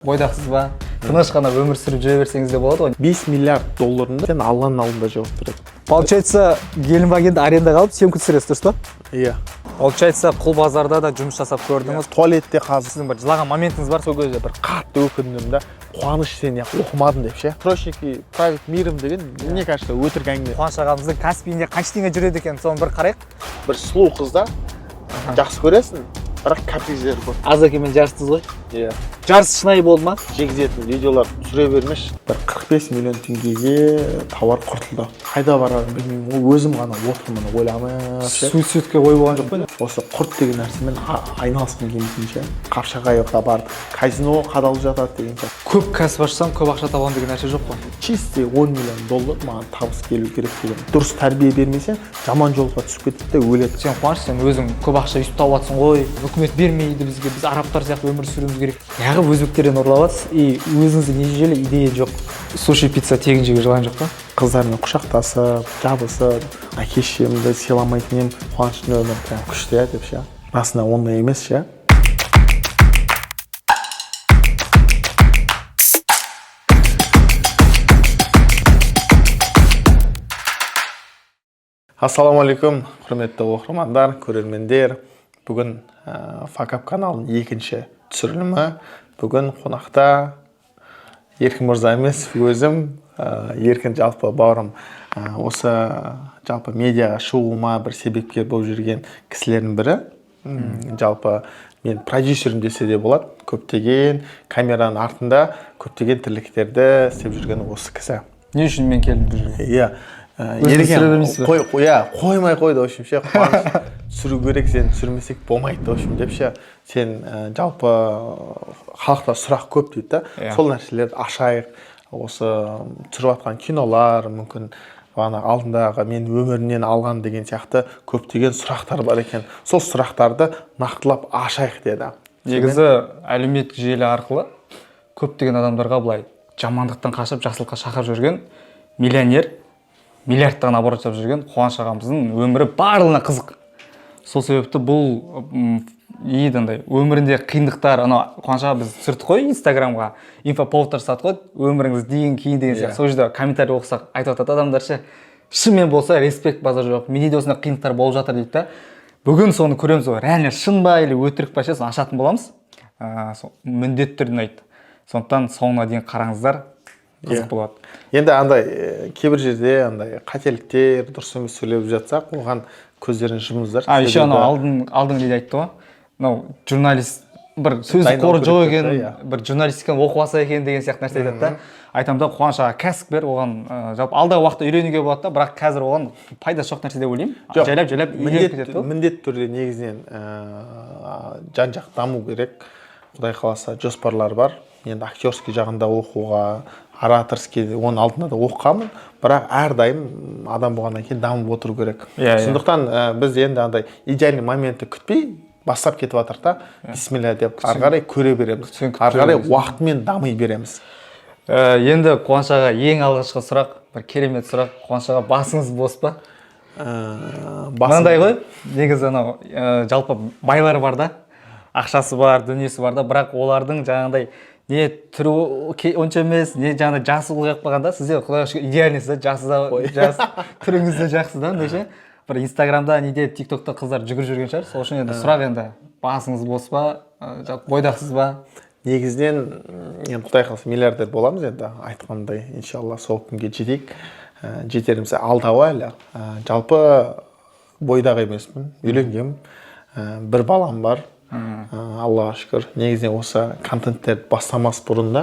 Бойдақсыз ба? Тыныш қана өмір сүріп жүре берсеңіз де болады ғой. 5 миллиард долларында сен Алланың алдында жауап береді. Получается, Гелендвагенді арендаға алып, съемка түсіресіз, дұрыс па? Иә. Получается, құл базарда да жұмыс жасап көрдіңіз. Туалетте қазір Сіздің бір жылаған моментіңіз бар. Сол кезде бір қатты өкіндім да. Қуаныш, сен неғып оқымадың деп ше. Срочники править миром деген, мне кажется, өтірік әңгіме. Қуаныш ағамыздың Каспиінде қанша теңге жүреді екен, соны бір қарайық. Бір сұлу қызда жақсы көресің, бірақ каприздері көп. Азакемен жарыстыңыз ғой. Иә. Жарыс шынайы болды ма? Жегізетін видеолар түсіре бермеші. Бір 45 миллион теңгеге тауар құртылды. Қайда барарымды білмеймін ғой, өзім ғана отырмын ойланып ше. Суицидке ой болған жоқ па? Осы құрт деген нәрсемен айналысқым келмейтін ше. Қапшағайға барып казиноға қадалып жатады деген сияқты. Көп кәсіп ашсам, көп ақша табамын деген нәрсе жоқ қой. Чистый 10 миллион доллар маған табыс келу керек деген. Дұрыс тәрбие бермесе, жаман жолға түсіп кетеді де өледі. Сен, Қуаныш, сен өзің көп ақша өйстіп тауып жатрсың ғой, үкімет бермейді бізге, біз арабтар сияқты өмір сүруіміз керек. Неғып өзбектерден ұрлап жатсыз и өзіңізде нежели идея жоқ? Суши, пицца тегін жеуге желание жоқ па? Қыздармен құшақтасып, жабысып, әке шешемді сыйламайтын едім. Қуаныштың өмірі прям күшті, иә, деп ше. Расында ондай емес ше. Ассалаумағалейкум, құрметті оқырмандар, көрермендер. Бүгін Факап каналының екінші түсірілімі. Бүгін қонақта Еркін мырза емес, өзім. Еркін жалпы бауырым, осы жалпы медиаға шығуыма бір себепкер болып жүрген кісілердің бірі. Жалпы мен продюсерім десе де болады. Көптеген камераның артында көптеген тірліктерді істеп жүрген осы кісі. Не үшін мен келдім бұл жерге? Иә. Өзіңіз Ерекең түсіре бермейсіз бе? Қой, иә, қоймай қойды, в общем ше. Қуаныш, түсіру керек, сен түсірмесек болмайды, в общем, деп ше. Сен жалпы халықта сұрақ көп дейді да. Иә. Сол нәрселерді ашайық. Осы түсіріп жатқан кинолар, мүмкін бағана алдындағы мен өмірімнен алған деген сияқты көптеген сұрақтар бар екен. Сол сұрақтарды нақтылап ашайық деді. Негізі әлеуметтік желі арқылы көптеген адамдарға былай жамандықтан қашып, жақсылыққа шақырып жүрген миллионер, миллиардтаған оборот жасап жүрген Қуаныш ағамыздың өмірі барлығына қызық. Сол себепті бұл не дейді, андай өмірінде қиындықтар, анау Қуаныш аға, біз түсірдік қой инстаграмға, инфоповодтар жасадық қой, өміріңіз дейін кейін деген сияқты. Иә. Сол жерде комментарий оқысақ, айтып жатады адамдар ше: шынымен болса, респект, базар жоқ, менде де осындай қиындықтар болып жатыр дейді да. Бүгін соны көреміз ғой, реально шын ба или өтірік па ше, соны ашатын боламыз. Сол міндетті түрде ұнайды, сондықтан соңына дейін қараңыздар, қызық Иә. болады. Енді андай кейбір жерде андай қателіктер, дұрыс емес сөйлеп жатсақ, оған көздерін жұмыңыздар. А еще анау Себебі алдыңғы неде айтты ғой, мынау журналист бір сөздік Дайындалу қоры жоқ керек екен, деп та, иә. бір журналистиканы оқып алса екен деген сияқты нәрсе айтады да. Айтамын да, Қуаныш аға, кәсіп бер оған, жалпы алдағы уақытта үйренуге болады да, бірақ қазір оған пайдасы жоқ нәрсе деп ойлаймын. Жоқ, жайлап жайлап үйреніп кетеді ғой. Міндетті түрде негізінен жан жақ даму керек. Құдай қаласа, жоспарлар бар. Енді актерский жағында оқуға, ораторский, оның алдында да оқығанмын, бірақ әрдайым адам болғаннан кейін дамып отыру керек. Иә, иә. Сондықтан біз енді андай идеальный моментті күтпей бастап кетіп жатырық та, бисмилля деп ары қарай көре береміз. Күтсең Ары күтіп қарай бересің. Уақытымен дами береміз. Енді Қуаныш аға, ең алғашқы сұрақ, бір керемет сұрақ. Қуаныш аға, басыңыз бос па? Мынандай ғой негізі, анау жалпы байлар бар да, ақшасы бар, дүниесі бар да, бірақ олардың жаңағыдай не түрі онша емес, не жаңағыдай жасы ұлғайып қалған да. Сізде, құдайға шүкір, идеальныйсыз да, жасы да жас, түріңіз де жақсы да. Андай ше, бір инстаграмда, неде, тик токта қыздар жүгіріп жүрген шығар. Сол үшін енді сұрақ: енді басыңыз бос па, жалпы бойдақсыз ба? Негізінен енді құдай қаласа, миллиардер боламыз енді, айтқандай, иншалла, сол күнге жетейік. Жетеріміз алда ғой әлі. Жалпы бойдақ емеспін, үйленгенмін. Бір балам бар. Аллаға шүкір. Негізінен осы контенттерді бастамас бұрын да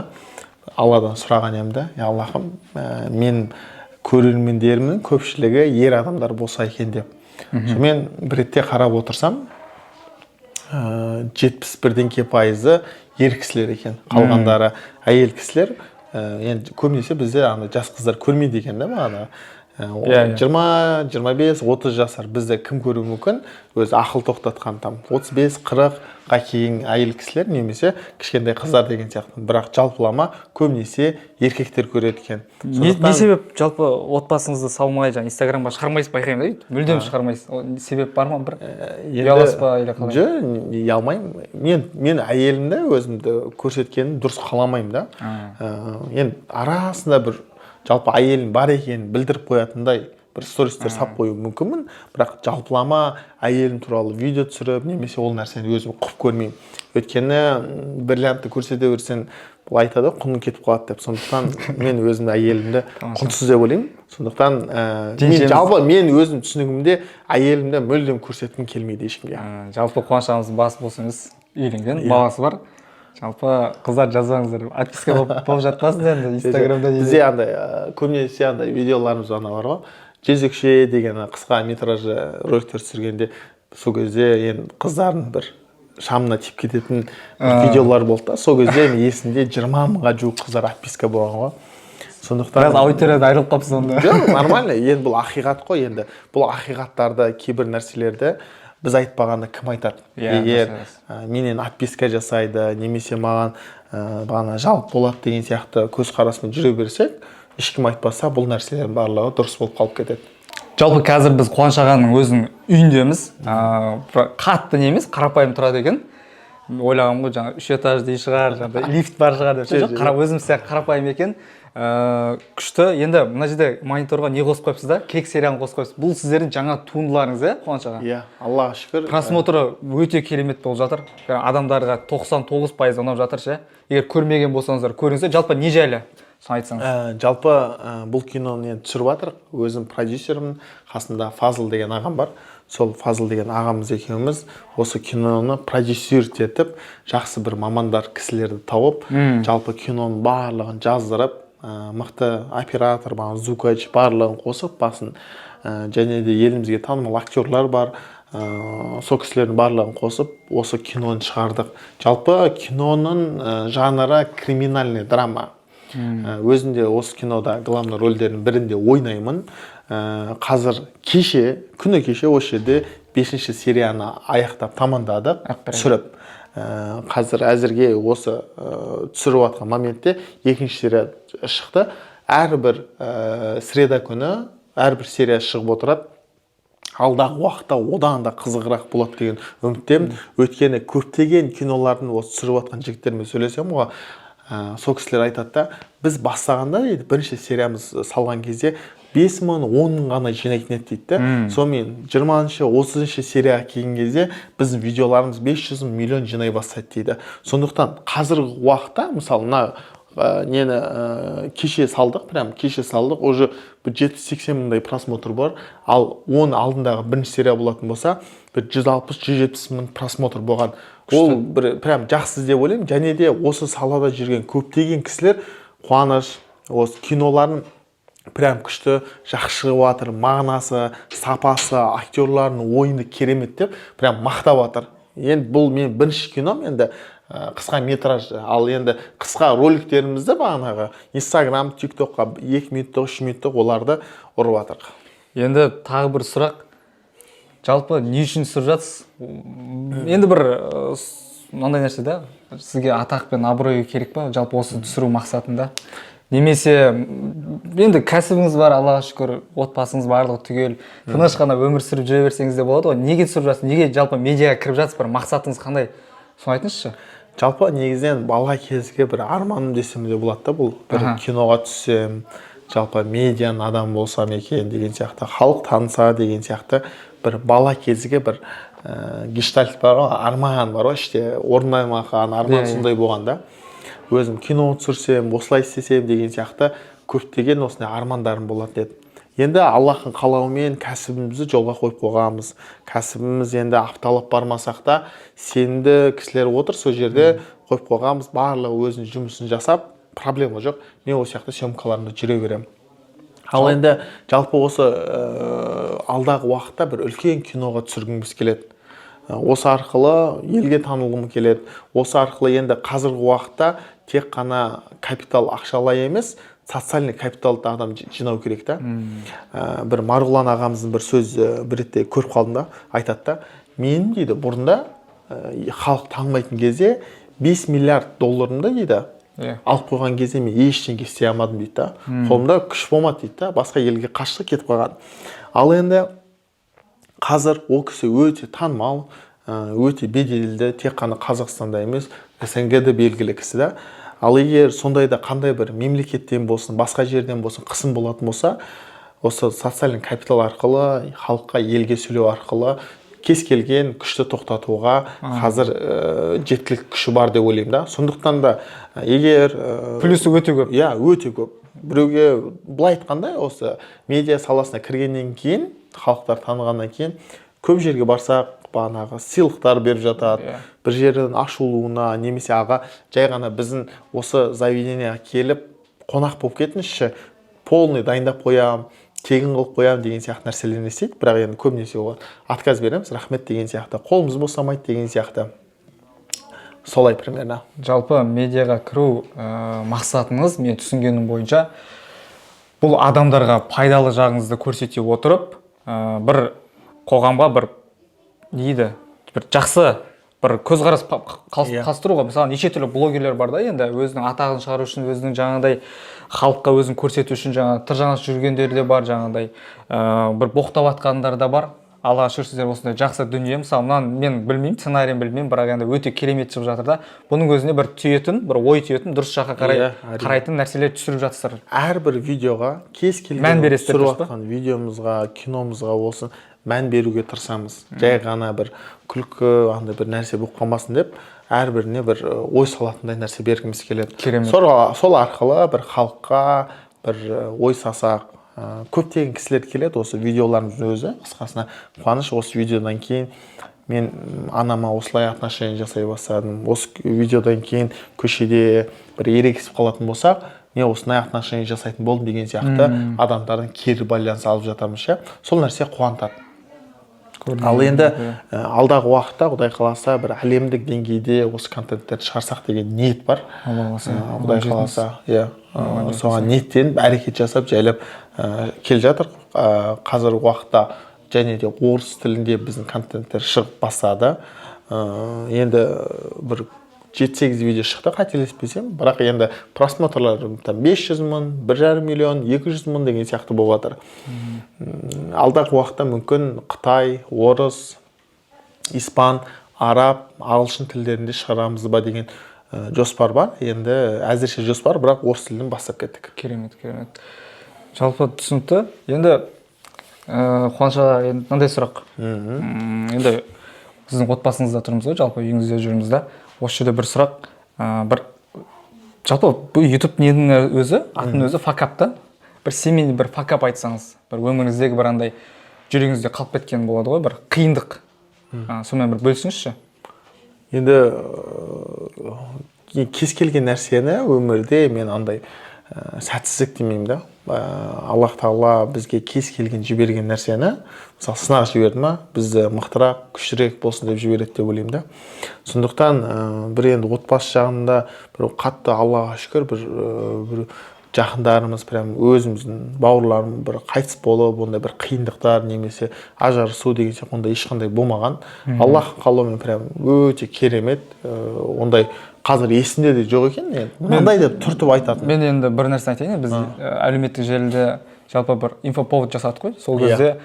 Алладан сұраған едім да: я Аллахым, мен көрермендерімнің көпшілігі ер адамдар болса екен деп. Сонымен бір ретте қарап отырсам, 70 бірдеңке пайызы ер кісілер екен, қалғандары әйел кісілер. Енді көбінесе бізде ана жас қыздар көрмейді екен да бағана. Иә, иә. 20, 25, 30 жасар бізді кім көруі мүмкін? Өзі ақыл тоқтатқан там 35, 40-ға кейін әйел кісілер немесе кішкентай қыздар деген сияқты. Бірақ жалпылама көбінесе еркектер көреді екен. Не себеп жалпы отбасыңызды салмай, жаңа Инстаграмға шығармайсыз, байқаймын да, өйтіп мүлдем шығармайсыз. Ол себеп бар ма бір? Енді Ұяласыз ба или қалай? Жоқ, ұялмаймын. Мен әйелімді, өзімді көрсеткенін дұрыс қаламаймын да. Енді арасында бір жалпы әйелім бар екенін білдіріп қоятындай бір стористер салып қою мүмкінмін, бірақ жалпылама әйелім туралы видео түсіріп немесе ол нәрсені өзім құп көрмеймін. Өйткені бриллиантты көрсете берсең, бұл айтады ғой, құның кетіп қалады деп. Сондықтан мен өзімді, әйелімді құнсыз деп ойлаймын. Сондықтан мен жалпы мен өзім түсінігімде әйелімді мүлдем көрсеткім келмейді ешкімге. Жалпы Қуаныш ағамыздың басы бос емес, үйленген, баласы бар. Жалпы қыздар, жазбаңыздар, отписка болып жатпасын енді Инстаграмда не. Бізде андай көбінесе андай видеоларымыз ана бар ғой, «Жезөкше» деген қысқа метражды роликтер түсіргенде, сол кезде енді қыздардың бір шамына тиіп кететін бір видеолар болды да. Сол кезде мен есімде, 20 мыңға жуық қыздар отписка болған ғой. Сондықтан Біраз аудиториядан айырылып қалыпсыз онда. Жоқ, нормально енді, бұл ақиқат қой. Енді бұл ақиқаттарды, кейбір нәрселерді біз айтпағанда, кім айтады? Егер Дұрыс. Менен отписка жасайды немесе маған бағана жалып болады деген сияқты көзқараспен жүре берсек, ешкім айтпаса, бұл нәрселердің барлығы дұрыс болып қалып кетеді. Жалпы қазір біз Қуаныш ағаның өзінің үйіндеміз. Бір қатты не емес, қарапайым тұрады екен. Ойлағанмын ғой, жаңа үш этажды үй шығар, жаңағыдай лифт бар шығар деп. Жоқ, қара, өзім сияқты қарапайым екен. Күшті. Енді мына жерде мониторға не қосып қойыпсыз да, «Кек» сериалын қосып қойыпсыз. Бұл сіздердің жаңа туындыларыңыз, иә, Қуаныш аға? Иә, Аллаға шүкір. Просмотры өте керемет болып жатыр. Жаңа адамдарға 99% ұнап жатыр ше. Егер көрмеген болсаңыздар, көріңіздер. Жалпы не жайлы, соны айтсаңыз. Жалпы бұл киноны енді түсіріп жатырық. Өзім продюсермін, қасымда Фазыл деген ағам бар. Сол Фазыл деген ағамыз екеуміз осы киноны продюсировать етіп, жақсы бір мамандар кісілерді тауып, жалпы киноның барлығын жаздырып, мықты оператор, бағана звукач, барлығын қосып басын, және де елімізге танымал актерлар бар, сол кісілердің барлығын қосып, осы киноны шығардық. Жалпы киноның жанры криминальный драма. Өзім де осы кинода главный рөлдердің бірінде ойнаймын. Қазір кеше, күні кеше осы жерде бесінші серияны аяқтап, тамамдадық түсіріп. Қазір әзірге осы түсіріп жатқан моментте екінші серия шықты. Әрбір среда күні әрбір серия шығып отырады. Алдағы уақытта одан да қызығырақ болады деген үміттемін. Өйткені көптеген кинолардың осы түсіріп жатқан жігіттермен сөйлесемін ғой, сол кісілер айтады да, біз бастағанда дейді, бірінші сериямыз салған кезде 5 мың, 10 мың ғана жинайтын еді дейді да. Сонымен 20-, 30-серияға келген кезде біздің видеоларымыз 500 мың, миллион жинай бастайды дейді. Сондықтан қазіргі уақытта, мысалы, мына нені кеше салдық, прям кеше салдық, уже бір 70-80 мыңдай просмотр бар. Ал оның алдындағы бірінші серия болатын болса, бір 160-170 мың просмотр болған. Ол бір прям жақсы деп ойлаймын. Және де осы салада жүрген көптеген кісілер: «Қуаныш, осы киноларын прям күшті, жақсы шығып жатыр, мағынасы, сапасы, актерлардың ойыны керемет», — деп прям мақтап жатыр. Енді бұл мен бірінші кином, енді қысқа метраж. Ал енді қысқа роликтерімізді бағанағы Инстаграм, Тик Токқа 2 минуттық, 3 минуттық, оларды ұрып жатырық. Енді тағы бір сұрақ: жалпы не үшін түсіріп жатсыз? Енді бір мынандай нәрсе да, сізге атақ пен абырой керек па жалпы осы түсіру мақсатында? Немесе енді кәсібіңіз бар, Аллаға шүкір, отбасыңыз, барлығы түгел, тыныш қана өмір сүріп жүре берсеңіз де болады ғой. Неге түсіріп жатсыз, неге жалпы медиаға кіріп жатсыз, бір мақсатыңыз қандай, соны айтыңызшы. Жалпы негізінен бала кезгі бір арманым десем де болады да бұл бір киноға түссем, жалпы медианың адамы болсам екен деген сияқты, халық таныса деген сияқты бір бала кезгі бір гештальт бар ғой, арман бар ғой, іште орындалмаған арман. Иә, иә. Сондай болған да. Өзім кино түсірсем, осылай істесем деген сияқты көптеген осындай армандарым болатын еді. Енді Аллахтың қалауымен кәсібімізді жолға қойып қойғанбыз. Кәсібіміз енді апталап бармасақ та, сенімді кісілер отыр, сол жерде қойып қойғанбыз. Барлығы өзінің жұмысын жасап, проблема жоқ. Мен осы жақта съемкаларымда жүре беремін. Ал енді жалпы осы алдағы уақытта бір үлкен киноға түсіргіміз келеді. Осы арқылы елге танылғым келеді. Осы арқылы енді қазіргі уақытта тек қана капитал ақшалай емес. Социальный капиталды адам жинау керек та. Бір Марғұлан ағамыздың бір сөзі, бір ретте көріп қалдым да, айтады да: «Мен, – дейді, – бұрында халық танымайтын кезде 5 миллиард долларымды, – дейді, – алып қойған кезде мен ештеңе істей алмадым, – дейді да, – қолымда күш болмады, – дейді да, басқа елге қашты, кетіп қалған. Ал енді қазір ол кісі өте танымал, өте беделді, тек қана Қазақстанда емес, СНГ де белгілі кісі да. Ал егер сондайда қандай бір мемлекеттен болсын, басқа жерден болсын қысым болатын болса, осы социальный капитал арқылы, халыққа, елге сөйлеу арқылы кез келген күшті тоқтатуға қазір жеткілікті күші бар деп ойлаймын да. Сондықтан да егер Плюсы өте көп. Иә, өте көп. Біреуге былай айтқанда, осы медиа саласына кіргеннен кейін, халықтар танығаннан кейін, көп жерге барсақ, бағанағы сыйлықтар беріп жатады. Бір жердің ашылуына немесе, аға, жай ғана біздің осы заведениеға келіп, қонақ болып кетіңізші, полный дайындап қоямын, тегін қылып қоямын деген сияқты нәрселерді істейді. Бірақ енді көбінесе оған отказ береміз, рахмет деген сияқты, қолымыз босамайды деген сияқты, солай примерно. Жалпы медиаға кіру мақсатыңыз, мен түсінгенім бойынша, бұл адамдарға пайдалы жағыңызды көрсете отырып, бір қоғамға бір не дейді, бір жақсы бір көзқарас қалыптастыруға. Мысалы, неше түрлі блогерлер бар да, енді өзінің атағын шығару үшін, өзінің жаңағыдай халыққа өзін көрсету үшін жаңағы тыржаңдасып жүргендер де бар, жаңағыдай бір боқтап жатқандар да бар. Аллаға шүкір, сіздер осындай жақсы дүние, мысалы, мынаны мен білмеймін, сценарийін білмеймін, бірақ енді өте керемет шығып жатыр да. Бұның өзіне бір түйетін, бір ой түйетін, дұрыс жаққа қарай Иә, әрине. қарайтын нәрселер түсіріп жатырсыздар. Әрбір видеоға, кез келген Мән бересіздер, түсіріп дұрыс па? жатқан видеомызға, киномызға болсын, мән беруге тырысамыз. Жай ғана бір күлкі, андай бір нәрсе болып қалмасын деп, әрбіріне бір ой салатындай нәрсе бергіміз келеді. Керемет. Сол арқылы бір халыққа бір ой салсақ, көптеген кісілер келеді осы видеоларымыздың өзі. Қысқасына, Қуаныш, осы видеодан кейін мен анама осылай отношение жасай бастадым, осы видеодан кейін көшеде бір ерегісіп қалатын болсақ, мен осындай отношение жасайтын болдым деген сияқты адамдардың кері байланыс алып жатамыз ше. Сол нәрсе қуантады. Ал енді алдағы уақытта, Құдай қаласа, бір әлемдік деңгейде осы контенттерді шығарсақ деген ниет бар. Алла қаласа, Құдай қаласа, иә, соған ниеттеніп, әрекет жасап, жайлап келе жатыр. Қазіргі уақытта және де орыс тілінде біздің контенттер шығып бастады. Енді бір 7-8 видео шықты, қателеспесем, бірақ енді просмотрлар там 500 мың, 1,5 миллион, 200 мың деген сияқты болып жатыр. Алдағы уақытта мүмкін қытай, орыс, испан, араб, ағылшын тілдерінде шығарамыз ба деген жоспар бар. Енді әзірше жоспар, бірақ орыс тілінен бастап кеттік. Керемет, керемет, жалпы түсінікті. Енді Қуаныш аға, енді мынандай сұрақ. Енді сіздің отбасыңызда тұрмыз ғой, жалпы үйіңізде жүрміз да. Осы жерде бір сұрақ, бір жалпы бұл Ютуб ненің өзі, атының өзі факап та, бір семейный бір факап айтсаңыз, бір өміріңіздегі бір андай жүрегіңізде қалып кеткен болады ғой бір қиындық, сонымен бір бөлісіңізші. Енді кез келген нәрсені өмірде мен андай сәтсіздік демеймін да. Аллах тағала бізге кез келген жіберген нәрсені, мысалы, сынақ жіберді ма, бізді мықтырақ, күштірек болсын деп жібереді деп ойлаймын да. Сондықтан бір енді отбасы жағында бір қатты, Аллаға шүкір, бір жақындарымыз, прям өзіміздің бауырларым бір қайтыс болып, ондай бір қиындықтар немесе ажырасу деген сияқты ондай ешқандай болмаған. Аллах қалауымен прям өте керемет. Ондай қазір есімде де жоқ екен енді мынандай деп түртіп айтатын. Мен енді бір нәрсе айтайын. Біз әлеуметтік желіде жалпы бір инфоповод жасадық қой, сол кезде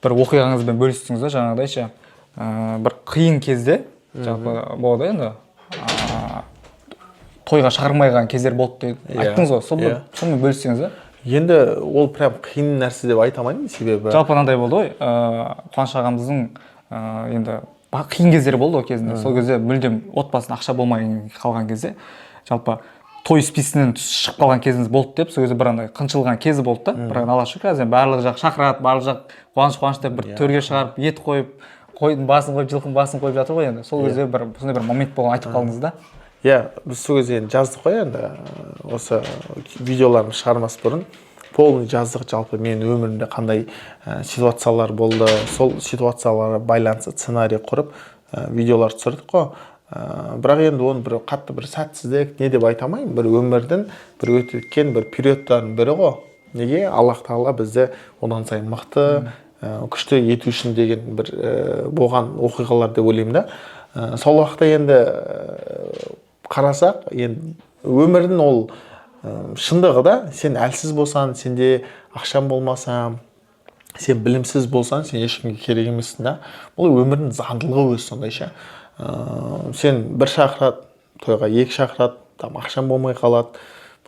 бір оқиғаңызбен бөлістіңіз да, жаңағыдай ше, бір қиын кезде жалпы болады енді, тойға шақырмай қалған кездер болды деп айттыңыз ғой, сол бір сонымен бөліссеңіз да. Енді ол прям қиын нәрсе деп айта алмаймын, себебі Жалпы мынандай болды ғой, Қуаныш ағамыздың енді қиын кездері болды ғой кезінде. Сол кезде мүлдем отбасына ақша болмай қалған кезде, жалпы той списігінен шығып қалған кезіңіз болды деп, сол кезде бір андай қынжылған кезі болды да. Бірақ Аллаға шүкір, қазір барлық жақ шақырады, барлық жақ «Қуаныш, Қуаныш» деп, бір төрге шығарып, ет қойып, қойдың басын қойып, жылқының басын қойып жатыр ғой. Енді сол кезде бір сондай бір момент болған, айтып қалдыңыз да. Иә, біз сол кезде енді жаздық қой. Енді осы видеоларымды шығармас бұрын полный жаздық, жалпы менің өмірімде қандай ситуациялар болды, сол ситуацияларға байланысты сценарий құрып, видеолар түсірдік қой. Бірақ енді оны бір қатты бір сәтсіздік не деп айта алмаймын, бір өмірдің бір өткен бір периодтарының бірі ғой. Неге Аллах тағала бізді одан сайын мықты, күшті ету үшін деген бір болған оқиғалар деп ойлаймын да. Сол уақытта енді қарасақ, енді өмірдің ол шындығы да, сен әлсіз болсаң, сенде ақшаң болмаса, сен білімсіз болсаң, сен ешкімге керек емессің да. Бұл өмірдің заңдылығы өзі сондай ше. Сен бір шақырады тойға, екі шақырады, там ақшаң болмай қалады,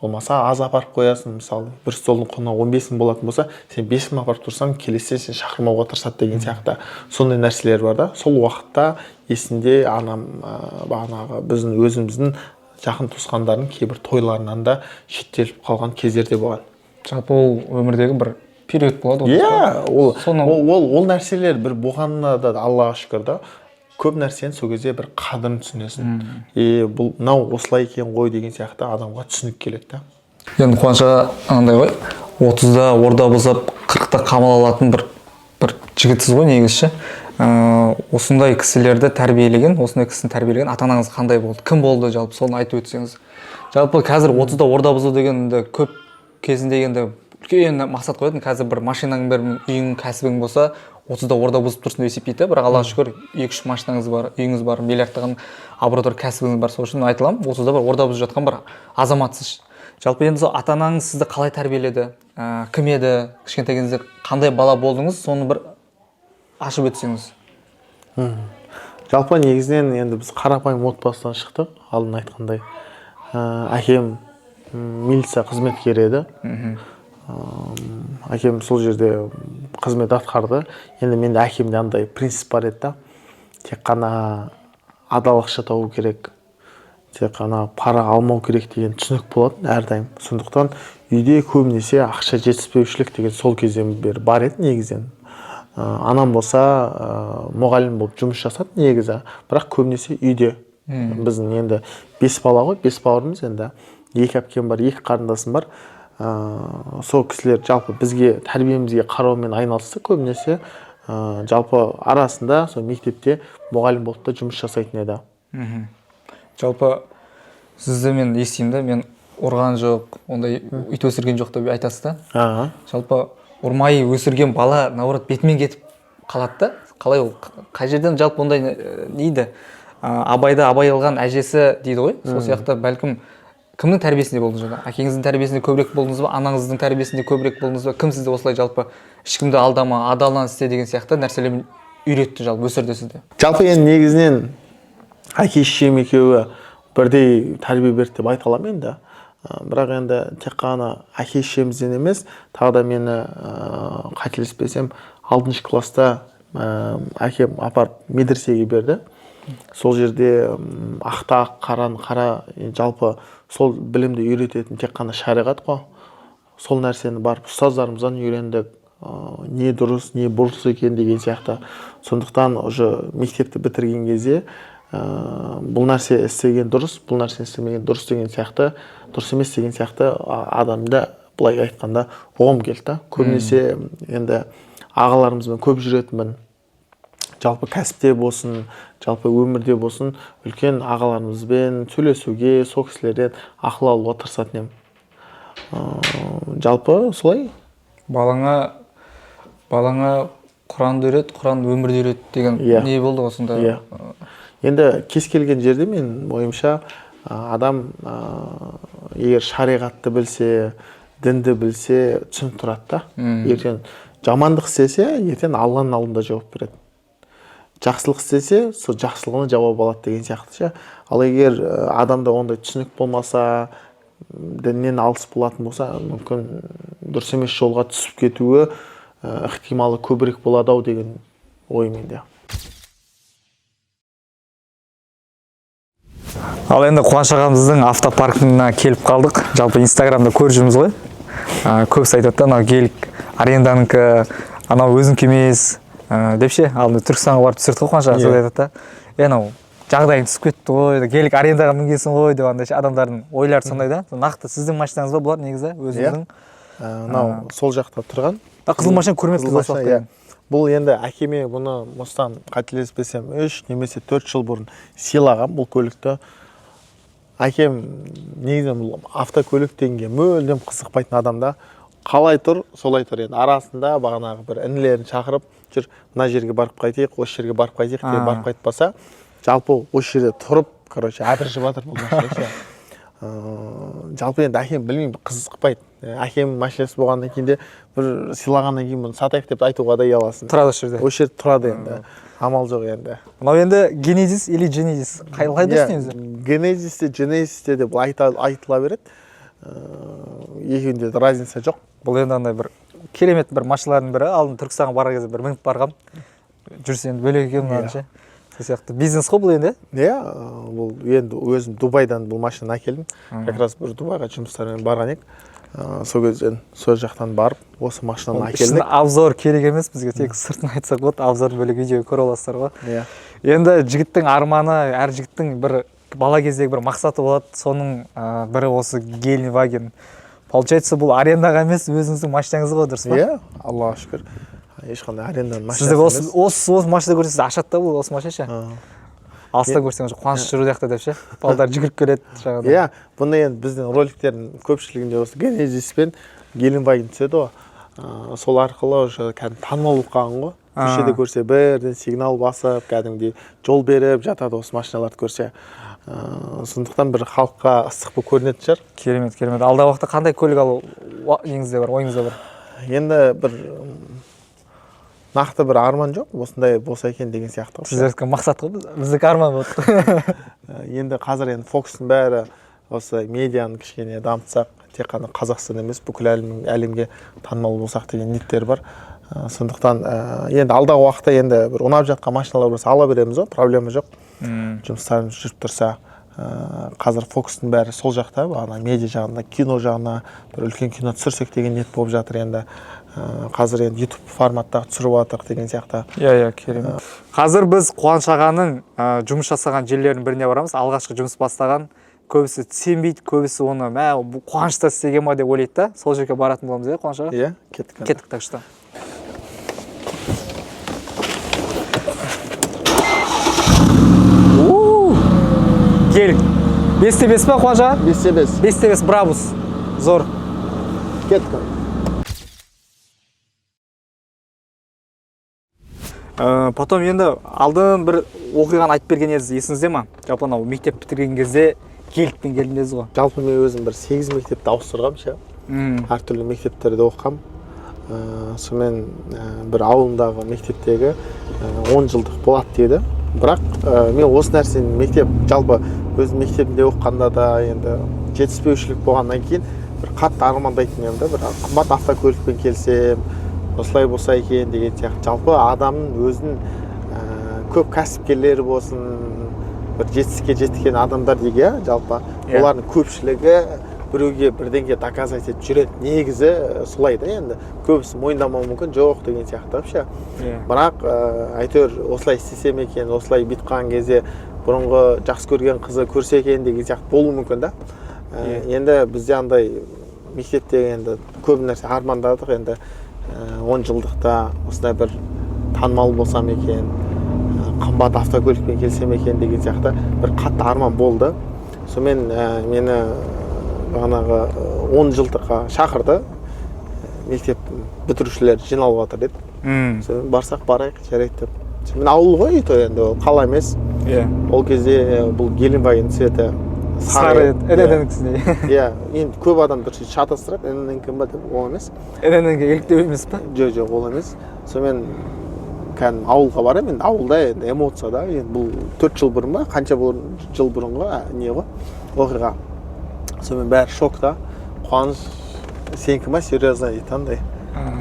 болмаса аз апарып қоясың. Мысалы, бір столдың құны 15 мың болатын болса, сен 5 мың апарып тұрсаң, келесі сен шақырмауға тырысады деген сияқты сондай нәрселер бар да. Сол уақытта есімде анам бағанағы біздің өзіміздің жақын туысқандардың кейбір тойларынан да шеттеліп қалған кездер де болған. Жалпы ол өмірдегі бір период болады ғой. Иә, ол, ол нәрселер бір болғанына да Аллаға шүкір да. Көп нәрсені сол кезде бір қадірін түсінесің. И бұл мынау осылай екен ғой деген сияқты адамға түсінік келеді да. Енді Қуаныш аға анандай ғой, 30-да орда бұзып, 40-та қамал алатын бір жігітсіз ғой негізі ше. Осындай кісілерді тәрбиелеген, осындай кісіні тәрбиелеген ата-анаңыз қандай болды? Кім болды жалпы, соны айтып өтсеңіз. Жалпы қазір 30-да орда бұзу деген енді көп кезінде енді үлкен мақсат қоятын, қазір бір машинаң бір үйің, кәсібің болса 30-да орда бұзып тұрсын деп есептейді, бірақ Аллаға шүкір 2-3 машинаңыз бар, үйіңіз бар, миллиардтаған оборот бар, кәсібіңіз бар. Сол үшін айта аламын, 30-да бір орда бұзып жатқан бір азаматсыз. Жалпы енді сол ата-анаңыз сізді қалай тәрбиеледі, кім еді, кішкентай кезіңізде қандай бала болдыңыз, соны бір ашып өтсеңіз. Жалпы негізінен енді біз қарапайым отбасыдан шықтық, алдын айтқандай. Әкем милиция қызметкері еді. Әкем сол жерде қызмет атқарды. Енді менде әкемде андай принцип бар еді да, тек қана адал ақша табу керек, тек қана пара алмау керек деген түсінік болатын әрдайым. Сондықтан үйде көбінесе ақша жетіспеушілік деген сол кезден бері бар еді негізінен. Анам болса мұғалім болып жұмыс жасады негізі, бірақ көбінесе үйде. Біздің енді 5 бала ғой, 5 бауырымыз енді. 2 әпкем бар, 2 қарындасым бар. Сол кісілер жалпы бізге тәрбиемізге қараумен айналысты көбінесе. Жалпы арасында сол мектепте мұғалім болып та жұмыс жасайтын еді. Жалпы сізді мен естимін да, мен ұрған жоқ, ондай ит өсірген жоқ деп айтасыз да. Жалпы ұрмай өсірген бала наоборот бетімен кетіп қалады да. Қалай ол, қай жерден жалпы ондай нейді? Абайды абай алған әжесі дейді ғой. Сол сияқты бәлкім кімнің тәрбиесінде болдыңыз жаңа? Әкеңіздің тәрбиесінде көбірек болдыңыз ба, анаңыздың тәрбиесінде көбірек болдыңыз ба? Кім сізді осылай жалпы ешкімді алдама, адалынан істе деген сияқты нәрселермен үйретті, жалпы өсірді сізді? Жалпы енді негізінен әке шешем екеуі бірдей тәрбие берді деп айта аламын енді. Бірақ енді тек қана әке шешемізден емес, тағы да мені қателеспесем 6 класста әкем апарып медресеге берді. Сол жерде ақты ақ, қараны қара, жалпы сол білімді үйрететін тек қана шариғат қой. Сол нәрсені барып ұстаздарымыздан үйрендік, не дұрыс, не бұрыс екен деген сияқты. Сондықтан уже мектепті бітірген кезде бұл нәрсе істеген дұрыс, бұл нәрсе істемеген дұрыс деген сияқты, дұрыс емес деген сияқты адамда былай айтқанда ұғым келді да. Көбінесе енді ағаларымызбен көп жүретінмін. Жалпы кәсіпте болсын, жалпы өмірде болсын, үлкен ағаларымызбен сөйлесуге, сол кісілерден ақыл алуға тырысатын едім. Жалпы солай. Балаңа Құранды үйрет, Құран өмірді үйрет деген не болды ғой сонда? Иә. Енді кез келген жерде мен ойымша адам егер шариғатты білсе, дінді білсе, түсініп тұрады да. Ертең жамандық істесе, ертең Алланың алдында жауап береді. Жақсылық істесе, сол жақсылығына жауап алады деген сияқты ше. Ал егер адамда ондай түсінік болмаса, діннен алыс болатын болса, мүмкін дұрыс емес жолға түсіп кетуі ықтималы көбірек болады ау деген ой менде. Ал енді Қуаныш ағамыздың автопаркына келіп қалдық. Жалпы Инстаграмда көріп жүрміз ғой. Көбісі айтады да, анау гелик аренданікі, анау өзінікі емес деп ше. Алдында Түркістанға барып түсірдік қой Қуаныш аға, солай айтады да. Анау жағдайың түсіп кетті ғой, гелик арендаға мінгенсің ғой деп андай ше, адамдардың ойлары сондай да. Нақты сіздің машинаңыз ба бұлар негізі өзіңіздің? Мынау сол жақта тұрған. Қызыл машина көрмеппіз осы уақытқа дейін. Бұл енді әкеме бұны осыдан қателеспесем 3 немесе 4 жыл бұрын сыйлаған бұл көлікті. Әкем негізінен бұл автокөлік дегенге мүлдем қызықпайтын адам да. Қалай тұр, солай тұр енді. Арасында бағанағы бір інілерін шақырып жүр, мына жерге барып қайтайық, осы жерге барып қайтайық деп барып қайтпаса, жалпы осы жерде тұрып, короче, әбіржіп жатыр бұл машина. Жалпы енді әкем білмеймін, қызықпайды. Әкемнің машинасы болғаннан кейін де бір сыйлағаннан кейін бұны сатайық деп айтуға да ұяласың. Тұрады осы жерде. Осы жерде тұрады енді. Амал жоқ енді. Мынау енді Генезис или Дженезис? Қалай дұрыс негізі? Генезис те, Дженезис те деп айтыла береді. Екеуінде де разница жоқ. Бұл енді андай бір керемет бір машиналардың бірі. Алдын Түркістанға барған кезде бір мініп барғам. Жүрсе енді бөлек екен мынаның ше. Сол сияқты бизнес қой бұл енді? Иә, бұл енді өзім Дубайдан бұл машинаны әкелдім. Как раз бір Дубайға жұмыстармен барған едік. Сол кезден сол жақтан барып осы машинаны әкелдік. Обзор керек емес бізге, тек сыртын айтсақ болады. Обзор бөлек видео көре аласыздар ғой. Иә. Енді жігіттің арманы, әр жігіттің бір бала кездегі бір мақсаты болады. Соның бірі осы Гелендваген. Получается, бұл арендаға емес, өзіңіздің машинаңыз ғой, дұрыс па? Иә, Аллаға шүкір. Ешқандай аренданың машинасы Сізді осы машина көрсеңіз ашады да бұл осы машина ше. Алыстан көрсең уже қуаныш жүру жақта деп ше. Балдар жүгіріп келеді жаңағыдай. Иә, бұны енді біздің роликтердің көпшілігінде осы Генезис пен Гелендваген түседі ғой. Сол арқылы уже кәдімгі танымал болып қалған ғой. Көшеде көрсе бірден сигнал басып, кәдімгідей жол беріп жатады осы машиналарды көрсе. Сондықтан бір халыққа ыстық болып көрінетін шығар. Керемет, керемет. Алдағы уақытта қандай көлік алу неңізде бар, ойыңызда бар? Енді бір нақты бір арман жоқ, осындай болса екен деген сияқты. Сіздердікі мақсат қой, біздікі арман болды. Енді қазір енді фокустың бәрі осы медианы кішкене дамытсақ, тек қана Қазақстан емес, бүкіл әлемге танымал болсақ деген ниеттер бар. Сондықтан енді алдағы уақытта енді бір ұнап жатқан машиналар болса ала береміз ғой, проблема жоқ. Жұмыстарымыз жүріп тұрса, қазір фокустың бәрі сол жақта, бағана медиа жағында, кино жағына бір үлкен кино түсірсек деген ниет болып жатыр енді. Қазір енді YouTube форматта түсіріп жатырық деген сияқты. Иә, иә, керемет. Қазір біз Қуаныш ағаның жұмыс жасаған жерлерінің біріне барамыз. Алғашқы жұмыс бастаған, көбісі сенбейді, көбісі оны мә, бұл Қуаныш та істеген ма деп ойлайды да. Сол жерге баратын боламыз, иә, Қуаныш аға? Иә, кеттік. Кеттік, так что. Гелик. 5-5 па, Қуаныш аға? 5-5. 5-5 Брабус. Зор. Кеттік. Потом енді алдын бір оқиғаны айтып берген едіңіз, есіңізде ма? Жалпы анау мектеп бітірген кезде геликпен келдім дедіңіз ғой. Жалпы мен өзім бір 8 мектепті ауыстырғанмын ше. Әртүрлі мектептерде оқығам. Сонымен бір ауылымдағы мектептегі 10 жылдық болады деді. Бірақ мен осы нәрсені мектеп, жалпы өз мектебімде оқығанда да енді жетіспеушілік болғаннан кейін бір қатты армандайтын едім да, бір қымбат автокөлікпен келсем, осылай болса екен деген сияқты. Жалпы адамның өзінің көп кәсіпкерлері болсын, бір жетістікке жеткен адамдар дейік, иә, жалпы олардың көпшілігі біреуге бірдеңе доказать етіп жүреді. Негізі солай да енді. Көбісі мойындамауы мүмкін, жоқ деген сияқты вообще. Бірақ әйтеуір осылай істесем екен, осылай бүйтіп қалған кезде бұрынғы жақсы көрген қызы көрсе екен деген сияқты болуы мүмкін да. Енді бізде андай мектепте енді көп нәрсе армандадық енді. 10 жылдықта осындай бір танымал болсам екен, қымбат автокөлікпен келсем екен деген сияқты бір қатты арман болды. Сонымен мені бағанағы 10 жылдыққа шақырды. Мектеп бітірушілер жиналып жатыр деді. Сонымен барсақ барайық, жарайды деп. Сонымен ауыл ғой, и то енді ол қала емес. Ол кезде бұл Гелендваген цветі Сары сары еді, еді. ННН-кісіндей. Иә, енді көп адам дұрыс шатастырады, ННН ба деп, ол емес. ННН-ге еліктеу емес па? Жоқ, жоқ, ол емес. Сонымен кәдімгі ауылға барамын, енді ауылда енді эмоция да, енді бұл 4 жыл бұрын ба, қанша жыл бұрынғы, не ғой, оқиға. Сонымен бәрі шокта. Қуаныш, сенікі ма, серьезно дейді андай.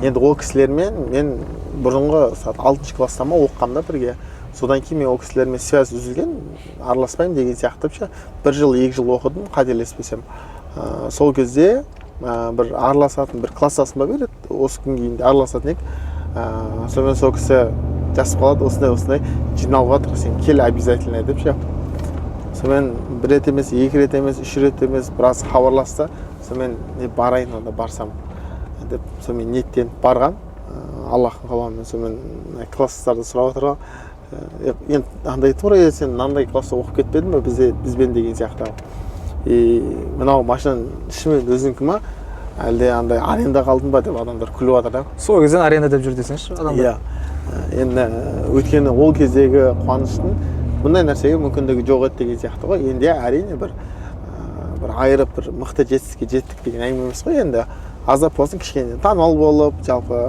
Енді ол кісілермен мен бұрынғы сағат алтыншы класста ма оқығанда бірге. Содан кейін мен ол кісілермен связь үзілген, араласпаймын деген сияқты ше. 1 жыл, 2 жыл оқыдым, қателеспесем. Сол кезде бір араласатын бір класстасым бар еді, осы күнге дейін де араласатын едік. Сонымен сол кісі жазып қалады, осындай осындай жиналып жатыр, сен кел обязательно деп ше. Сонымен бір рет емес, 2 рет емес, 3 рет емес, біраз хабарласты. Сонымен не барайын онда, барсам деп, сонымен ниеттеніп барған. Аллахтың қалауымен. Сонымен класстарды сұрап жатыр ғой. Енді андай тура, сен мынандай класста оқып кетпедің ба бізде, бізбен деген сияқты. И мынау машинаның шынымен өзіңдікі ма, әлде андай арендаға алдың ба деп адамдар күліп жатыр да. Сол кезден аренда деп жүр десеңші адамдар. Иә, енді өйткені ол кездегі Қуаныштың бұндай нәрсеге мүмкіндігі жоқ еді деген сияқты ғой. Енді әрине бір бір айырып, бір мықты жетістікке жеттік деген әңгіме емес қой. Енді аздап болсын кішкене танымал болып, жалпы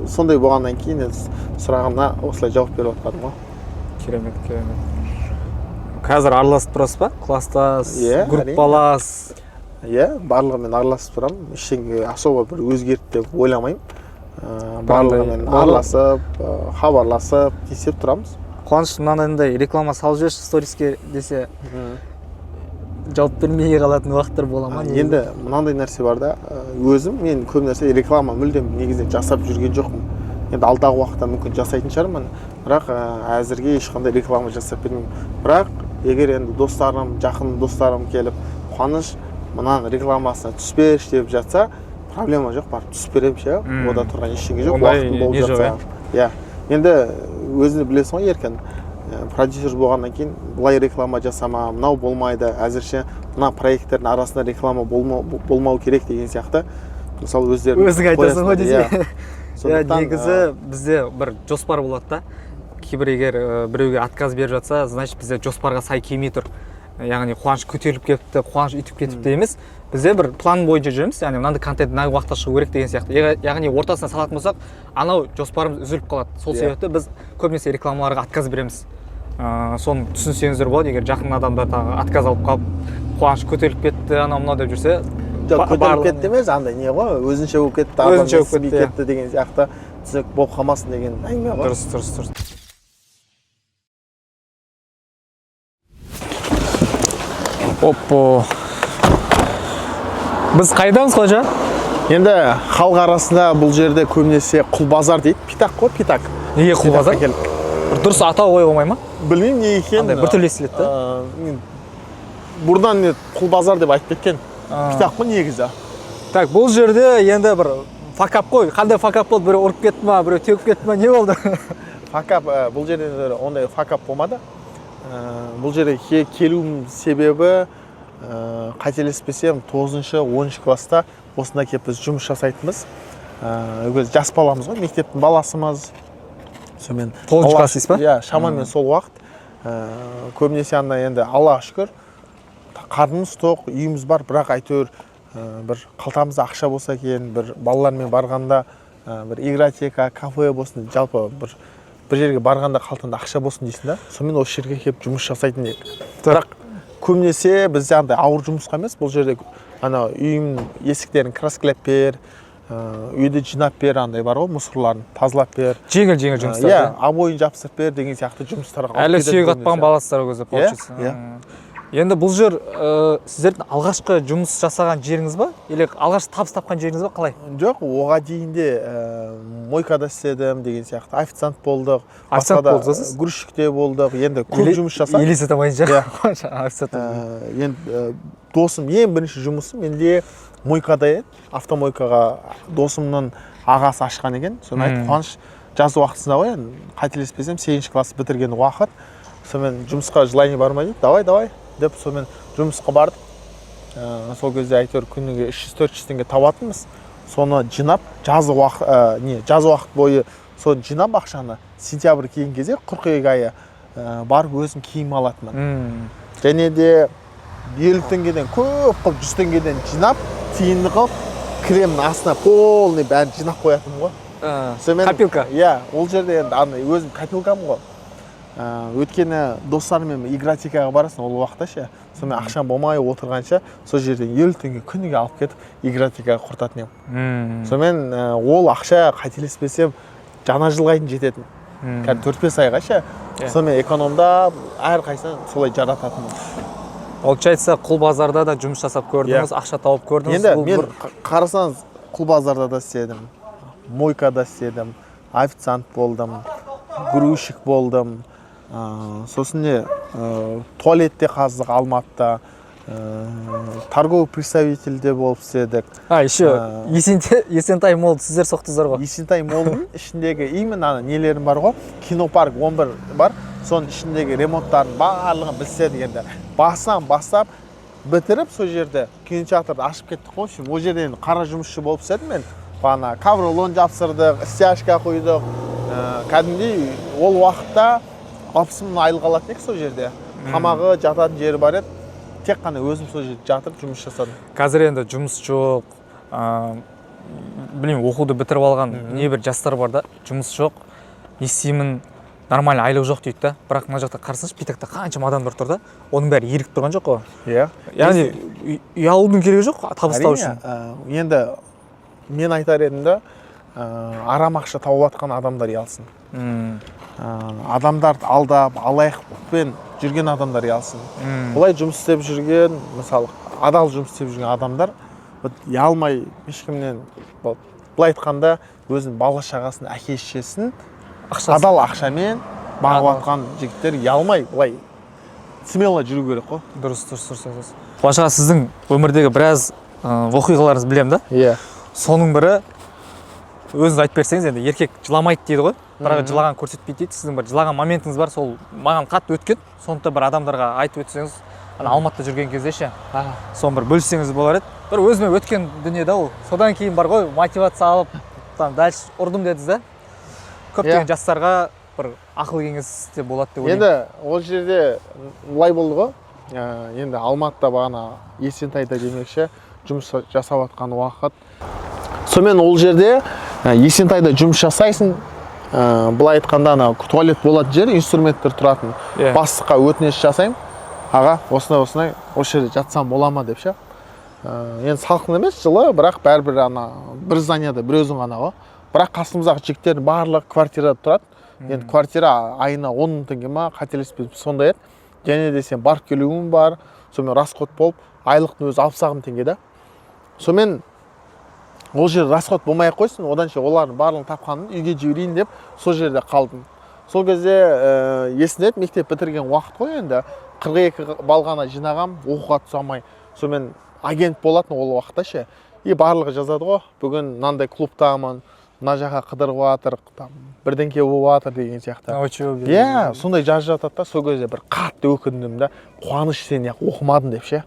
сондай болғаннан кейін енді сұрағына осылай жауап беріп жатқаным ғой. Керемет, керемет. Қазір араласып тұрасыз ба, класстас, Иә, әрине. группалас? Иә, барлығымен араласып тұрамын. Ештеңе особо бір өзгерді деп ойламаймын. Барлығымен араласып, хабарласып, тиісіп тұрамыз. Қуаныш, мынандай реклама салып жіберші сториске десе, жауап бермей қалатын уақыттар бола ма негізі? Енді мынандай нәрсе бар да, өзім мен көп нәрсе реклама мүлдем негізінен жасап жүрген жоқпын. Енді алдағы уақытта мүмкін жасайтын шығармын, бірақ әзірге ешқандай реклама жасап бермеймін. Бірақ егер енді достарым, жақын достарым келіп, «Қуаныш, мынаның рекламасына түсіп берші» деп жатса, проблема жоқ, барып түсіп беремін ше. Ода тұрған ештеңе жоқ. Ондай Уақытым болып не жоқ, жатса. Иә, енді өзің де білесің ғой, Еркін, продюсер болғаннан кейін былай реклама жасама, мынау болмайды, әзірше мына проекттердің арасында реклама болмау керек деген сияқты, мысалы, өздерің Өзің айтасың ғой қоясыңдар, десе. иә. Иә. Сондықтан, Негізі бізде бір жоспар болады да. Кейбір егер біреуге отказ беріп жатса, значит, бізде жоспарға сай келмей тұр, яғни Қуаныш көтеріліп кетіпті, Қуаныш үйтіп кетіпті емес. Бізде бір план бойынша жүреміз, яғни мынандай контент мына уақытта шығу керек деген сияқты. Яғни ортасына салатын болсақ, анау жоспарымыз үзіліп қалады. Сол себепті біз көбінесе рекламаларға отказ береміз. Соны түсінсеңіздер болады. Егер жақын адамдар тағы отказ алып қалып, Қуаныш көтеріліп кетті, анау мынау деп жүрсе, Жоқ, көтеріліп кетті емес, андай не ғой, өзінше болып кетті, адам Өзінше болып естімей кетті, иә. кетті деген сияқты түсінік болып қалмасын деген әңгіме ғой. Дұрыс, дұрыс, дұрыс. Оппо, біз қайдамыз, Қожа? Енді халық арасында бұл жерде көбінесе құл базар дейді, питак қой, питак. Неге құл базар? Питакқа келдік. Бір дұрыс атау қоюға болмай ма? Білмеймін неге екенін. Андай біртүрлі естіледі да. Мен бұрыннан не құл базар деп айтып кеткен. Питак қой негізі. Так, бұл жерде енді бір факап қой. Қандай факап болды? Біреу ұрып кетті ма, біреу теуіп кетті ма, не болды? Факап, бұл жерде ондай факап болмады. Бұл жерге келуім себебі, қателеспесем, 9-шы, 10 класста осында келіп біз жұмыс жасайтынбыз. Өзі жас баламыз ғой, мектептің баласымыз. Сонымен 9-шы класс дейсіз ба? Иә, шамамен сол уақыт. Көбінесе анда енді Аллаға шүкір, қарнымыз тоқ, үйіміз бар, бірақ әйтеуір бір қалтамызда ақша болса екен, бір балалармен барғанда бір игротека, кафе болсын, жалпы бір жерге барғанда қалтаңда ақша болсын дейсің да. Сонымен осы жерге келіп жұмыс жасайтын едік. Бірақ көбінесе бізде андай ауыр жұмысқа емес, бұл жерде ана үйдің есіктерін краскілеп бер, үйді жинап бер, андай бар ғой, мусорларын тазалап бер. Жеңіл жеңіл жұмыстар. Иә, обойын жапсырып бер деген сияқты жұмыстарға алып Әлі кетеді сүйек атпаған көбінесе. баласыздар ол кезде, получается. Иә. Енді бұл жер сіздердің алғашқы жұмыс жасаған жеріңіз ба, или алғашқы табыс тапқан жеріңіз ба, қалай? Жоқ, оға дейін де мойкада істедім деген сияқты, официант болдық. Официант Басқа да, болдыңыз ба сіз? Грузчикте болдық. Енді көп жұмыс жасадық. Елестете алмайын. Иә. Официант. Енді досым, ең бірінші жұмысым менде мойкада еді. Автомойкаға досымның ағасы ашқан екен. Соны айтты: «Қуаныш, жаз уақытысында ғой енді, қателеспесем, сегізінші класс бітірген уақыт, сонымен жұмысқа желание бар ма?» — дейді. «Давай, давай», — деп, сонымен жұмысқа бардық. Сол кезде әйтеуір күніге 300-400 теңге табатынбыз. Соны жинап, жаз уақыт, не, жаз уақыт бойы соны жинап ақшаны, сентябрь келген кезде, қыркүйек айы, барып өзім киім алатынмын. Және де 50 теңгеден көп қылып, 100 теңгеден жинап, тиынды қылып, кілемнің астына полный бәрін жинап қоятынмын ғой. Сонымен Копилка. Иә, ол жерде енді андай өзім копилкам ғой. Өйткені достарыммен игротекаға барасың ол уақытта ше, сонымен ақшам болмай отырғанша, сол жерден 50 теңге күніге алып кетіп, игротекаға құртатын едім. Сонымен ол ақша, қателеспесем, жаңа жылға дейін жететін, кәдімгі 4-5 айға ше. Сонымен экономдап, әрқайсысын солай жарататынмын. Получается, құл базарда да жұмыс жасап көрдіңіз, ақша тауып көрдіңіз. Енді Бұл мен қарасаңыз, құл базарда да істедім, мойкада істедім, официант болдым, грузчик болдым, сосын не, туалетте қаздық Алматыда. Торговый представительде болып істедік. А еще Есентай Молл сіздер соқтыңыздар ғой? Есентай Моллдың ішіндегі именно ана нелерім бар ғой, Кинопарк 11 бар, соның ішіндегі ремонттардың барлығын біз істедік. Енді басынан бастап бітіріп, сол жерде кинотеатрды ашып кеттік қой. В общем, ол жерде енді қара жұмысшы болып істедім мен. Бағана ковролон жапсырдық, стяжка құйдық. Кәдімгідей ол уақытта 60 000 айлық алатын едік. Сол жерде тамағы, жататын жері бар еді, тек қана өзім сол жерде жатып жұмыс жасадым. Қазір енді жұмыс жоқ, білмеймін, оқуды бітіріп алған небір жастар бар да, жұмыс жоқ, не істеймін, нормально айлық жоқ дейді да. Бірақ мына жақта қарасаңшы, Питакта қаншама адамдар тұр да, оның бәрі ерігіп тұрған жоқ қой. Иә. Яғни ұялудың керегі жоқ табыстау үшін. Енді мен айтар едім да, арам ақша тауып жатқан адамдар ұялсын. Адамдарды алдап, алаяқпен жүрген адамдар ұялсын. Былай жұмыс істеп жүрген, мысалы, адал жұмыс істеп жүрген адамдар вот ұялмай ешкімнен, вот, былай айтқанда, өзінің бала шағасын, әке шешесін Ақшасы. адал ақшамен бағып жатқан жігіттер ұялмай, былай смело жүру керек қой. Дұрыс, дұрыс, дұрыс айтасыз. Қуаныш аға, сіздің өмірдегі біраз оқиғаларыңызды білемін да. Соның бірі, өзіңіз айтып берсеңіз, енді еркек жыламайды дейді ғой, бірақ жылаған көрсетпейді дейді. Сіздің бір жылаған моментіңіз бар, сол маған қатты өткен. Сондықтан бір адамдарға айтып өтсеңіз, ана Алматыда жүрген кезде ше, соны бір бөліссеңіз болар еді. Бір өзіме өткен дүние да ол. Содан кейін бар ғой, мотивация алып, там дальше ұрдым дедіңіз да. Көптеген жастарға бір ақыл кеңес те болады деп ойлаймын. Енді ол жерде былай болды ғой, енді Алматыда бағана Есентайда демекші, жұмыс жасап жатқан уақыт. Сонымен ол жерде Есентайда жұмыс жасайсың, былай айтқанда, ана туалет болатын жер, инструменттер тұратын. Бастыққа өтініш жасаймын: «Аға, осындай осындай, осы жерде жатсам бола ма?» – деп ше. Енді салқын емес, жылы, бірақ бәрібір ана бір зданияда бір өзің ғана ғой. Бірақ қасымыздағы жігіттердің барлығы квартирада тұрады. Енді квартира айына 10 000 теңге ма, қателеспесем, сондай еді. Және де сен барып келуің бар, сонымен расход болып, айлықтың өзі 60 ақ мың теңге да. Сонымен ол жер расход болмай ақ қойсын, оданша олардың барлығын тапқанын үйге жіберейін деп, сол жерде қалдым. Сол кезде есімде еді, мектеп бітірген уақыт қой енді, 42 балл ғана жинағам, оқуға түсе алмай. Сонымен агент болатын ол уақытта ше, и барлығы жазады ғой: «Бүгін мынандай клубтамын, мына жаққа қыдырып жатыр, там бірдеңке болып жатыр» деген сияқты. Учебе. Иә, сондай жазып жатады да. Сол кезде бір қатты өкіндім да: «Қуаныш, сен неғып оқымадың?» – деп ше.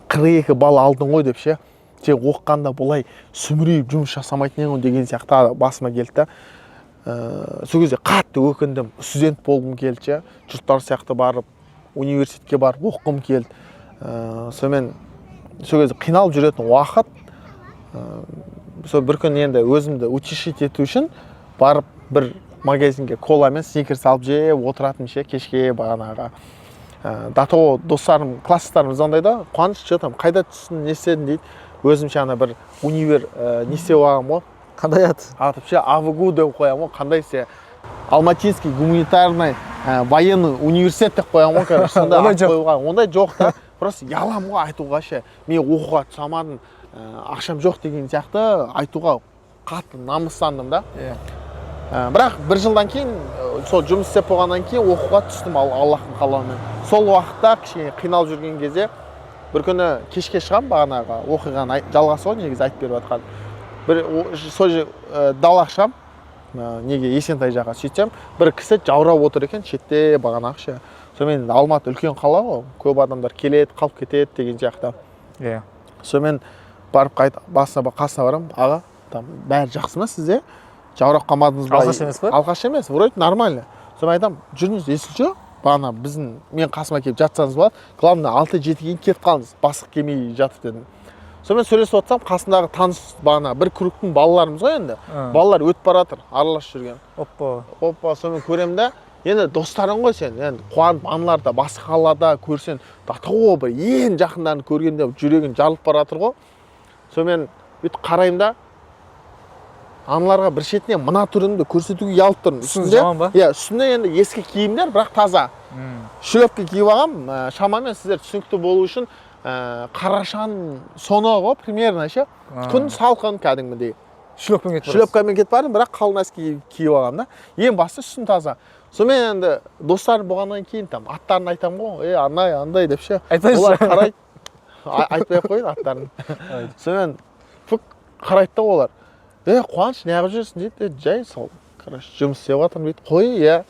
«42 балл алдың ғой» деп ше, «сен оқығанда бұлай сүмірейіп жұмыс жасамайтын едің ғой» деген сияқты басыма келді да. Сол кезде қатты өкіндім. Студент болғым келді ше, жұрттар сияқты барып, университетке барып оқығым келді. Сонымен сол кезде қиналып жүретін уақыт. Сол бір күні енді өзімді утешить ету үшін барып, бір магазинге кола мен Сникерс алып жеп отыратынмын ше кешке бағанағы. До того достарым, класстастарым звондайды да: «Қуаныш, че там, қайда түстің, не істедің?» – дейді. Өзімше ана бір универ не істеп алғанмын ғой. Қандай ат? Атып ше, АВГУ деп қоямын ғой. Қандай десе, Алматинский гуманитарный военный университет деп қоямын ғой, короче, сондай Ондай ат жоқ. қойған. Ондай жоқ та, просто ұяламын ғой айтуға ше, мен оқуға түсе алмадым, ақшам жоқ деген сияқты айтуға қатты намыстандым да. Бірақ бір жылдан кейін, сол жұмыс істеп болғаннан кейін оқуға түстім, ал Аллахтың қалауымен. Сол уақытта кішкене қиналып жүрген кезде, бір күні кешке шығамын, бағанағы оқиғаның жалғасы ғой негізі айтып беріп жатқан. Бір сол далаға шығамын, неге, Есентай жаққа. Сөйтсем, бір кісі жаурап отыр екен шетте бағанағы ше. Сонымен енді Алматы үлкен қала ғой, көп адамдар келеді, қалып кетеді деген сияқты. Сонымен барып қайт басына, қасына барамын: «Аға, там бәрі жақсы ма, сізде жаурап қалмадыңыз ба?» Алқаш емес па? Алқаш емес, вроде нормально. Сонымен айтамын: «Жүріңіз, если че, бағана біздің мен қасыма келіп жатсаңыз болады, главное, 6-7-ге дейін кетіп қалыңыз, бастық келмей жатып», – дедім. Сонымен сөйлесіп отырсам, қасындағы таныс бағана бір кругтың балаларымыз ғой енді, балалар өтіп бара жатыр, араласып жүрген. Оппа. Опа, сонымен көремін да, енді достарың ғой сен, енді қуанып, аналарды да басқа қалада көрсең, до того бір ең жақындарын көргенде жүрегің жарылып бара жатыр ғой. Сонымен бүйтіп қараймын да, аналарға бір шетінен мына түрімді көрсетуге ұялып тұрмын. Үстіңіз жаман ба? Иә, үстімде енді ескі киімдер, бірақ таза шлепка киіп алғанмын. Шамамен сіздер түсінікті болу үшін, қарашаның соңы ғой примерно ше, күн салқын кәдімгідей. Шлепкамен кетіп барасыз. Шлепкамен кетіп бардым, бірақ қалың носки киіп алғанмын да. Ең бастысы, үстім таза. Сонымен енді достарым болғаннан кейін там аттарын айтамын ғой: «Ей, андай андай», – деп ше. Айтпайсыз. Олар қарайды. Айтпай ақ қояйын аттарын. Сонымен фук қарайды да олар. Қуаныш, неғып жүрсің дейді. Жай сол, короче, жұмыс істеп жатырмын дейді. Қой, иә.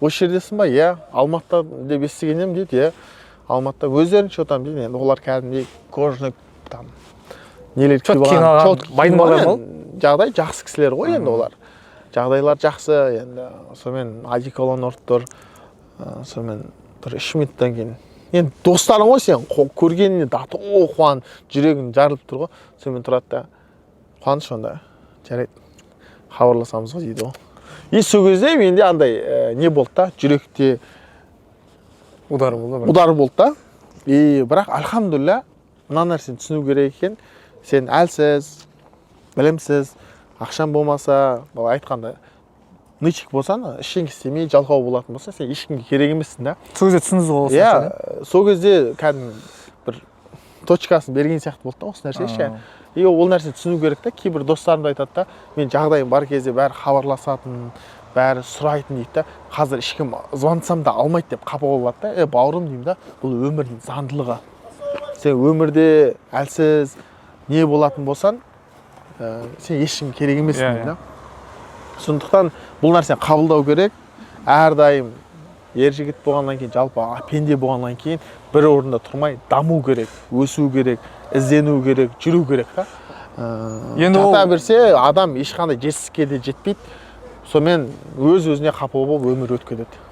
Осы жердесің ба? Иә. Алматыда деп естіген едім дейді. Иә. Алматыда өздерің че там дейді. Енді олар кәдімгідей кожаный там нелер киіп алған, байдың балалары ма? Жағдай жақсы кісілер ғой енді олар. Жағдайлар жақсы енді. Сонымен одеколон ұрып тұр. Сонымен бір 3 минуттан кейін енді достарың ғой сен, көргеніне даты қуанып, жүрегің жарылып тұр ғой. Сонымен тұрады да, Қуаныш онда жарайды, хабарласамыз ғой дейді ғой. И сол кезде менде андай не болды да, жүректе удар болды. Удар болды да. И бірақ альхамдулилля мына нәрсені түсіну керек екен. Сен әлсіз, білімсіз, ақшаң болмаса, былай айтқанда нычик болсаң, ештеңе істемей жалқау болатын болса, сен ешкімге керек емессің да. Сол кезде түсіндіңіз ғой осы нәрсені? Иә, сол кезде кәдімгі бір точкасын берген сияқты болды да осы нәрсе ше. И ол нәрсені түсіну керек та. Кейбір достарым да айтады да, мен жағдайым бар кезде бәрі хабарласатын, бәрі сұрайтын дейді да. Қазір ешкім звондасам да алмайды деп қапа болады да. Бауырым деймін да, бұл өмірдің заңдылығы. Сен өмірде әлсіз не болатын болсаң, сен ешкімге керек емессің деймін да. Сондықтан бұл нәрсені қабылдау керек. Әрдайым ер жігіт болғаннан кейін, жалпы пенде болғаннан кейін бір орында тұрмай даму керек, өсу керек, іздену керек, жүру керек та. Енді жата берсе адам ешқандай жетістікке де жетпейді. Сонымен өз-өзіне қапа болып өмір өтіп кетеді.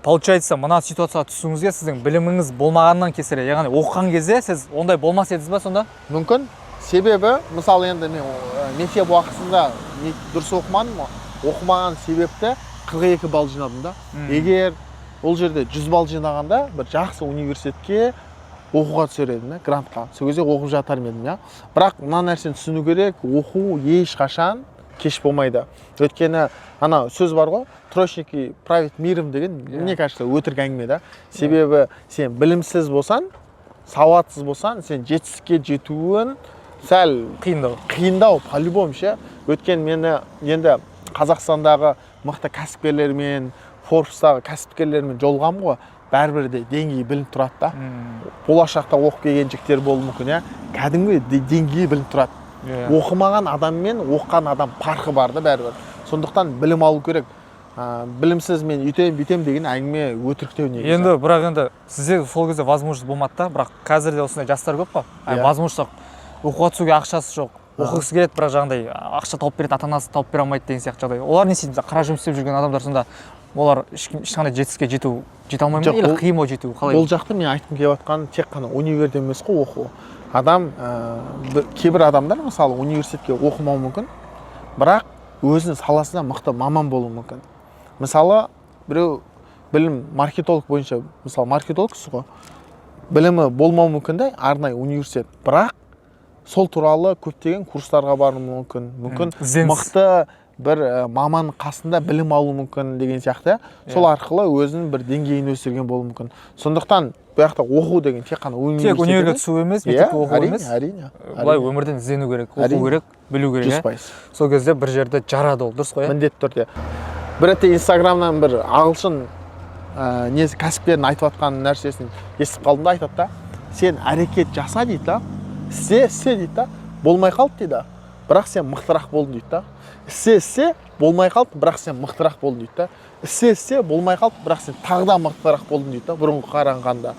Получается, мына ситуацияға түсуіңізге сіздің біліміңіз болмағаннан кесірі, яғни оқыған кезде сіз ондай болмас едіңіз ба сонда? Мүмкін. Себебі, мысалы енді мен мектеп уақытында дұрыс оқымадым, оқымаған себепті 42 балл жинадым да. Егер ол жерде 100 балл жинағанда бір жақсы университетке оқуға түсер едім, грантқа. Сол кезде оқып жатар едім, иә. Бірақ мына нәрсені түсіну керек, оқу ешқашан кеш болмайды. Өйткені ана сөз бар ғой, троечники правят миром деген, мне кажется, өтірік әңгіме да. Себебі сен білімсіз болсаң, сауатсыз болсаң, сен жетістікке жетуің сәл қиындау. Қиындау по-любому ше. Өйткені мені енді Қазақстандағы мықты кәсіпкерлермен, Форбстағы кәсіпкерлермен жолығамын ғой, бәрібір де деңгейі білініп тұрады да. Болашақта оқып келген жігіттер болуы мүмкін, иә. Кәдімгі деңгейі білініп тұрады. Оқымаған адам мен оқыған адам парқы бар да бәрібір. Сондықтан білім алу керек. Білімсіз мен үйтем бүйтем деген әңгіме өтіріктеу негізі. Енді бірақ енді сізде сол кезде возможность болмады да, бірақ қазір де осындай жастар көп қой. Возможность оқуға түсуге ақшасы жоқ, оқығысы келеді, бірақ жаңағыдай ақша тауып береді, ата-анасы тауып бере алмайды деген сияқты жағдай. Олар не істейді? Мысалы, қара жұмыс істеп жүрген адамдар сонда олар ешқандай жетістікке жете алмай ма? Или қиын ба жету? Қалай? Бұл жақта мен айтқым келіп жатқан тек қана универде емес қой оқу. Адам, кейбір адамдар мысалы университетке оқымауы мүмкін, бірақ өзінің саласында мықты маман болуы мүмкін. Мысалы, біреу білім маркетолог бойынша, мысалы маркетологсыз ғой, білімі болмауы мүмкін де арнайы университет, бірақ сол туралы көптеген курстарға баруы мүмкін, мүмкін мықты бір маман қасында білім алу мүмкін деген сияқты. Сол арқылы өзінің бір деңгейін өсірген болуы мүмкін. Сондықтан бұл жақта оқу деген тек қана университет тек универге түсу емес, мектепте оқу емес. Әрине. Былай өмірден іздену керек, оқу керек, білу керек. 100%. Сол кезде бір жерде жарады ол, дұрыс қой, иә? Міндетті түрде. Бір ретте Инстаграмнан бір ағылшын несі кәсіпкердің айтып жатқан нәрсесін естіп қалдым да, айтады да, сен әрекет жаса дейді да, істе, істе дейді да, болмай қалды дейді, бірақ сен мықтырақ болдың дейді да. Істе, істе, болмай қалды, бірақ сен мықтырақ болдың дейді да. Істе, істе, болмай қалды, бірақ сен тағы да мықтырақ болдың дейді да, бұрынғы қарағанда.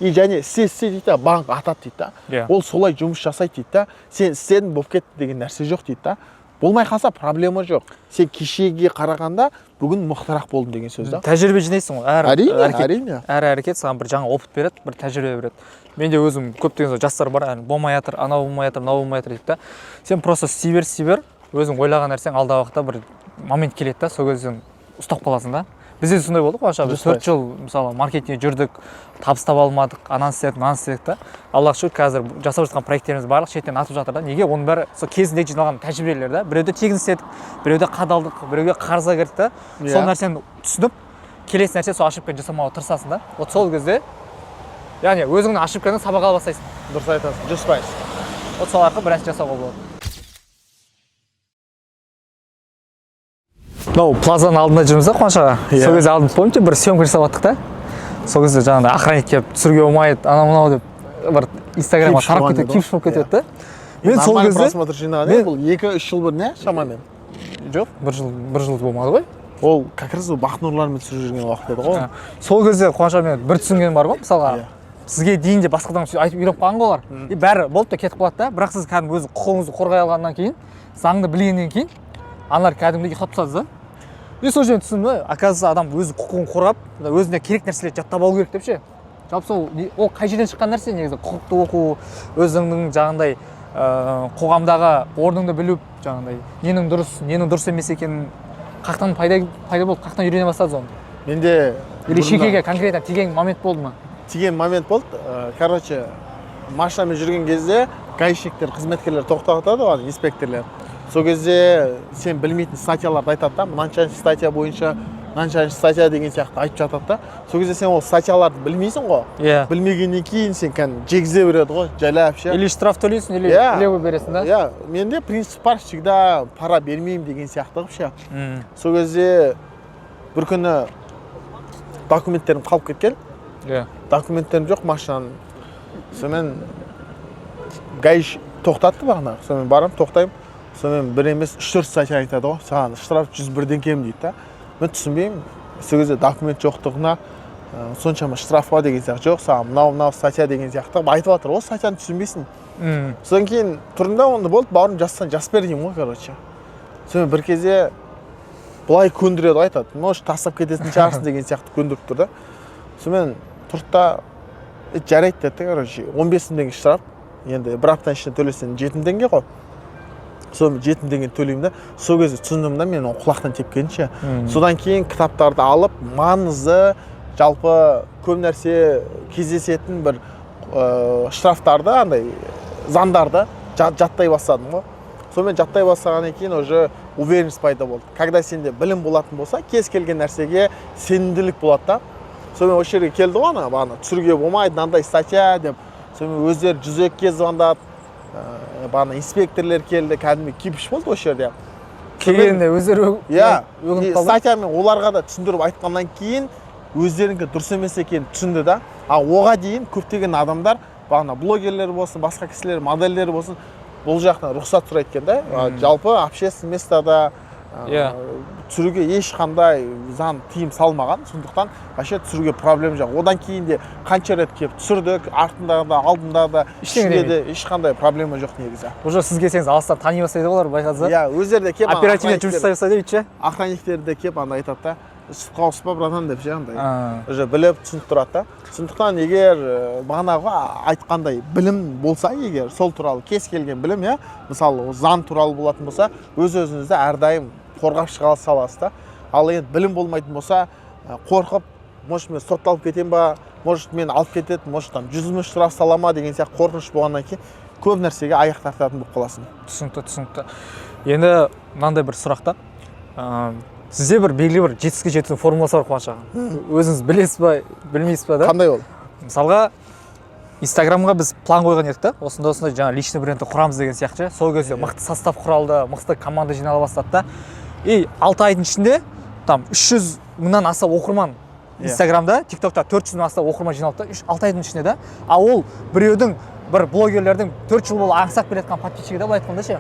И және істе, істе дейді да, банк атады дейді да. Ол солай жұмыс жасайды дейді да. Сен істедің, болып кетті деген нәрсе жоқ дейді да. Болмай қалса проблема жоқ. Сен кешегіге қарағанда бүгін мықтырақ болдың деген сөз да. Тәжірибе жинайсың ғой. Әрине, әрине. Әр әрекет саған бір жаңа опыт береді, бір тәжірибе береді. Менде өзім көптеген жастар бар, әне болмай жатыр, анау болмай жатыр, мынау болмай жатыр дейді да. Сен просто істей бер, істей бер, өзің ойлаған нәрсең алдағы уақытта бір момент келеді да, сол кезде сен ұстап қаласың да. Бізде сондай болды ғой, Қуаныш, біз 4 жыл мысалы маркетингте жүрдік, табыс таба алмадық, ананы істедік, мынаны істедік та. Аллаға шүкір, қазір жасап жатқан проекттеріміз барлық шеттен атып жатыр да. Неге? Оның бәрі сол кезінде жиналған тәжірибелер да. Біреуде тегін істедік, біреуде қадалдық, біреуге қарызға кірдік та. Сол нәрсені түсініп, келесі нәрсе сол ошибканы жасамауға тырысасың да. Вот сол кезде, яғни өзіңнің ошибкаңнан сабақ ала бастайсың. Дұрыс айтасың, 100%. Вот сол арқылы бір нәрсе жасауға болады. Мынау плазаның алдында жүрміз да, Қуаныш аға. Сол кезде алдын, помните, бір съемка жасап жаттық та. Сол кезде жаңағыдай охранник келіп түсіруге болмайды, анау мынау деп бір Инстаграмға Кипиш тарап болған кетеді, еді ғой. кипиш болып кетеді да. Мен сол Нормальный кезде просмотр жинаған мен- иә, бұл 2-3 жыл бұрын, иә, шамамен. Жоқ, бір жыл, бір жыл болмады ғой. Ол как раз ол Бақнұрлармен түсіріп жүрген уақыт еді ғой. А, сол кезде, Қуаныш аға, мен бір түсінгенім бар ғой. Мысалға, сізге дейін де басқа адам сөйтіп айтып үйреніп қалған ғой олар, и бәрі болды да кетіп қалады да. Бірақ сіз кәдімгі өз құқығыңызды қорғай алғаннан кейін, заңды білгеннен кейін, аналар кәдімгідей ұйықтап тастады да. И сол жерден түсіндім да, оказывается, адам өз құқығын қорғап, өзіне керек нәрселерді жаттап алу керек деп ше. Жалпы сол ол қай жерден шыққан нәрсе негізі, құқықты оқу, өзіңнің жаңағындай қоғамдағы орныңды білу, жаңағындай ненің дұрыс, ненің дұрыс емес екенін қаяқтан пайда болды, қаяқтан үйрене бастадыңыз оны? Менде Или бұрында шекеге конкретно тиген момент болды ма? Тиген момент болды. Короче, машинамен жүрген кезде гаишниктер, қызметкерлер тоқтатады ғой, ана инспекторлер. Сол кезде сен білмейтін статьяларды айтады да, мынаншаншы статья бойынша, мынаншаншы статья деген сияқты айтып жатады да. Сол кезде сен ол статьяларды білмейсің ғой. Білмегеннен кейін сен кәдімгі жегізе береді ғой жайлап ше. Или штраф төлейсің, или левый бересің да. Иә, менде принцип бар, всегда пара бермеймін деген сияқты қылып ше. Сол кезде бір күні документтерім қалып кеткен. Документтерім жоқ машинаның. Сонымен гаиш тоқтатты бағана. Сонымен барамын, тоқтаймын. Сонымен бір емес, үш төрт статья айтады ғой, саған штраф 101-ден кем дейді да. Мен түсінбеймін сол кезде, документ жоқтығына соншама штраф па деген сияқты. Жоқ, саған мынау мынау статья деген сияқты қылып айтып жатыр ғой, статьяны түсінбейсің. Содан кейін тұрдым да, онда болды, бауырым, жазсаң жазып бер деймін ғой, короче. Сонымен бір кезде былай көндіреді ғой, айтады, может, тастап кететін шығарсың деген сияқты көндіріп тұр да. Сонымен тұрды да: «Е, жарайды», – деді да. Короче, 15 000 теңге штраф. Енді бір аптаның ішінде төлесең, 7000 теңге ғой. Сонымен 7000 теңге төлеймін да. Сол кезде түсіндім да мен оны құлақтан тепкенін ше. Содан кейін кітаптарды алып, маңызды, жалпы көп нәрсе кездесетін бір штрафтарды, андай заңдарды жаттай бастадым ғой. Сонымен жаттай бастағаннан кейін уже уверенность пайда болды. Когда сенде білім болатын болса, кез келген нәрсеге сенімділік болады да. Сонымен осы жерге келді ғой, ана бағана түсіруге болмайды, мынандай статья деп. Сонымен өздері 102-ге звондады, бағана инспекторлер келді, кәдімгі кипиш болды осы жерде. Келгенде өздері өкініп И қалды. Статьямен оларға да түсіндіріп айтқаннан кейін өздерінікі дұрыс емес екенін түсінді да. А оға дейін көптеген адамдар, бағана блогерлер болсын, басқа кісілер, модельдер болсын, бұл жақтан рұқсат сұрайды екен да. Жалпы общественный местода түсіруге ешқандай заң тыйым салмаған, сондықтан вообще түсіруге проблема жоқ. Одан кейін де қанша рет келіп түсірдік, артында да, алдында да, Ештеңе ішінде де ешқандай проблема жоқ негізі. Уже сіз келсеңіз, алыстан тани бастайды ғой олар, байқадыңыз ба? Иә, өздері де келіп, ана Оперативно жұмыс жасай бастайды бүйтіп ше. Охранниктер де келіп, анда айтады да: «Сүт қауыс па, братан?» – деп ше, андай уже біліп, түсініп тұрады да. Сондықтан егер бағанағы айтқандай білім болса, егер сол туралы кез келген білім, иә, мысалы, ол заң туралы болатын болса, өз өзіңізді әрдайым қорғап шыға саласыз да. Ал енді білім болмайтын болса, қорқып, может, мен сотталып кетемін ба, может, мен алып кетеді, может, там 100 000 штраф сала ма деген сияқты қорқыныш болғаннан кейін көп нәрсеге аяқ тартатын болып қаласың. Түсінікті. Енді мынандай бір сұрақ та. Сізде бір белгілі бір жетістікке жетудің формуласы бар, Қуаныш аға, өзіңіз білесіз ба, білмейсіз ба да? Қандай ол? Мысалға, Инстаграмға біз план қойған едік та, осындай осындай жаңа личный брендті құрамыз деген сияқты ше. Сол кезде мықты состав құралды, мықты команда жинала бастады да. И 6 айдың ішінде там 300 мыңнан аса оқырман, Инстаграмда, Тиктокта 400 мыңнан аса оқырман жиналды да 6 айдың ішінде да. А ол біреудің, бір блогерлердің 4 жыл бойы аңсап келе жатқан подписчигі да, былай айтқанда ше.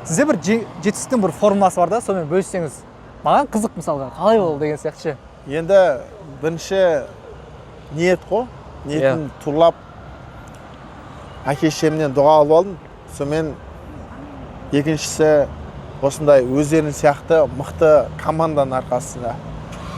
Сізде бір жетістіктің бір формуласы бар да, сонымен бөліссеңіз, маған қызық, мысалға, қалай ол деген сияқты ше. Енді бірінші ниет қой. Ниетін турлап, әке шешемнен дұға алып алдым. Сонымен екіншісі осындай өздерің сияқты мықты команданың арқасында.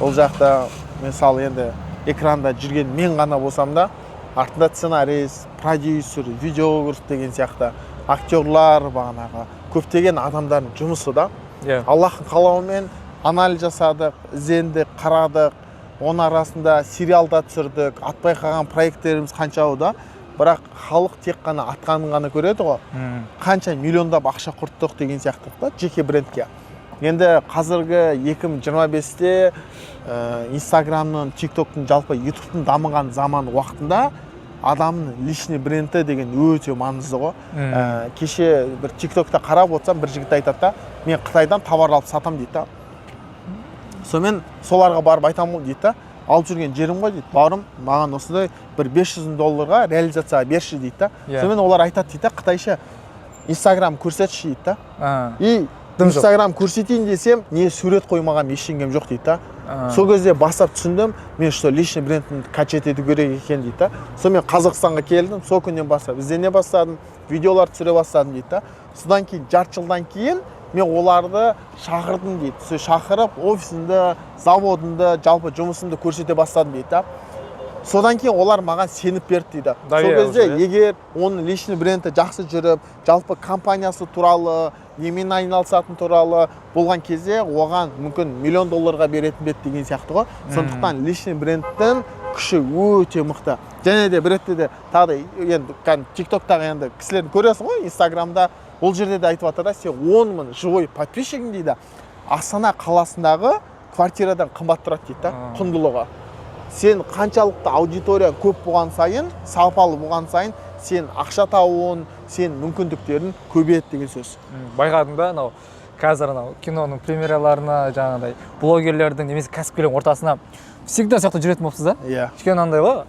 Ол жақта мысалы, енді экранда жүрген мен ғана болсам да, артында сценарист, продюсер, видеограф деген сияқты актерлар, бағанағы көптеген адамдардың жұмысы да. Аллахтың қалауымен анализ жасадық, іздендік, қарадық. Оның арасында сериал да түсірдік, атпай қалған проекттеріміз қаншауы да. Бірақ халық тек қана атқанын ғана көреді ғой. Қанша миллиондап ақша құрттық деген сияқты да жеке брендке. Енді қазіргі 2025-те Инстаграмның, Тиктоктың, жалпы Ютубтың дамыған заман уақытында адамның личный бренді деген өте маңызды ғой. Кеше бір Тиктокта қарап отырсам, бір жігіт айтады да: «Мен Қытайдан товар алып сатамын», – дейді да. Сонымен соларға барып айтамын ғой дейді да. Алып жүрген жерім ғой дейді, бауырым, маған осындай бір 500 мың долларға реализацияға берші дейді да. Сонымен олар айтады дейді да, қытайша Инстаграм көрсетші дейді да. И Дым жоқ. Инстаграм көрсетейін десем, не сурет қоймаған, ештеңем жоқ дейді да. Сол кезде бастап түсіндім мен, что личный брендімді качать ету керек екен дейді да. Сонымен Қазақстанға келдім, сол күннен бастап іздене бастадым, видеолар түсіре бастадым дейді да. Содан кейін жарты жылдан кейін мен оларды шақырдым дейді. Сол шақырып, офисімді, заводымды, жалпы жұмысымды көрсете бастадым дейді да. Содан кейін олар маған сеніп берді дейді. Сол Доверие кезде уже, иә? егер оның личный бренді жақсы жүріп, жалпы компаниясы туралы, немен айналысатын туралы болған кезде, оған мүмкін миллион долларға беретін бе еді деген сияқты ғой. Сондықтан личный брендтің күші өте мықты. Және де бір ретте де тағы да енді кәдімгі Тиктоктағы енді кісілерді көресің ғой, Инстаграмда, ол жерде де айтып жатыр да: сен 10 000 живой подписчигің дейді, Астана қаласындағы квартирадан қымбат тұрады дейді да құндылығы. Сен қаншалықты аудитория көп болған сайын, сапалы болған сайын, сен ақша табуың, сен мүмкіндіктерің көбейеді деген сөз. Байқадың ба, анау қазір анау киноның премьераларына, жаңағыдай блогерлердің немесе кәсіпкерлердің ортасына всегда сол жақта жүретін болыпсыз да? Иә. Өйткені андай ғой,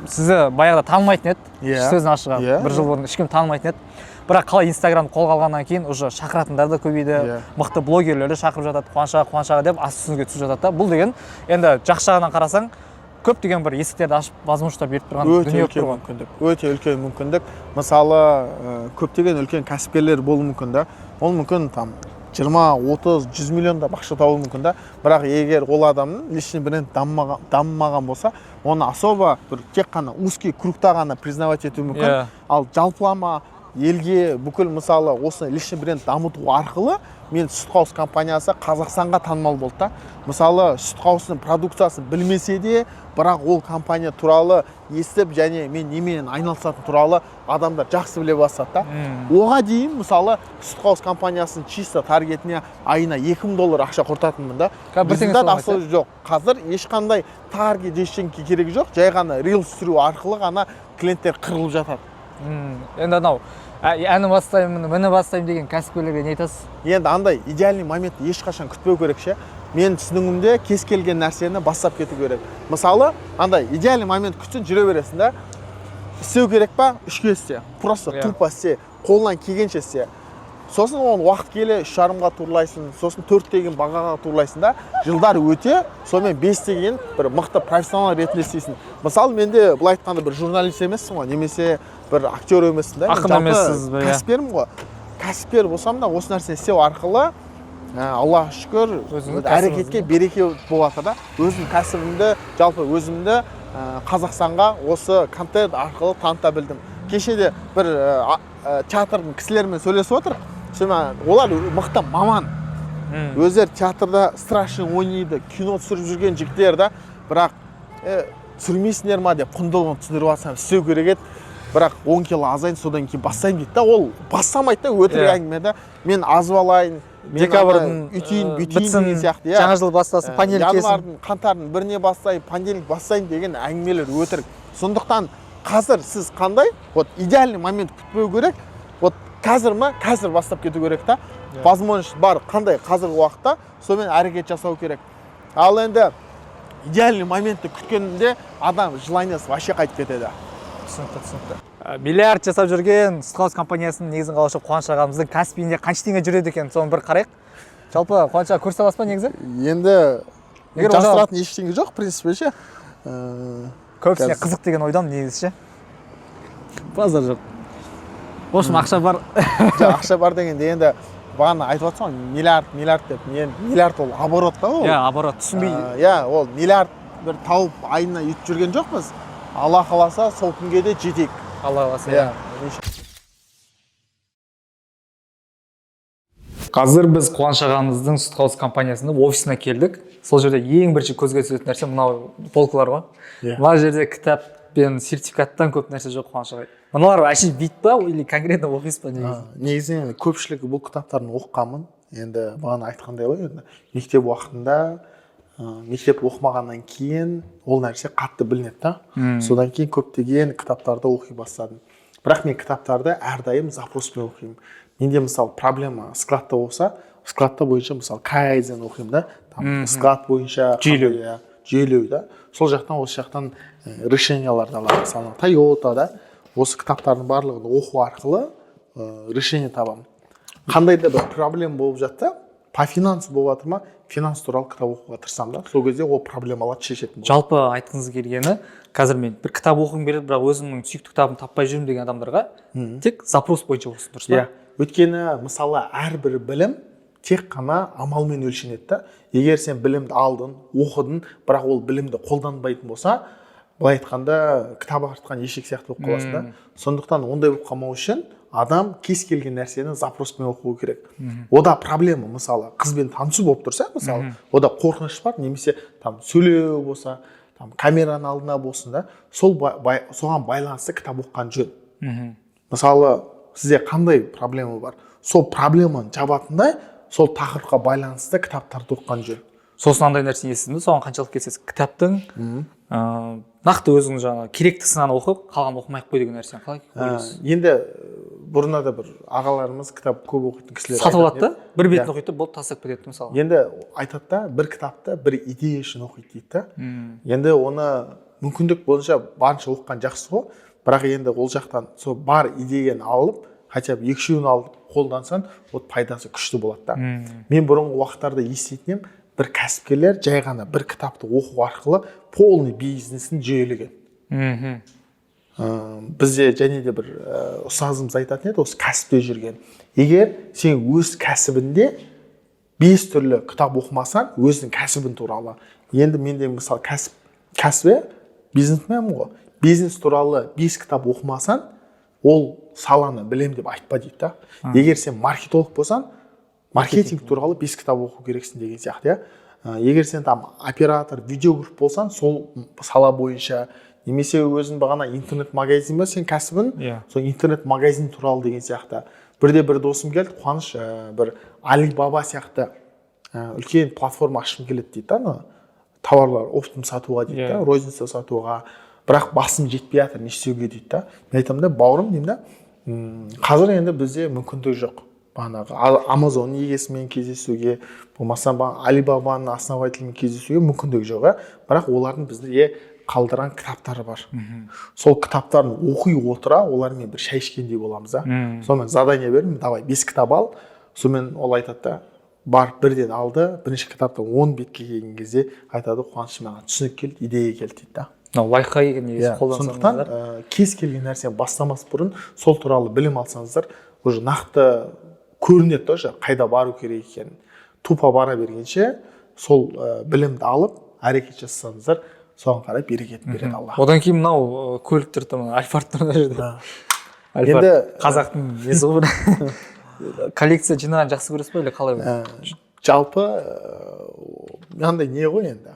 сізді баяғыда танымайтын еді, сөзін ашығы, бір жыл бұрын ешкім танымайтын еді. Бірақ қалай Инстаграмды қолға алғаннан кейін, уже шақыратындар да көбейді, мықты блогерлерді шақырып жатады, «Қуаныш аға, Қуаныш аға» деп асты үстіңізге түсіп жатады да. Бұл деген енді жақсы жағынан қарасаң, көптеген бір есіктерді ашып, возможностьтар беріп тұрған Өте дүние болып үлкен тұр ғой. мүмкіндік, өте үлкен мүмкіндік. Мысалы, көптеген үлкен кәсіпкерлер болуы мүмкін да. Ол мүмкін там 20, 30, 100 миллиондап ақша табуы мүмкін да. Бірақ егер ол адамның личный бренд дамымаған болса, оны особо бір тек қана узкий кругта ғана признавать етуі мүмкін. Ал жалпылама елге бүкіл, мысалы, осы личный бренд дамыту арқылы мен Сүт Хаус компаниясы Қазақстанға танымал болды да. Мысалы, Сүт Хаустың продукциясын білмесе де, бірақ ол компания туралы естіп және мен немен айналысатын туралы адамдар жақсы біле бастады да. Оға дейін, мысалы, Сүт Хаус компаниясының чисто таргетіне айына 2000 доллар ақша құртатынмын да. Қазір бірдеңе Результат соламайсыз, особо жоқ. Қазір ешқандай таргет, ештеңе керегі жоқ, жай ғана рилс түсіру арқылы ғана клиенттер қырылып жатады. Енді анау әні бастаймын, міне бастаймын деген кәсіпкерлерге не айтасыз? Енді андай идеальный моментті ешқашан күтпеу керек ше. Менің түсінігімде, кез келген нәрсені бастап кету керек. Мысалы, андай идеальный момент күтсең, жүре бересің да. Істеу керек па, үшке істе, просто тупо істе, қолынан келгенше істе. Сосын оны уақыт келе 3,5-ға турлайсың, сосын 4 деген бағаға турлайсың да, жылдар өте сонымен 5 деген бір мықты профессионал ретінде істейсің. Мысалы, менде былай айтқанда бір журналист емеспін ғой немесе бір актер емеспін да. Мен Ақын жалпы емессіз бе, иә? кәсіпкермін ғой. Кәсіпкер болсам да, осы нәрсені істеу арқылы, Аллаға шүкір, Өзіңнің әрекетке кәсібіңізді. береке болып жатыр да. Өзім кәсібімді, жалпы өзімді Қазақстанға осы контент арқылы таныта білдім. Кеше де бір театрдың кісілерімен сөйлесіп отырық. Сонымен олар мықты маман, өздері театрда страшный ойнайды, кино түсіріп жүрген жігіттер да. Бірақ түсірмейсіңдер ма деп құндылығын түсіндіріп жатсам, істеу керек еді, бірақ 10 кило азайын, содан кейін бастаймын дейді да. Ол бастамайды да, өтірік әңгіме да. Мен азып алайын, мен Декабрьдің ана үйтейін, бүйтейін бітсін, деген сияқты, иә. Жаңа жыл бастасын, понедельник келсін. Январьдың, қаңтардың біріне бастаймын, понедельник бастаймын деген әңгімелер өтірік. Сондықтан қазір сіз қандай, вот идеальный момент күтпеу керек. Вот қазір ма, қазір бастап кету керек та. Возможность бар қандай қазіргі уақытта, сонымен әрекет жасау керек. Ал енді идеальный моментті күткенде адам желаниясы вообще қайтып кетеді. Түсінікті. Миллиард жасап жүрген Сүт Хаус компаниясының негізін қалаушы Қуаныш ағамыздың Каспиінде қанша теңге жүреді екен, соны бір қарайық. Жалпы, Қуаныш аға, көрсете аласыз ба негізі? Енді Егер ол жасыратын ештеңе жоқ, в принципе ше. Көбісіне Қазір- қызық деген ойдамын негізі ше. Базар жоқ, в общем, ақша бар. Жоқ, ақша бар дегенде, енді бағана айтып жатсың ғой миллиард, миллиард деп. Мен миллиард ол оборот та ол. Иә, оборот, түсінбей. Иә, ол миллиард бір тауып, айына өйтіп жүрген жоқпыз. Алла қаласа, сол күнге де жетейік. Алла қаласа. Иә. Қазір біз Қуаныш ағамыздың Сүт Хаус компаниясының офисына келдік. Сол жерде ең бірінші көзге түсетін нәрсе мынау полкалар ғой. Мына жерде кітап пен сертификаттан көп нәрсе жоқ, Қуаныш ағай. Мыналар вообще вид па или конкретно оқисыз ба негізі? Негізінен енді көпшілігі бұл кітаптарын оқығанмын. Енді бағана айтқандай ғой, енді мектеп уақытында, мектеп оқымағаннан кейін ол нәрсе қатты білінеді да. Содан кейін көптеген кітаптарды оқи бастадым. Бірақ мен кітаптарды әрдайым запроспен оқимын. Менде, мысалы, проблема складта болса, складта бойынша, мысалы, кайдзен оқимын да, там склад бойынша Жүйелеу. қандай, иә, Жүйелеу да. Сол жақтан, осы жақтан решенияларды аламын. Мысалы, Тойота да, осы кітаптардың барлығын оқу арқылы решение табамын. Қандай да бір проблема болып жатса, по финансу болып жатыр ма, финанс туралы кітап оқуға тырысамын да. Сол кезде ол проблемаларды шешетін боламын. Жалпы айтқыңыз келгені, қазір мен бір кітап оқығым келеді, бірақ өзімнің сүйікті кітабымды таппай жүрмін деген адамдарға тек запрос бойынша оқысын, дұрыс па? Иә, өйткені, мысалы, әрбір білім тек қана амалмен өлшенеді да. Егер сен білімді алдың, оқыдың, бірақ ол білімді қолданбайтын болса, былай айтқанда, кітап артқан ешек сияқты болып қаласың да. Сондықтан ондай болып қалмау үшін адам кез келген нәрсені запроспен оқуы керек. Ода проблема, мысалы, қызбен танысу болып тұрса, мысалы, ода қорқыныш бар немесе там сөйлеу болса, там камераның алдына болсын да, сол соған байланысты кітап оқыған жөн. Мысалы, сізде қандай проблема бар, сол проблеманы жабатындай, сол тақырыпқа байланысты кітаптарды оқыған жөн. Сосын андай нәрсені естідім да, соған қаншалық келісесіз? Кітаптың нақты өзің жаңағы керектісін ғана оқып, қалғанын оқымай ақ қой деген нәрсені қалай ойлайсыз? Енді бұрында да бір ағаларымыз, кітап көп оқитын кісілер Сатып алады да, айтатын еді. бір бетін оқиды да, болды, тастап кетеді, мысалы. Енді айтады да, бір кітапты бір идея үшін оқиды дейді да. Енді оны мүмкіндік бойынша барынша оқыған жақсы ғой, бірақ енді ол жақтан сол бар идеяны алып, хотя бы екі үшеуін алып қолдансаң, вот пайдасы күшті болады да. Мен бұрынғы уақыттарда еститін едім, бір кәсіпкерлер жай ғана бір кітапты оқу арқылы полный бизнесін жүйелеген. Бізде және де бір ұстазымыз айтатын еді, осы кәсіпте жүрген: егер сен өз кәсібінде бес түрлі кітап оқымасаң, өзінің кәсібің туралы, енді менде, мысалы, кәсібі бизнесменмін ғой, бизнес туралы бес кітап оқымасаң, ол саланы білем деп айтпа дейді да. Егер сен маркетолог болсаң, маркетинг туралы бес кітап оқу керексің деген сияқты, иә. Егер сен там оператор, видеограф болсаң, сол сала бойынша, немесе өзің бағана интернет магазин ба сен кәсібің, сол интернет магазин туралы деген сияқты. Бірде бір досым келді: «Қуаныш, бір Алибаба сияқты үлкен платформа ашқым келеді», — дейді да, ана товарлар оптом сатуға дейді да, розница сатуға, «бірақ басым жетпей жатыр, не істеуге?» — дейді да. Мен айтамын да: «Бауырым, — деймін да, — қазір енді бізде мүмкіндік жоқ бағанағы Амазон егесімен кездесуге, болмаса Алибабаның основателімен кездесуге мүмкіндік жоқ, иә. Бірақ олардың бізде қалдырған кітаптары бар. Сол кітаптарын оқи отыра, олармен бір шай ішкендей боламыз да». Сонымен задание бердім: «Давай, бес кітап ал». Сонымен ол айтады да, барып бірден алды. Бірінші кітапта 10 бетке келген кезде айтады: «Қуаныш, маған түсінік келді, идея келді», — дейді да. Мынау лайфхак екен негізі, Сондықтан қолдансаңыздар. Кез келген нәрсені бастамас бұрын сол туралы білім алсаңыздар, уже нақты көрінеді да, уже қайда бару керек екенін. Тупо бара бергенше, сол білімді алып, әрекет жасасаңыздар, соған қарай берекетін береді Алла. Одан кейін мынау көліктер тұр, мына Альфард тұр мына жерде. Альфард. Енді, Қазақтың несі ғой бір. Коллекция жинаған жақсы көресіз ба или қалай? Жалпы мынандай не ғой енді,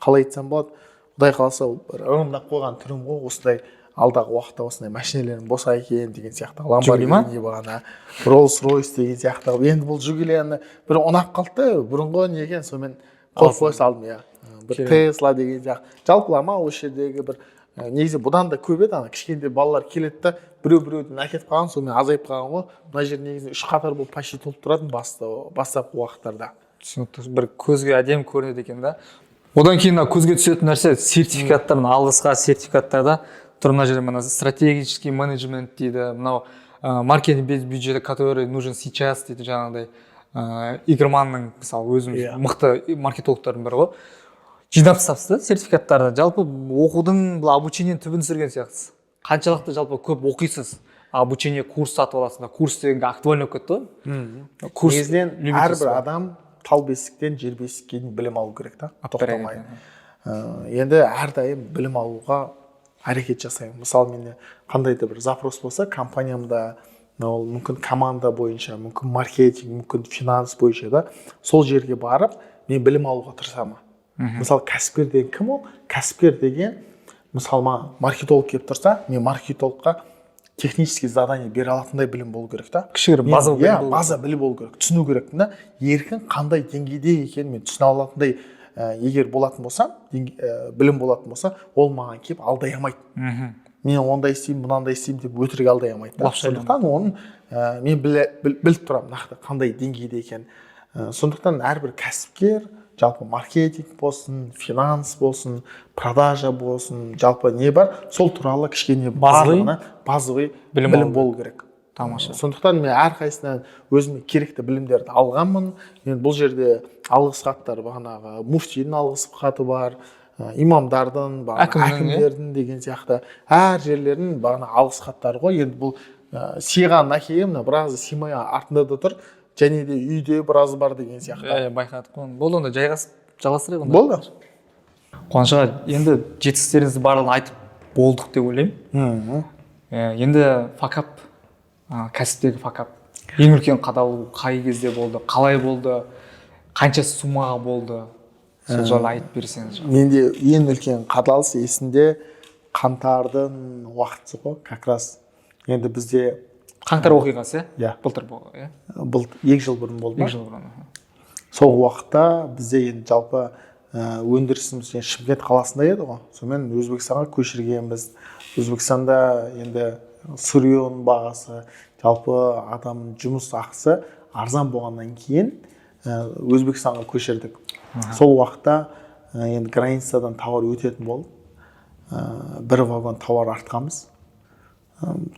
қалай айтсам болады, құдай қаласа, бір ырымдап қойған түрім ғой. Осындай алдағы уақытта осындай машиналарым болса екен деген сияқты. Жигули ма? Ламборгини, бағана Роллс Ройс деген сияқты. Енді бұл Жигули аны бір ұнап қалды да, бұрынғы не екен, сонымен қойып қоя салдым, иә. Бір Тесла деген сияқты. Жалпылама осы жердегі бір негізі бұдан да көп еді. Ана кішкентай балалар келеді да, біреу біреуден әкетіп қалған, сонымен азайып қалған ғой. Мына жер негізі үш қатар болып почти толып тұратын бастапқы уақыттарда. Түсінікті. Бір көзге әдемі көрінеді екен да. Одан кейін мына көзге түсетін нәрсе — сертификаттар. Мына алғысқа сертификаттарда тұр. Мына жерде, мына «стратегический менеджмент» дейді, мынау «маркетинг без бюджета, который нужен сейчас» дейді. Жаңағыдай Игроманның, мысалы, өзіміз мықты маркетологтардың бірі ғой. Жинап тастапсыз да сертификаттарды. Жалпы оқудың, бұл обучениенің түбін түсірген сияқтысыз. Қаншалықты жалпы көп оқисыз? Обучение, курс сатып аласың да, курс деген актуальный болып кетті ғой. Курс Негізінен любительсіз әрбір ба? адам тал бесіктен жер бесікке дейін білім алу керек та, Ап тоқтамай. бәрекелді. Енді әрдайым білім алуға әрекет жасаймын. Мысалы, менде қандай да бір запрос болса компаниямда, ол мүмкін команда бойынша, мүмкін маркетинг, мүмкін финанс бойынша да, сол жерге барып мен білім алуға тырысамын. Мысалы, кәсіпкер деген кім ол? Кәсіпкер деген, мысалы, маған маркетолог келіп тұрса, мен маркетологқа технический задание бере алатындай білім болу керек та. Кішігірім база білім болу. База білім болу керек, түсіну керекпін да. Еркін қандай деңгейде екенін мен түсіне алатындай, егер болатын болса, білім болатын болса, ол маған келіп алдай алмайды. Мен ондай істеймін, мынандай істеймін деп өтірік алдай алмайды да. Лапша. Сондықтан оның мен біліп тұрамын нақты қандай деңгейде екенін. Сондықтан әрбір кәсіпкер Жалпы маркетинг болсын, финанс болсын, продажа болсын, жалпы не бар, сол туралы кішкене Базовый? барлығына базовый Білім білім алу. болу керек. Тамаша. Сондықтан мен әрқайсысынан өзіме керекті білімдерді алғанмын. Мен бұл жерде алғыс хаттар, бағанағы муфтидің алғыс хаты бар, имамдардың, бағана Әкімнің, иә? әкімдердің деген сияқты, әр жерлердің бағана алғыс хаттары ғой. Енді бұл сыйғаннан кейін мына біразы сыймай артында да тұр, және де үйде біразы бар деген сияқты. Иә, байқадық қой оны. Болды, онда жайғасып жалғастырайық онда. Болды. Қуаныш аға, енді жетістіктеріңізді барлығын айтып болдық деп ойлаймын. Енді факап, кәсіптегі факап, ең үлкен қадалу қай кезде болды, қалай болды, қанша суммаға болды, сол жайлы айтып берсеңіз. Менде ең үлкен қадалыс есімде, қаңтардың уақыты ғой как раз. Енді бізде Қаңтар оқиғасы, иә? Иә. Былтыр болды, иә? Бұл 2 жыл бұрын болды ма? 2 жыл бұрын, аха. Сол уақытта бізде енді жалпы өндірісіміз енді Шымкент қаласында еді ғой, сонымен Өзбекстанға көшіргенбіз. Өзбекстанда енді сырьеның бағасы, жалпы адамның жұмыс ақысы арзан болғаннан кейін Өзбекстанға көшірдік. Сол уақытта енді границадан тауар өтетін болып, бір вагон тауар артқанбыз.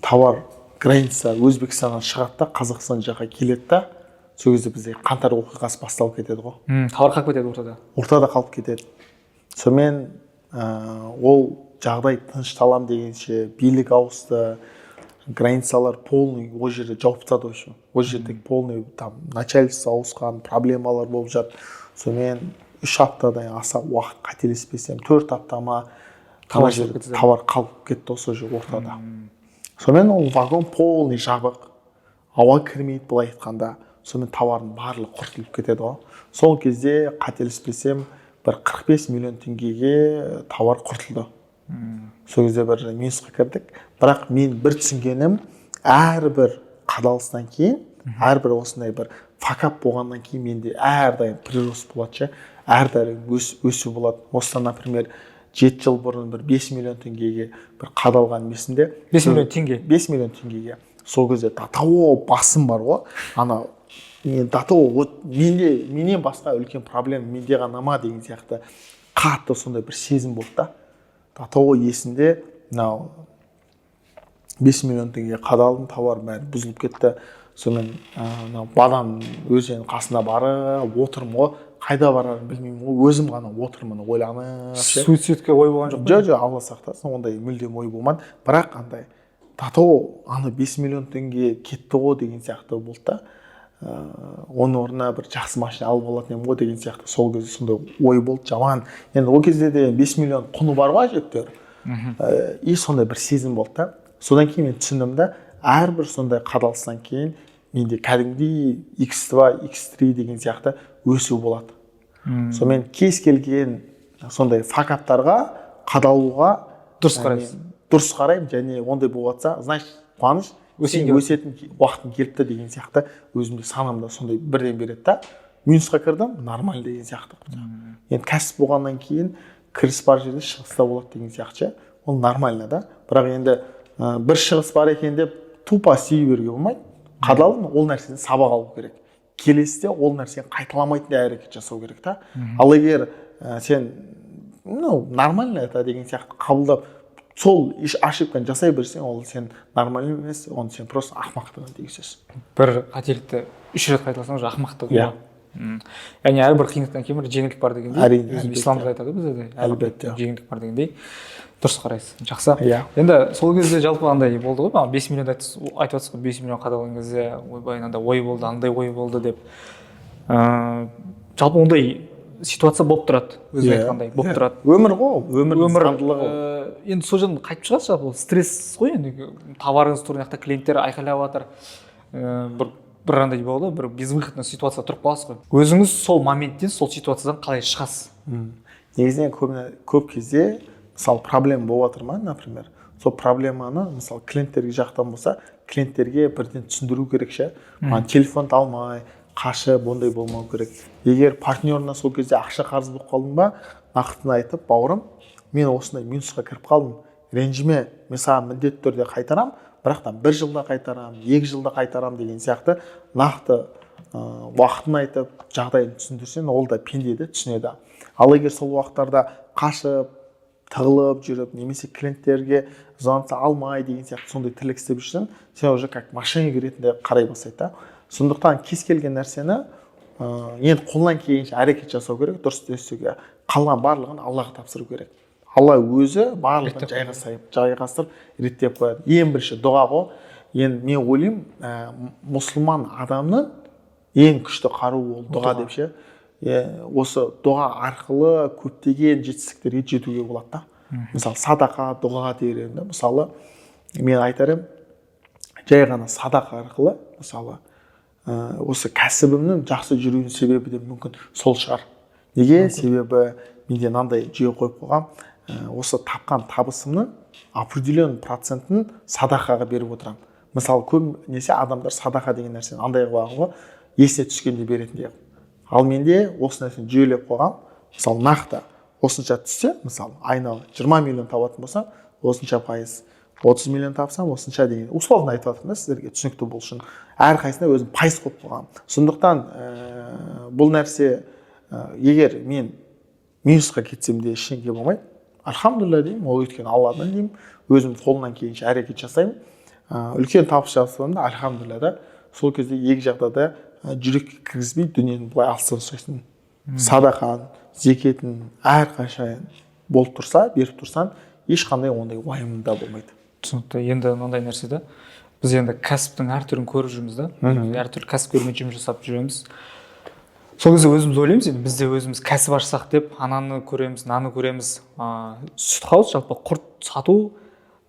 Тауар граница Өзбекстаннан шығады да, Қазақстан жаққа келеді да, сол кезде бізде қаңтар оқиғасы басталып кетеді ғой. Тауар қалып кетеді ортада. Ортада қалып кетеді. Сонымен ол жағдай тынышталам дегенше билік ауысты, границалар полный ол жерде жауып тастады. В общем, ол жерде полный там начальство ауысқан, проблемалар болып жатты. Сонымен 3 аптадан аса уақыт, қателеспесем, 4 апта ма, Тауар ана жерде кетті. Тауар қалып кетті ғой сол жер ортада. Сонымен ол вагон полный жабық, ауа кірмейді былай айтқанда. Сонымен тауардың барлығы құртылып кетеді ғой. Сол кезде, қателеспесем, бір 45 миллион теңгеге тауар құртылды. Сол кезде бір минусқа кірдік. Бірақ мен бір түсінгенім, әрбір қадалыстан кейін, әрбір осындай бір факап болғаннан кейін менде әрдайым прирост болады ше, әрдайым өсу болады. Осыдан, например, 7 жыл бұрын бір 5 миллион теңгеге бір қадалған есімде. 5 миллион теңге? 5 миллион теңгеге. Сол кезде до того басым бар ғой ана мен, до того вот менде, менен басқа үлкен проблема менде ғана ма деген сияқты қатты сондай бір сезім болды да. До того есімде, мынау 5 миллион теңге қадалдым, тауар бәрі бұзылып кетті. Сонымен мынау Бадам өзенінің қасына барып отырмын ғой, қайда барарымды білмеймін ғой, өзім ғана отырмын ойланып ше. Суицидке ой болған жоқ па? Жоқ, Алла сақтасын, ондай мүлдем ой болмады. Бірақ андай до того ана 5 миллион теңге кетті ғой деген сияқты болды да. Оның орнына бір жақсы машина алып алатын едім ғой деген сияқты, сол кезде сондай ой болды жаман. Енді ол кезде де 5 миллион құны бар ғой әжептәуір. И сондай бір сезім болды да. Содан кейін мен түсіндім да, әрбір сондай қадалыстан кейін менде кәдімгідей x2, x3 деген сияқты өсу болады. Сонымен кез келген сондай факаптарға, қадалуға Дұрыс қарайсыз. Мен дұрыс қараймын және ондай болып жатса, значит, Қуаныш, Өсейін сен деп өсетін уақытың келіпті деген сияқты өзімде санамда сондай бірден береді да. Минусқа кірдім, нормально деген сияқты. Енді кәсіп болғаннан кейін кіріс бар жерде шығыс та болады деген сияқты ше, ол нормально да. Бірақ енді бір шығыс бар екен деп тупо істей беруге болмайды. Қадалдың, ол нәрседен сабақ алу керек, келесіде ол нәрсені қайталамайтындай әрекет жасау керек та. Ал егер сен ну нормально это деген сияқты қабылдап, сол ошибканы жасай берсең, ол сен нормально емес, оны сен просто ақымақтығың деген сөз. Бір қателікті үш рет қайталасаң, уже ақымақтық. Иә. Яғни әрбір қиындықтан кейін бір жеңілдік бар дегендей. Әрине, Өзі әлбетте. исламда айтады ғой бізде де, әрбір Әлбетте. жеңілдік бар дегендей. Дұрыс қарайсыз, жақсы. Иә. Енді сол кезде жалпы андай болды ғой, бағана 5 миллионды айтып жатсыз ғой, 5 миллион қадалған кезде ойбай, мынандай ой болды, андай ой болды деп. Жалпы ондай ситуация болып тұрады, өзің айтқандай болып тұрады. Өмір ғой ол, өмірдің Өмір. заңдылығы ол. Енді сол жерден қайтып шығасыз. Жалпы ол стресс қой енді, товарыңыз тұр мына жақта, клиенттер айқайлап жатыр. Бір андай болады ғой, бір безвыходный ситуация тұрып қаласыз ғой өзіңіз. Сол моменттен, сол ситуациядан қалай шығасыз? Негізінен көбіне, көп кезде, мысалы, проблема болып жатыр ма, например, сол проблеманы, мысалы, клиенттерге жақтан болса, клиенттерге бірден түсіндіру керек ше. Маған телефонды алмай қашып, ондай болмау керек. Егер партнерына сол кезде ақша қарыз болып қалдың ба, нақтыны айтып: «Бауырым, мен осындай минусқа кіріп қалдым, ренжіме, мен саған міндетті түрде қайтарамын, бірақ та бір жылда қайтарамын, 2 жылда қайтарамын» деген сияқты нақты. Уақытын айтып, жағдайын түсіндірсең, ол да пенде де, түсінеді. Ал егер сол уақыттарда қашып, тығылып жүріп немесе клиенттерге звондаса алмай деген сияқты сондай тірлік істеп жүрсең, сен уже как мошенник ретінде қарай бастайды да. Сондықтан кез келген нәрсені енді қолынан келгенше әрекет жасау керек, дұрыс істеуге. Қалған барлығын Аллаға тапсыру керек. Алла өзі барлығын жайғастырып, реттеп қояды. Ең бірінші дұға ғой. Енді мен ойлаймын, мұсылман адамның ең күшті қаруы ол дұға деп ше. Осы дұға арқылы көптеген жетістіктерге жетуге болады да. Мысалы, садақа, дұға дер едім да. Мысалы, мен айтар едім, жай ғана садақа арқылы, мысалы, осы кәсібімнің жақсы жүруінің себебі де мүмкін сол шығар. Неге? Себебі менде мынандай жүйе қойып қойғанмын: осы тапқан табысымның определенный процентін садақаға беріп отырамын. Мысалы, көбінесе адамдар садақа деген нәрсені андай қылып алған ғой, есіне түскенде беретіндей қылып. Ал менде осы нәрсені жүйелеп қойғанмын. Мысалы, нақты осынша түссе, мысалы, айына 20 миллион табатын болсам, осынша пайыз, 30 миллион тапсам, осынша деген, условно айтып жатырмын да, сіздерге түсінікті болу үшін. Әрқайсысына өзім пайыз қойып қойғанмын. Сондықтан бұл нәрсе, егер мен минусқа кетсем де, ештеңе болмайды, альхамдулилля деймін, ол өйткені Алладан деймін. Өзім қолымнан келгенше әрекет жасаймын. Үлкен табыс жасасам да, альхамдулилля да. Сол кезде екі жақта да жүрекке кіргізбей, дүниені былай алыстан ұстайсың. Садақаң, зекетің әрқашан болып тұрса, беріп тұрсаң, ешқандай ондай уайым да болмайды. Түсінікті. Енді мынандай нәрсе да, біз енді кәсіптің әр түрін көріп жүрміз да, әртүрлі кәсіпкермен жұмыс жасап жүреміз. Сол кезде өзіміз ойлаймыз, енді біз де өзіміз кәсіп ашсақ деп, ананы көреміз, мынаны көреміз. Сүт хаус, жалпы құрт сату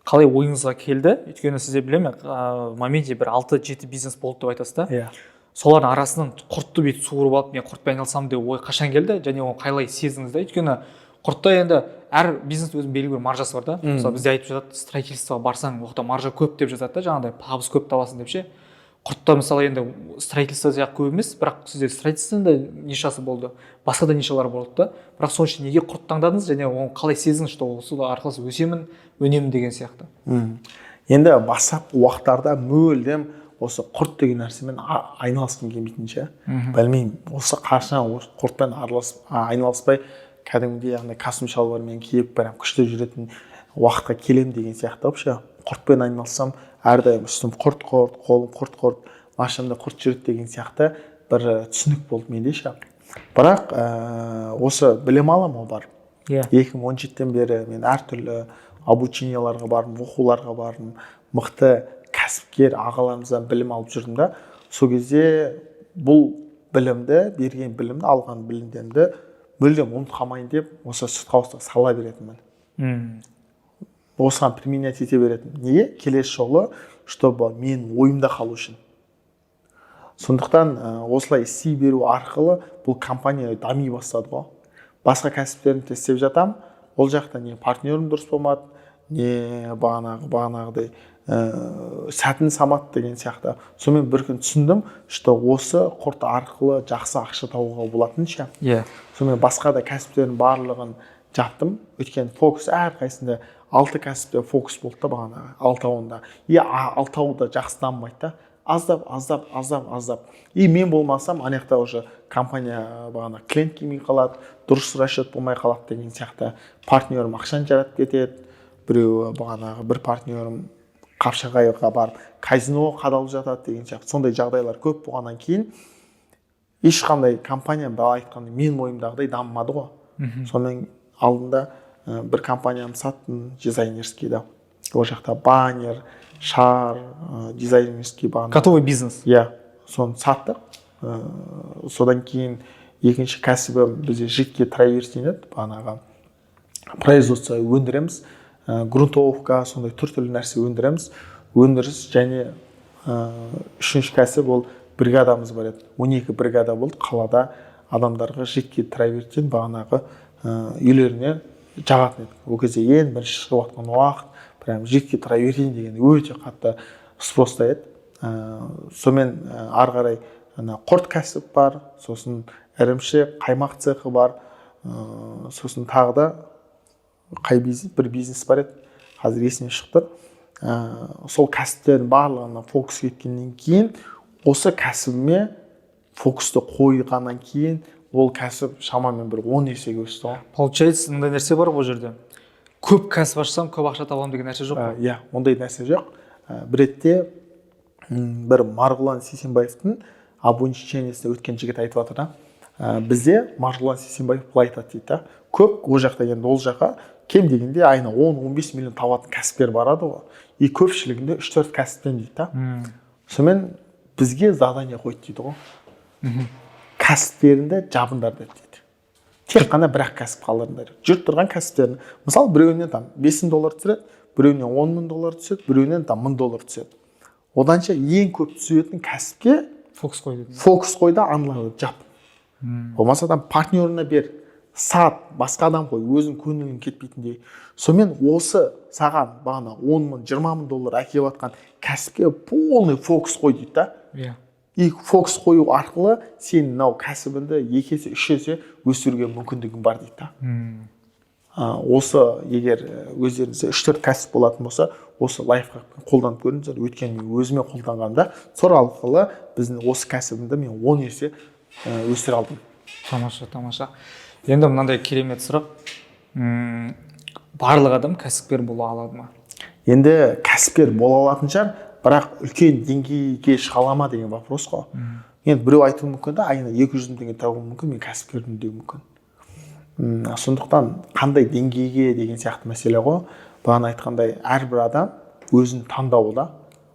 қалай ойыңызға келді? Өйткені сізде, білемін, в моменте бір алты жеті бизнес болды деп айтасыз да. Иә. Солардың арасынан құртты бүйтіп суырып алып, мен құртпен айналысамын деп ой қашан келді және оны қалай сездіңіз да? Өйткені құртта енді әр бизнес өзінің белгілі бір маржасы бар да. Мысалы, бізде айтып жатады, строительствоға барсаң, ол жақта маржа көп деп жатады да, жаңағыдай табыс көп табасың деп ше. Құртта, мысалы, енді строительство сияқты көп емес, бірақ сізде строительствоның да нишасы болды, басқа да нишалар болды да. Бірақ сол үшін неге құрт таңдадыңыз және оны қалай сездіңіз, что осы арқылы сіз өсемін, өнемін деген сияқты? Енді бастапқы уақыттарда мүлдем осы құрт деген нәрсемен айналысқым келмейтін ше. Білмеймін, осы қашан осы құртпен араласып, айналыспай, кәдімгідей андай костюм шалбармен киіп, прям күшті жүретін уақытқа келемін деген сияқты вообще. Құртпен айналыссам, әрдайым үстім құрт құрт, қолым құрт құрт, машинамда құрт жүреді деген сияқты бір түсінік болды менде ше. Бірақ осы білім аламын ғой барып. 2017-тен бері мен әртүрлі обученияларға бардым, оқуларға бардым, мықты кәсіпкер ағаларымыздан білім алып жүрдім да. Сол кезде бұл білімді, берген білімді, алған білімдерімді мүлдем ұмытып қалмайын деп, осы сүт хаусқа сала беретінмін, осыған применять ете беретінмін. Неге? Келесі жолы чтобы менің ойымда қалу үшін. Сондықтан осылай істей беру арқылы бұл компания дами бастады ғой. Басқа кәсіптерімді істеп жатамын, ол жақта не партнерім дұрыс болмады, не бағанағыдай сәтін самат деген сияқты. Сонымен бір күн түсіндім, что осы құрт арқылы жақсы ақша табуға болатынын ше. Сонымен басқа да кәсіптердің барлығын жаптым, өйткені фокус әрқайсысында, алты кәсіпте фокус болды да бағанағы алтауында. И алтауы да жақсы дамымайды да, аздап, аздап, аздап, аздап. И мен болмасам, ана жақта уже компания, бағана клиент келмей қалады, дұрыс расчет болмай қалады деген сияқты. Партнерім ақшаны жаратып кетеді, біреуі, бағанағы бір партнерім Қапшағайға барып казиноға қадалып жатады деген сияқты. Сондай жағдайлар көп болғаннан кейін ешқандай компания, былай айтқанда, менің ойымдағыдай дамымады ғой. Сонымен алдында бір компанияны саттым, дизайнерский да. Ол жақта баннер, шар, дизайнерский бағана. Готовый бизнес. Иә, соны саттық. Содан кейін екінші кәсібім бізде жидкий травертин еді, бағанағы производство өндіреміз, грунтовка, сондай түр түрлі нәрсе өндіреміз, өндіріс. Және үшінші кәсіп ол бригадамыз бар еді, 12 бригада болды. Қалада адамдарға жидкий травертин бағанағы үйлеріне жағатын едік. Ол кезде ең бірінші шығып жатқан уақыт, прям жидкий травертин деген өте қатты спроста еді. Сонымен ары қарай ана құрт кәсіп бар, сосын ірімшік, қаймақ цехы бар, сосын тағы да қай бизнес, бір бизнес бар еді, қазір есіме шығып тұр. Сол кәсіптердің барлығына фокус кеткеннен кейін осы кәсібіме Фокусты қойғаннан кейін ол кәсіп шамамен бір 10 есеге өсті ғой. Получается, мындай нәрсе бар ғой бұл жерде: көп кәсіп ашсам, көп ақша табамын деген нәрсе жоқ қой. Иә, ондай нәрсе жоқ. Бір ретте бір Марғұлан Сейсембаевтың обучениесіне өткен жігіт айтып жатыр да. Бізде Марғұлан Сейсембаев былай айтады дейді да: көп ол жақта, енді ол жаққа кем дегенде айына 10-15 миллион табатын кәсіпкер барады ғой, и көпшілігінде 3-4 кәсіптен дейді да. Сонымен бізге задание қойды дейді ғой: кәсіптеріңді жабыңдар деді дейді, тек қана бір ақ кәсіп қалдырыңдар, жүріп тұрған кәсіптерін. Мысалы, біреуінен там 5000 доллар түсіреді, біреуінен 10 000 доллар түседі, біреуінен там 1000 доллар түседі. Оданша ең көп түсетін кәсіпке фокус қой дедім. Фокус қой да, аналарды жап, болмаса там партнерына бер, сат, басқа адам қой, өзің көңілің кетпейтіндей. Сонымен осы саған бағана 10 000, 20 000 доллар әкеліп жатқан кәсіпке полный фокус қой дейді да. И фокус қою арқылы сен мынау кәсібіңді екі есе, үш есе өсіруге мүмкіндігің бар дейді да. Осы егер өздеріңізде үш төрт кәсіп болатын болса, осы лайфхакпен қолданып көріңіздер. Өйткені мен өзіме қолданғанда, сол арқылы біздің осы кәсібімді мен 10 есе өсіре алдым. Тамаша, тамаша. Енді мынандай керемет сұрақ: барлық адам кәсіпкер бола алады ма? Енді кәсіпкер бола алатын шығар, бірақ үлкен деңгейге шыға ала ма деген вопрос қой. Енді біреу айтуы мүмкін да, айына 200 000 теңге табуы мүмкін, мен кәсіпкермін деуі мүмкін. Сондықтан қандай деңгейге деген сияқты мәселе ғой. Бағана айтқандай, әрбір адам өзінің таңдауы да.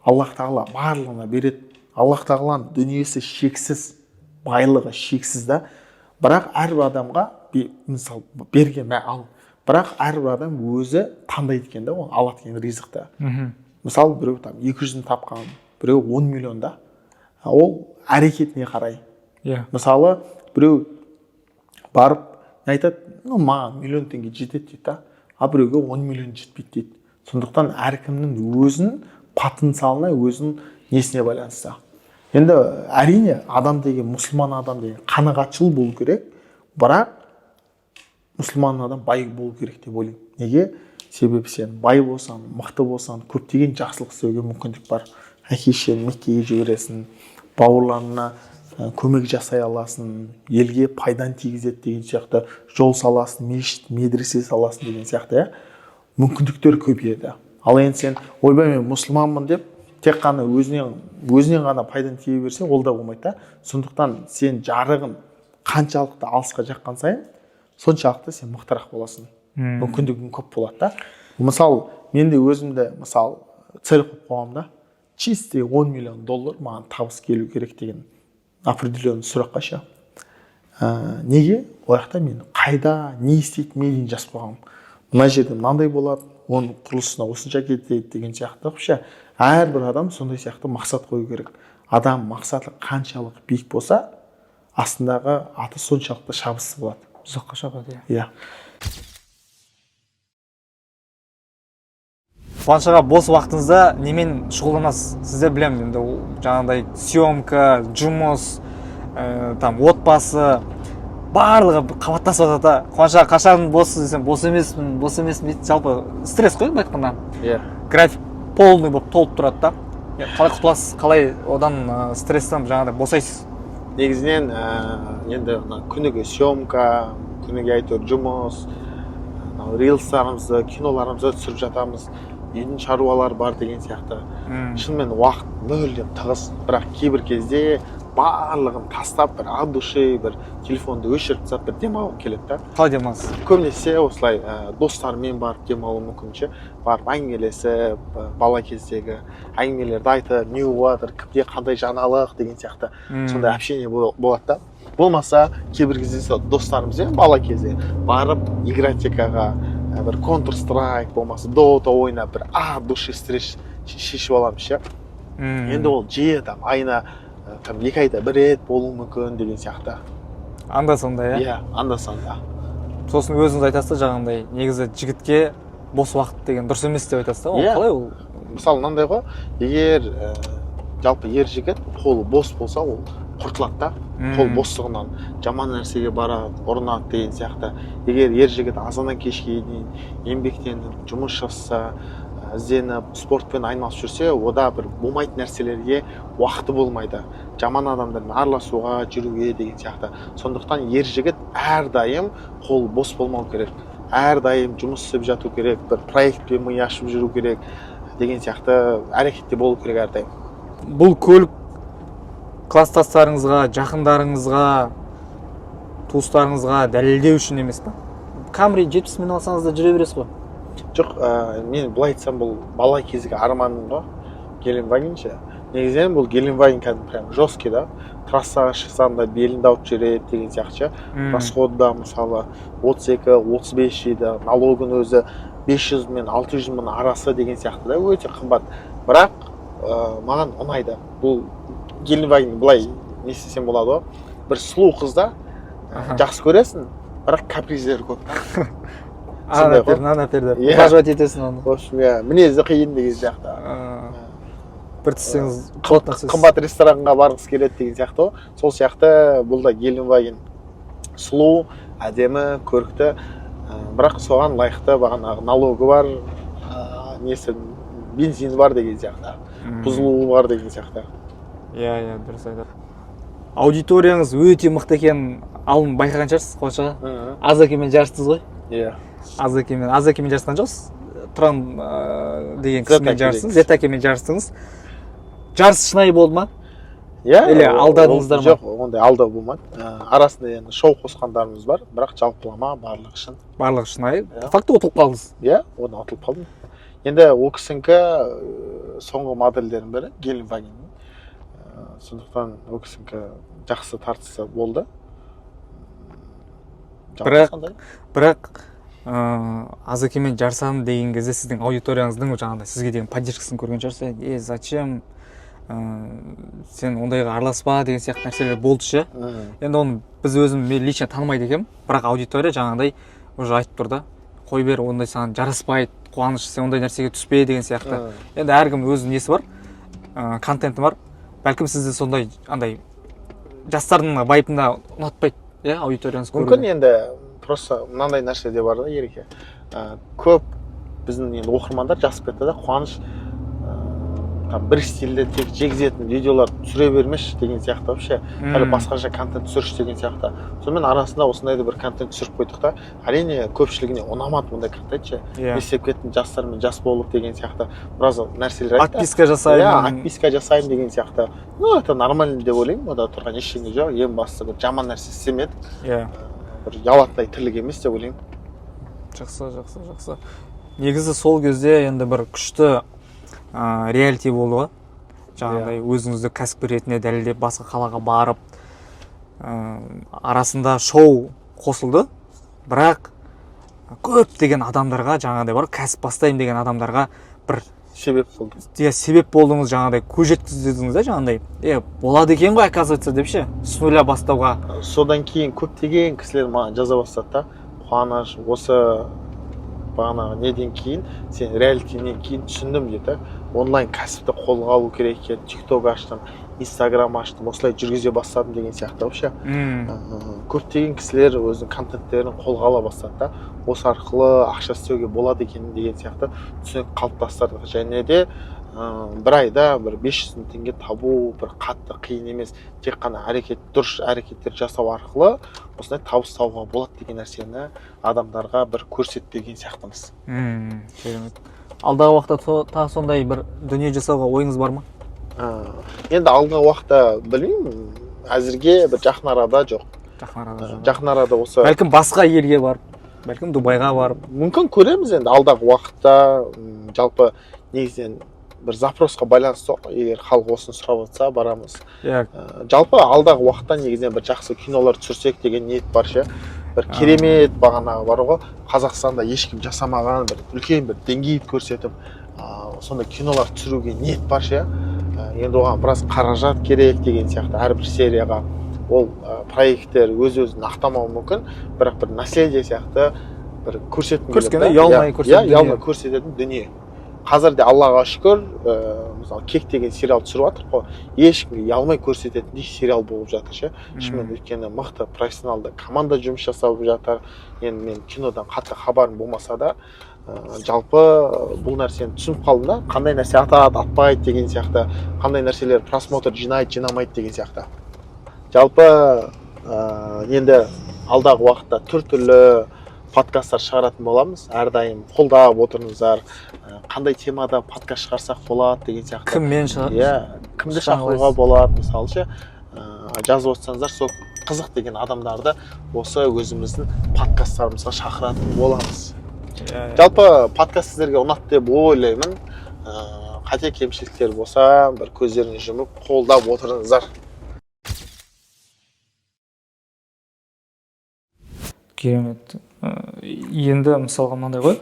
Аллах тағала барлығына береді, Аллах тағаланың дүниесі шексіз, байлығы шексіз да. Бірақ әрбір адамға мысалы, берген, мә, ал, бірақ әрбір адам өзі таңдайды екен да оны алады екен ризықты. Мысалы, біреу там 200 мың тапқан, біреу 10 миллион да. Ол әрекетіне қарай. Мысалы, біреу барып не айтады: ну, маған миллион теңге жетеді дейді да, а біреуге 10 миллион жетпейді дейді. Сондықтан әркімнің өзінің потенциалына, өзінің несіне байланысты. Енді әрине, адам деген, мұсылман адам деген қанағатшыл болу керек, бірақ мұсылман адам бай болу керек деп ойлаймын. Неге? Себебі сен бай болсаң, мықты болсаң, көптеген жақсылық істеуге мүмкіндік бар. Әке шешені Меккеге жібересің, бауырларына көмек жасай аласың, елге пайдан тигізеді деген сияқты, жол саласың, мешіт, медресе саласың деген сияқты, иә, мүмкіндіктер көбейеді. Ал енді сен ойбай, мен мұсылманмын деп тек қана өзінен ғана пайдан тие берсе, ол да болмайды да. Сондықтан сен жарығын қаншалықты алысқа жаққан сайын, соншалықты сен мықтырақ боласың, мүмкіндігің көп болады да. Мысалы, мен де өзімді, мысалы, цель қойып қойғанмын да: чистый 10 миллион доллар маған табыс келу керек деген определенный сұраққа ше. Неге? Ол жақта мен қайда не істейтініме дейін жазып қойғанмын: мына жерде мынандай болады, оның құрылысына осынша кетеді деген сияқты ше. Әрбір адам сондай сияқты мақсат қою керек. Адам мақсаты қаншалық биік болса, астындағы аты соншалықты шабысты болады. Ұзаққа шабады, иә. Иә. Қуаныш аға, бос уақытыңызда немен шұғылданасыз? Сізде білемін, енді ол жаңағыдай съемка, жұмыс, там отбасы, барлығы бір қабаттасып жатады да. Қуаныш аға, қашан боссыз десем, бос емеспін, бос емеспін дейді. Жалпы стресс қой былай айтқанда. Иә. График полный болып толып тұрады да. Қалай құтыласыз, қалай одан, стресстен жаңағыдай босайсыз? Негізінен енді мына күніге съемка, күніге әйтеуір жұмыс, мынау рилстарымызды, киноларымызды түсіріп жатамыз, үйдің шаруалары бар деген сияқты. Шынымен уақыт мүлдем тығыз, бірақ кейбір кезде барлығын тастап, бір от души бір телефонды өшіріп тастап, бір демалғым келеді да. Қалай демаласыз? Көбінесе осылай достарыммен барып демалуым мүмкін ше. Барып әңгімелесіп, бала кездегі әңгімелерді айтып, не болып жатыр, кімде қандай жаңалық деген сияқты. Сондай общение болады да. Болмаса кейбір кезде сол достарымызбен бала кезде барып игротекаға, бір Counter Strike болмаса Дота ойнап, бір от души стресс шешіп аламыз ше. Енді ол жиі, там айына, там 2 айда бір рет болуы мүмкін деген сияқты. Анда санда, иә? Иә, анда санда. Сосын өзіңіз айтасыз да, жаңағындай негізі жігітке бос уақыт деген дұрыс емес деп айтасыз да. Ол Иә. қалай ол? Мысалы, мынандай ғой: егер жалпы ер жігіт қолы бос болса, ол құртылады да. Қол бостығынан жаман нәрсеге барады, ұрынады деген сияқты. Егер ер жігіт азаннан кешке дейін еңбектеніп жұмыс жасаса, Ізденіп, спортпен айналысып жүрсе, ода бір болмайтын нәрселерге уақыты болмайды, жаман адамдармен араласуға, жүруге деген сияқты. Сондықтан ер жігіт әрдайым қолы бос болмау керек, әрдайым жұмыс істеп жату керек, бір проектпен ми ашып жүру керек деген сияқты, әрекетте болу керек әрдайым. Бұл көлік класстастарыңызға, жақындарыңызға, туыстарыңызға дәлелдеу үшін емес па? Камри 70 мың алсаңыз да, жүре бересіз ғой. Жоқ, мен былай айтсам, бұл бала кезгі арманым ғой Гелендваген ше. Негізінен бұл Гелендваген кәдімгі прям жесткий да, трассаға шықсаң да, беліңді ауыртып жібереді деген сияқты ше. Расходы да, мысалы, 32-35 жейді, налогын өзі 500 мен 600 мың арасы деген сияқты да, өте қымбат. Бірақ маған ұнайды бұл Гелендваген. Былай не істесем болады ғой, бір сұлу қыз да, жақсы көресің, бірақ каприздері көп та. Ана Сондай әпер, ғой. мынаны әпер деп Иә. ухаживать етесің оны. В общем, иә, мінезі қиын деген сияқты. Бір түссеңіз, плотно түсесіз. Қымбат ресторанға барғысы келеді деген сияқты ғой. Сол сияқты бұл да Гелендваген сұлу, әдемі, көрікті, бірақ соған лайықты бағанағы налогы бар, несі, бензині бар деген сияқты, бұзылуы бар деген сияқты. Иә, дұрыс айтады. Аудиторияңыз өте мықты екенін алдын байқаған шығарсыз, Қуаныш аға. Азакемен жарыстыңыз ғой. Иә. Азакемен жарысқан жоқсыз, Тұран деген Зет кісімен әке жарыстыңыз, Зет әкемен жарыстыңыз. Жарыс шынайы болды ма? Иә. Или алдадыңыздар ма? Жоқ, ондай алдау болмады. Арасында енді шоу қосқандарымыз бар, бірақ жалпылама барлығы шын. Барлығы шынайы. Иә. По факту ұтылып қалдыңыз. Иә, оны ұтылып қалдым. Енді ол кісінікі соңғы модельдердің бірі Гелендвагеннің. Сондықтан ол кісінікі жақсы тартысы болды. Жалпы сондай. Бірақ Азакемен жарысамын деген кезде сіздің аудиторияңыздың жаңағыдай сізге деген поддержкасын көрген шығарсыз. Е, зачем, сен ондайға араласпа деген сияқты нәрселер болды ше. Енді оны біз, өзім, мен лично танымайды екенмін, бірақ аудитория жаңағыдай уже айтып тұр да: қой бер, ондай саған жараспайды, Қуаныш, сен ондай нәрсеге түспе деген сияқты. Енді әркім өз несі бар, контенті бар. Бәлкім, сізді сондай андай жастардың вайбында ұнатпайды, иә, аудиторияңыз Мүмкін. көруге. Енді просто мынандай нәрсе де бар да, Ереке. Көп біздің енді оқырмандар жазып кетті да: «Қуаныш, там бір стильде тек жегізетін видеолар түсіре бермеші» деген сияқты, вообще сәл басқаша контент түсірші деген сияқты. Сонымен арасында осындай да бір контент түсіріп қойдық та. Әрине, көпшілігіне ұнамады мұндай контент ше. Не істеп кеттің, жастармен жас болып деген сияқты біраз нәрселер айтты. Отписка жасаймын. Иә, отписка жасаймын деген сияқты. Ну, это нормально деп ойлаймын, онда тұрған ештеңе жоқ. Ең бастысы, бір жаман нәрсе істемедік, бір ұялатындай тірлік емес деп ойлаймын. Жақсы. Негізі сол кезде енді бір күшті реалити болды ғой, жаңағыдай өзіңізді кәсіпкер ретінде дәлелдеп, басқа қалаға барып, арасында шоу қосылды, бірақ көптеген адамдарға, жаңағыдай бар кәсіп бастаймын деген адамдарға бір себеп болды. Иә, себеп болдыңыз, жаңағыдай көз жеткіздіңіз да, жаңағыдай е, болады екен ғой, оказывается, деп ше, с нуля бастауға. Содан кейін көптеген кісілер маған жаза бастады да: «Қуаныш, осы бағанағы неден кейін, сен реалитинен кейін түсіндім, – дейді да, – онлайн кәсіпті қолға алу керек екен. Тик Ток аштым, Инстаграм аштым, осылай жүргізе бастадым» деген сияқты вообще. Көптеген кісілер өзінің контенттерін қолға ала бастады да, осы арқылы ақша істеуге болады екен деген сияқты түсінік қалыптастырдық. Және де бір айда бір 500 мың теңге табу бір қатты қиын емес, тек қана әрекет, дұрыс әрекеттер жасау арқылы осындай табыс табуға болады деген нәрсені адамдарға бір көрсетіп берген сияқтымыз. Керемет. Алдағы уақытта тағы сондай бір дүние жасауға ойыңыз бар ма? Енді алдағы уақытта білмеймін, әзірге бір жақын арада жоқ. Жақын арада жоқ. Жақын арада осы Бәлкім, басқа елге барып, бәлкім, Дубайға барып. Мүмкін, көреміз енді алдағы уақытта. Жалпы негізінен бір запросқа байланысты ғой. Егер халық осыны сұрап жатса, барамыз. Жалпы алдағы уақытта негізінен бір жақсы кинолар түсірсек деген ниет бар ше. Бір керемет, бағанағы бар ғой, Қазақстанда ешкім жасамаған бір үлкен бір деңгейді көрсетіп, сондай кинолар түсіруге ниет бар ше. Енді оған біраз қаражат керек деген сияқты әрбір серияға. Ол проекттер өз өзін ақтамауы мүмкін, бірақ бір наследие сияқты бір көрсеткім келеді Көрсеткен, да. ұялмай Иә, көрсететін иә, ұялмай дүние. көрсететін дүние. Қазір де, Аллаға шүкір, мысалы, «Кек» деген сериал түсіріп жатырмық қой, ешкімге ұялмай көрсететіндей сериал болып жатыр ше шынымен. Өйткені мықты профессионалды команда жұмыс жасап жатыр. Енді мен кинодан қатты хабарым болмаса да. Жалпы бұл нәрсені түсініп қалдым да, қандай нәрсе атады, атпайды деген сияқты, қандай нәрселер просмотр жинайды, жинамайды деген сияқты. Жалпы енді алдағы уақытта түр-түрлі подкасттар шығаратын боламыз. Әрдайым қолдап отырыңыздар. Қандай темада подкаст шығарсақ болады деген сияқты. Кіммен шығар? Иә, кімді шақыруға болады, мысалы ше, жазып отырсаңыздар, сол қызық деген адамдарды осы өзіміздің подкасттарымызға шақыратын боламыз. Жалпы подкаст сіздерге ұнады деп ойлаймын. Қате кемшіліктер болса, бір көздерін жұмып қолдап отырыңыздар. Керемет. Енді мысалға мынандай ғой,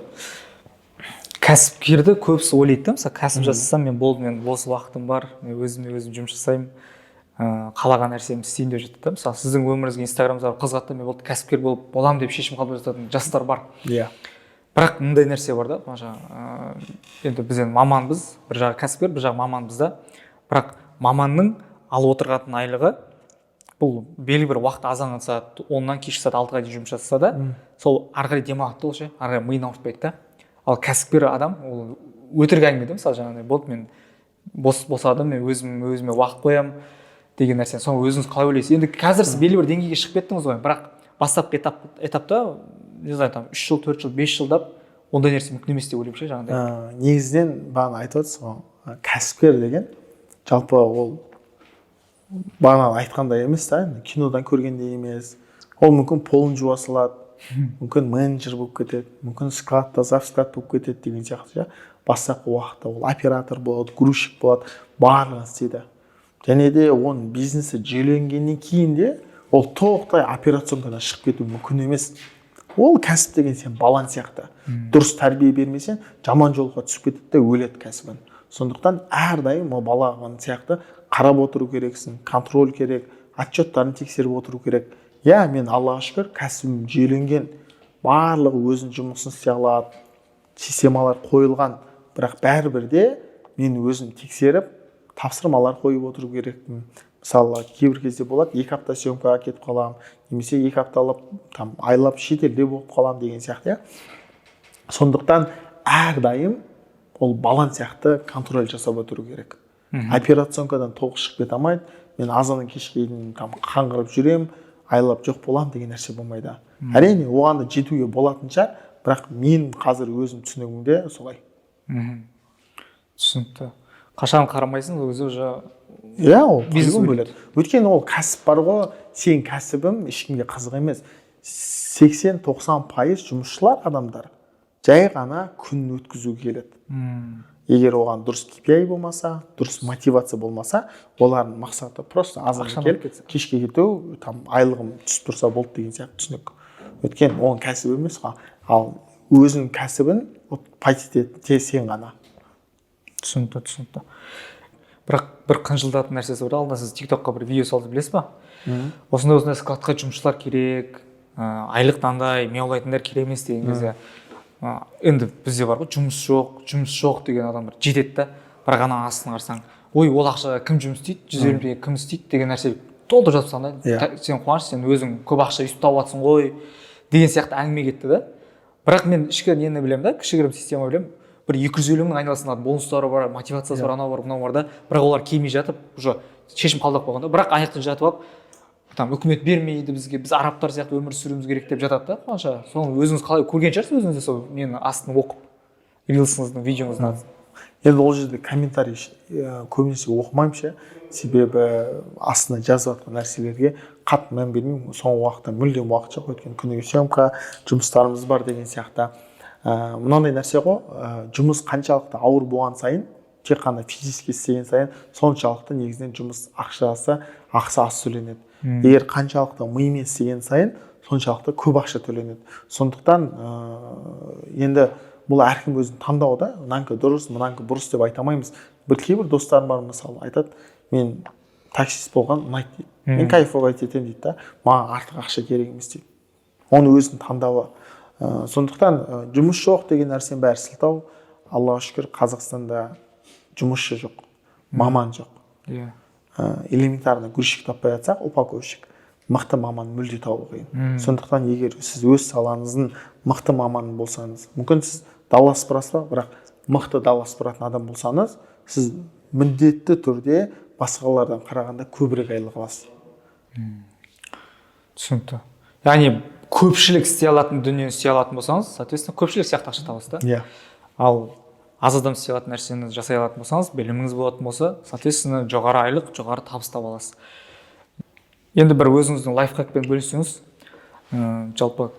кәсіпкерді көбісі ойлайды да, мысалы кәсіп жасасам мен болды, мен бос уақытым бар, мен өзіме өзім жұмыс жасаймын, қалаған нәрсемді істеймін деп жатады да. Мысалы сіздің өміріңізге инстаграмыңызға қызығады да, мен болды кәсіпкер болып боламын деп шешім қабылдап жататын жастар бар. Иә. Бірақ мындай нәрсе бар да, енді біз енді маманбыз, бір жағы кәсіпкер, бір жағы маманбыз да. Бірақ маманның алып отырған айлығы бұл белгілі бір уақыт, азаннан сағат 10-нан кешкі сағат 6-ға дейін жұмыс жасаса да, сол ары қарай демалады да, ол ше, ары қарай миын ауыртпайды да. Ал кәсіпкер адам ол өтірік әңгіме да, мысалы жаңағыдай болды, мен босадым, мен өзіме уақыт қоямын деген нәрсе. Соны өзіңіз қалай ойлайсыз? Енді қазір сіз белгілі бір деңгейге шығып кеттіңіз ғой, бірақ бастапқы этапта, не знаю, там 3 жыл, 4 жыл, 5 жылдап ондай нәрсе мүмкін емес деп ойлаймын ше, жаңағыдай. Негізінен бағана айтып отырсыз ғой, кәсіпкер деген жалпы ол бағана айтқандай емес та, кинодан көргендей емес. Ол мүмкін полын жуа салады, мүмкін менеджер болып кетеді, мүмкін складта завсклад болып кетеді деген сияқты. Бастапқы уақытта ол оператор болады, грузчик болады, барлығын істейді. Және де оның бизнесі жүйеленгеннен кейін де ол толықтай операционкадан шығып кету мүмкін емес. Ол кәсіп деген сен балаң сияқты. Дұрыс тәрбие бермесең, жаман жолға түсіп кетеді де өледі кәсібін. Сондықтан әрдайым ол балаң сияқты қарап отыру керексің, контроль керек, отчеттарын тексеріп отыру керек. Иә, мен Аллаға шүкір, кәсібім жүйеленген, барлығы өзінің жұмысын істей алады, системалар қойылған, бірақ бәрібір де мен өзім тексеріп, тапсырмалар қойып отыру керекпін. Мысалы, кейбір кезде болады, 2 апта съемкаға кетіп қаламын, немесе 2 апталап, там, айлап шетелде болып қаламын деген сияқты. Иә. Сондықтан әрдайым ол балан сияқты контроль жасап отыру керек. Операционкадан толық шығып кете алмайды. Мен азаннан кешке дейін там қаңғырып жүремін, айлап жоқ боламын деген нәрсе болмайды. Әрине, оған да жетуге болатын шығар, бірақ мен қазір өзім түсінігімде солай. Түсінікті. Қашан қарамайсың, өзі уже иә, ол бизнес бөледі. Өйткені ол кәсіп бар ғой, сен кәсібім ешкімге қызық емес. 80-90% жұмысшылар адамдар жай ғана күнін өткізу келеді. Егер оған дұрыс KPI болмаса, дұрыс мотивация болмаса, олардың мақсаты просто азаннан келіп кешке кету, там айлығым түсіп тұрса болды деген сияқты түсінік. Өйткені оның кәсібі емес қой, ал өзінің кәсібін пайда сен ғана. Түсінікті, түсінікті. Бірақ бір қынжылдатын нәрсесі бар. Алдында сіз TikTok-қа бір видео салды, білесіз ба? Осындай складқа жұмысшылар керек, айлық мынандай, мияулайтындар керек емес деген кезде. Енді бізде бар ғой, жұмыс жоқ, жұмыс жоқ деген адамдар жетеді да, бірақ ана астын қарасаң, ой, ол ақшаға кім жұмыс істейді, 150 теңге кім істейді деген нәрсе толтырып жатып тастаған да. Сен қуаныш, сен өзің көп ақша өйстіп тауып жатсың ғой деген сияқты әңгіме кетті да. Бірақ мен ішкі нені білемін да, кішігірім система білемін. Бір 250 мыңның айналасында бонустары бар, мотивациясы бар, анау бар, мынау бар да. Бірақ олар келмей жатып, уже шешім қабылдап қойған да. Бірақ аяқтан жатып алып, там үкімет бермейді бізге, біз арабтар сияқты өмір сүруіміз керек деп жатады да қуаныш. Соны өзіңіз қалай көрген шығарсыз, өзіңіз де сол нені астын оқып, рилсыңыздың, видеоңыздың астын. Енді ол жерде комментарий көбінесе оқымаймын ше, себебі астына жазып жатқан нәрселерге қатты мән бермеймін. Соңғы уақытта мүлдем уақыт жоқ, өйткені күніге съемка, жұмыстарымыз бар деген сияқты. Мынандай нәрсе ғой, жұмыс қаншалықты ауыр болған сайын, тек қана физически істеген сайын, соншалықты негізінен жұмыс ақшасы ақысы аз төленеді. Егер қаншалықты мимен істеген сайын, соншалықты көп ақша төленеді. Сондықтан енді бұл әркім өзінің таңдауы да, мынанікі дұрыс, мынанікі бұрыс деп айта алмаймыз. Бір кейбір достарым бар, мысалы, айтады, мен таксист болған ұнайды дейді. Мен кайфовать етемін дейді да, маған артық ақша керек емес дейді. Оның өзінің таңдауы. Сондықтан жұмыс жоқ деген нәрсенің бәрі сылтау. Аллаға шүкір, Қазақстанда жұмысшы жоқ, маман жоқ. Элементарно грузчик таппай жатсақ, упаковщик, мықты маман мүлде табу қиын. Сондықтан егер сіз өз салаңыздың мықты маманы болсаңыз, мүмкін сіз Дала сыпырасыз ба? Бірақ мықты дала сыпыратын адам болсаңыз, сіз міндетті түрде басқалардан қарағанда көбірек айлық аласыз. Түсінікті. Яғни көпшілік істей алатын дүниені істей алатын болсаңыз, соответственно, көпшілік сияқты ақша табасыз да. Иә. Ал аз адам істей алатын нәрсені жасай алатын болсаңыз, біліміңіз болатын болса, соответственно, жоғары айлық, жоғары табыс таба аласыз. Енді бір өзіңіздің лайфхакпен бөліссеңіз, жалпы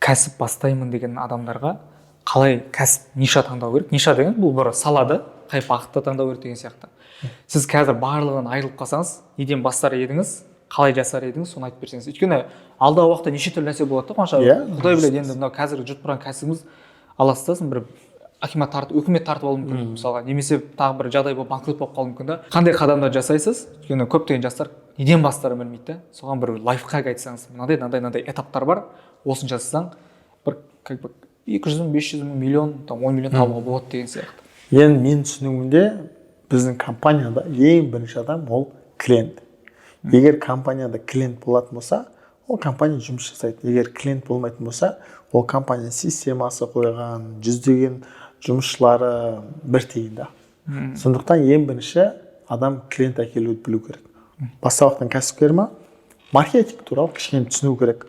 кәсіп бастаймын деген адамдарға қалай кәсіп, ниша таңдау керек? Ниша деген бұл бір сала да, қай бағытта таңдау керек деген сияқты. Сіз қазір барлығынан айырылып қалсаңыз, неден бастар едіңіз, қалай жасар едіңіз, соны айтып берсеңіз. Өйткені алдағы уақытта неше түрлі нәрсе болады да, Қуаныш аға. Құдай біледі, енді мынау қазіргі жүріп тұрған кәсібіміз, аласыз да, сосын бір акимат тартып, үкімет тартып алуы мүмкін мысалға, немесе тағы бір жағдай болып, банкрот болып қалуы мүмкін да. Қандай қадамдар жасайсыз? Өйткені көптеген жастар неден бастарын білмейді да. Соған бір лайфхак айтсаңыз: мынандай, мынандай, мынандай этаптар бар, осыны жасасаң, бір как бы 200 мың, 500 мың, миллион, там 10 миллион табуға болады деген сияқты. Енді менің түсінігімде, біздің компанияда ең бірінші адам ол клиент. Егер компанияда клиент болатын болса, ол компания жұмыс жасайды. Егер клиент болмайтын болса, ол компания системасы қойған жүздеген жұмысшылары бір тиын да. Сондықтан ең бірінші адам клиент әкелуді білу керек. Бастап жатқан кәсіпкер ма, маркетинг туралы кішкене түсіну керек,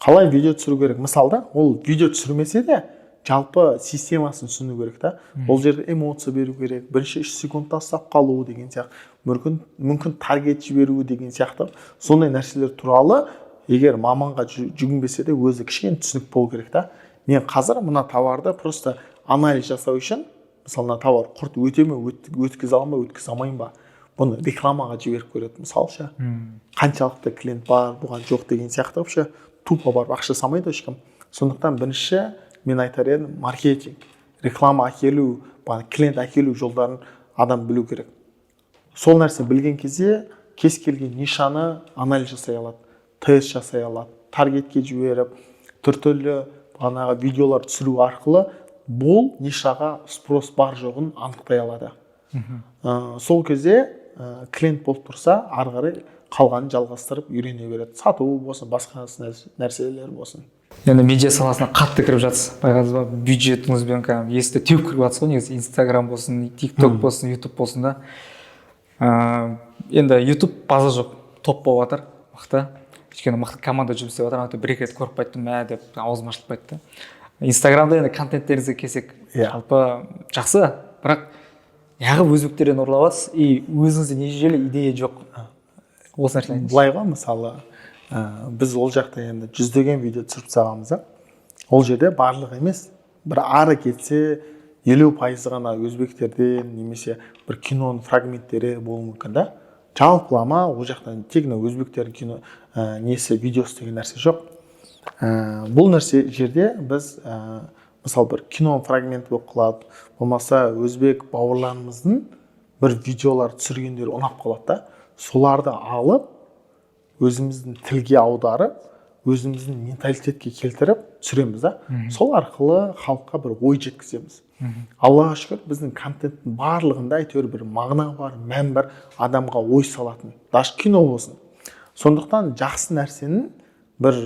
қалай видео түсіру керек. Мысалы да, ол видео түсірмесе де, жалпы системасын түсіну керек та. Ол жерде эмоция беру керек, бірінші 3 секундта ұстап қалу деген сияқты, мүмкін таргет жіберу деген сияқты. Сондай нәрселер туралы егер маманға жүгінбесе де, өзі кішкене түсінік болу керек та. Мен қазір мына товарды просто анализ жасау үшін, мысалы, мына товар құрт өте ме, өткізе ала ма, өткізе алмаймын ба, бұны рекламаға жіберіп көреді, мысалы ше, қаншалықты клиент бар бұған, жоқ деген сияқты. Вообще тупо барып ақша салмайды ғой ешкім. Сондықтан бірінші мен айтар едім, маркетинг, реклама әкелу, бағана клиент әкелу жолдарын адам білу керек. Сол нәрсе білген кезде кез келген нишаны анализ жасай алады, тест жасай алады, таргетке жіберіп, түр түрлі бағанағы видеолар түсіру арқылы бұл нишаға спрос бар жоғын анықтай алады. Сол кезде клиент болып тұрса, ары қарай қалғанын жалғастырып үйрене береді, сату болсын, басқа нәрселер болсын. Енді медиа саласына қатты кіріп жатсыз, байқадыңыз ба? Бюджетіңізбен кәдімгі есікті теуіп кіріп жатсыз ғой негізі, Инстаграм болсын, Тик Ток болсын, Ютуб болсын да. Енді Ютуб база жоқ, топ болып жатыр мықты, өйткені мықты команда жұмыс істеп жатыр. Ана бір екі рет көріп қайттым, мә деп аузым ашылып қайтты. Инстаграмда енді контенттеріңізге келсек, жалпы жақсы, бірақ неғып өзбектерден ұрлап жатсыз и өзіңізде нежели идея жоқ? Осы нәрсені айтыңызшы. Былай ғой, мысалы, біз ол жақта енді жүздеген видео түсіріп тастағанбыз да. Ол жерде барлығы емес, бір ары кетсе 50%-ы ғана өзбектерден немесе бір киноның фрагменттері болуы мүмкін да. Жалпылама ол жақтан тек мына өзбектердің кино несі, видеосы деген нәрсе жоқ. Бұл нәрсе жерде біз мысалы, бір кино фрагменті болып қалады, болмаса өзбек бауырларымыздың бір видеолар түсіргендері ұнап қалады да, соларды алып, өзіміздің тілге аударып, өзіміздің менталитетке келтіріп түсіреміз да. Сол арқылы халыққа бір ой жеткіземіз. Аллаға шүкір, біздің контенттің барлығында әйтеуір бір мағына бар, мән бар, адамға ой салатын, даже кино болсын. Сондықтан жақсы нәрсенің бір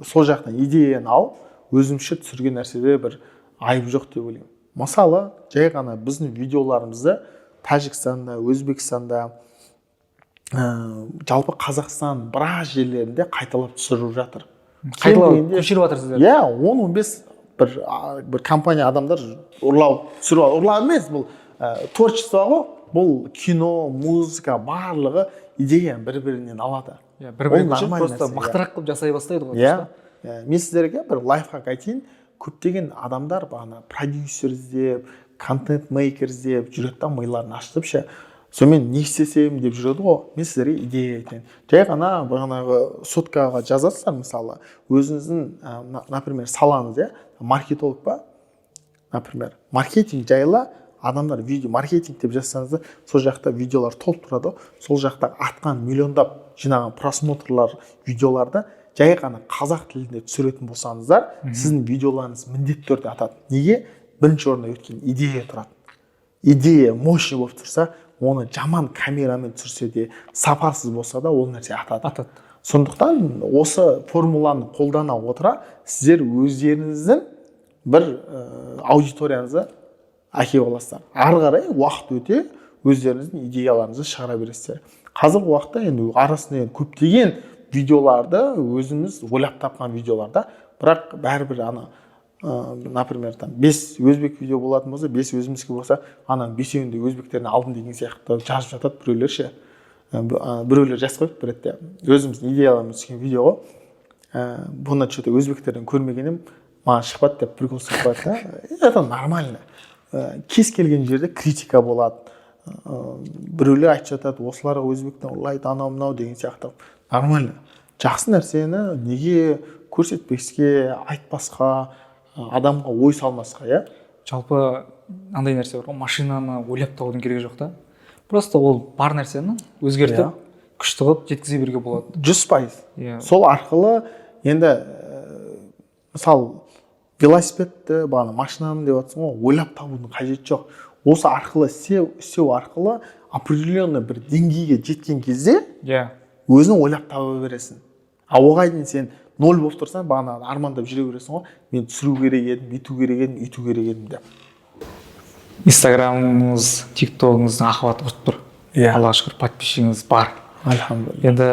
сол жақтан идеяны алып, өзімше түсірген нәрседе бір айып жоқ деп ойлаймын. Мысалы, жай ғана біздің видеоларымызды Тәжікстанда, Өзбекстанда, жалпы Қазақстан біраз жерлерінде қайталап түсіріп жатыр. Қайталап Кем дегенде- көшіріп жатырсыздар. Иә, 10-15 бір компания адамдар ұрлау, түсіріп ұрлау емес, бұл творчество ғой, бұл кино, музыка, барлығы идеяны бір бірінен алады. Иә, бір бірін Ол көшіріп, нормальный просто нәрсе, иә. мықтырақ қылып жасай бастайды ғой. Иә. Дұрыс па? Иә, мен сіздерге бір лайфхак айтайын. Көптеген адамдар бағана продюсер іздеп, контент мейкер іздеп жүреді да, миларын ашытып ше, сонымен не істесем деп жүреді ғой. Мен сіздерге идея айтайын. Жай ғана бағанағы соткаға жазасыздар, мысалы, өзіңіздің например, салаңыз, иә, маркетолог па, например, маркетинг жайлы адамдар видео, маркетинг деп жазсаңыз да, сол жақта видеолар толып тұрады ғой. Сол жақта атқан, миллиондап жинаған просмотрлар видеоларды жай ғана қазақ тілінде түсіретін болсаңыздар, сіздің видеоларыңыз міндетті түрде атады. Неге? Бірінші орында өйткені идея тұрады. Идея мощный болып тұрса, оны жаман камерамен түсірсе де, сапасыз болса да, ол нәрсе атады. Атады. Сондықтан осы формуланы қолдана отыра сіздер өздеріңіздің Бір аудиторияңызды әкеліп аласыздар. Ары қарай уақыт өте өздеріңіздің идеяларыңызды шығара бересіздер. Қазіргі уақытта енді арасында енді көптеген видеоларды өзіміз ойлап тапқан видеолар да, бірақ бәрібір ана например, там бес өзбек видео болатын болса, бес өзіміздікі болса, ананың бесеуін де өзбектерден алдым деген сияқты жазып жатады біреулер ше. Біреулер жазып қойыпты бір ретте, өзіміздің идеяларымыз түскен видео ғой, бұны че-то өзбектерден көрмеген едім, маған шықпады деп прикол ұстап қояды да. Это нормально. Кез келген жерде критика болады. Біреулер айтып жатады, осылар өзбектен ұрлайды, анау мынау деген сияқты. Нормально. Жақсы нәрсені неге көрсетпеске, айтпасқа, адамға ой салмасқа, иә? Жалпы андай нәрсе бар ғой, машинаны ойлап табудың керегі жоқ та, просто ол бар нәрсені өзгертіп, күшті қылып жеткізе беруге болады. 100%. Сол арқылы енді мысалы, велосипедті, бағана машинаны деп жатрсың ғой, ойлап табудың қажеті жоқ. Осы арқылы істеу арқылы определенный бір деңгейге жеткен кезде өзің ойлап таба бересің. А оған дейін сен ноль болып тұрсаң, бағана армандап жүре бересің ғой, мен түсіру керек едім, бүйту керек едім, үйту керек едім деп. Инстаграмыңыз, тиктогыңыздың охваты ұрып тұр. Аллаға шүкір, подписчигіңіз бар. Альхамдулилля. Енді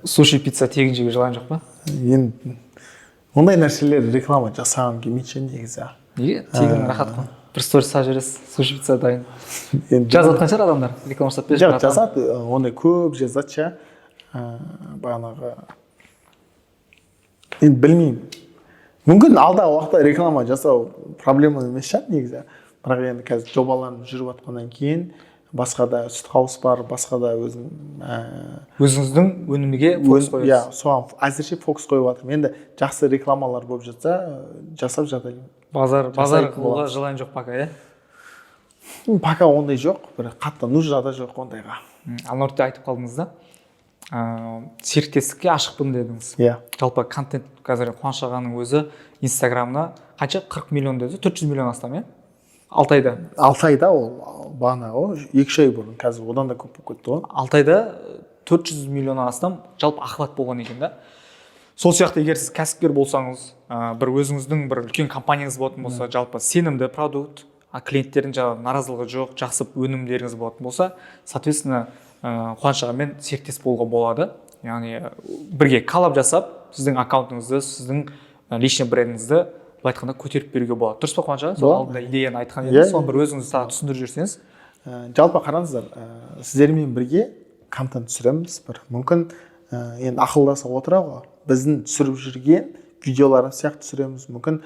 суши, пицца тегін жеуге желание жоқ па? Енді ондай нәрселер реклама жасағым келмейді ше негізі. Неге? Тегін рахат қой, бір сторис салып жібересіз, суши, пицца дайын. Енді Жазып жатқан шығар адамдар, реклама жасап берші, Жоқ, братан. жазады, ондай көп жазады ше. Бағанағы енді білмеймін, мүмкін, алдағы уақытта реклама жасау проблема емес шығар негізі. Бірақ енді қазір жобаларым жүріп жатқаннан кейін, басқа да сүт хаус бар, басқа да өзім Өзіңіздің өнімге фокус қоясыз. Соған әзірше фокус қойып жатырмын. Енді жақсы рекламалар болып жатса, жасап жатайын. Базар Жасайтын қылуға боламыз. желание жоқ пока, иә? Пока ондай жоқ, бір қатты нужда да жоқ ондайға. Анау ретте айтып қалдыңыз да, серіктестікке ашықпын дедіңіз. Иә. Жалпы контент, қазір Қуаныш ағаның өзі инстаграмына қанша, 40 миллион деді, 400 миллион астам, иә, 6 айда. 6 айда. Ол бағана ғой, 2-3 ай бұрын, қазір одан да көп болып кетті ғой. 6 айда 400 миллионнан астам жалпы охват болған екен да. Сол сияқты егер сіз кәсіпкер болсаңыз, бір өзіңіздің бір үлкен компанияңыз болатын болса, жалпы сенімді продукт, а клиенттердің жаңағы наразылығы жоқ, жақсы өнімдеріңіз болатын болса, соответственно, Қуаныш ағамен серіктес болуға болады. Яғни бірге коллаб жасап, сіздің аккаунтыңызды, сіздің личный брендіңізді, былай айтқанда, көтеріп беруге болады. Дұрыс па, Қуаныш аға? Сол Болады. алдында идеяны айтқан Иә, едіңіз, соны бір өзіңіз тағы түсіндіріп жіберсеңіз. Жалпы қараңыздар, сіздермен бірге контент түсіреміз бір мүмкін, енді ақылдаса отыра ғой, біздің түсіріп жүрген видеоларымыз сияқты түсіреміз, мүмкін,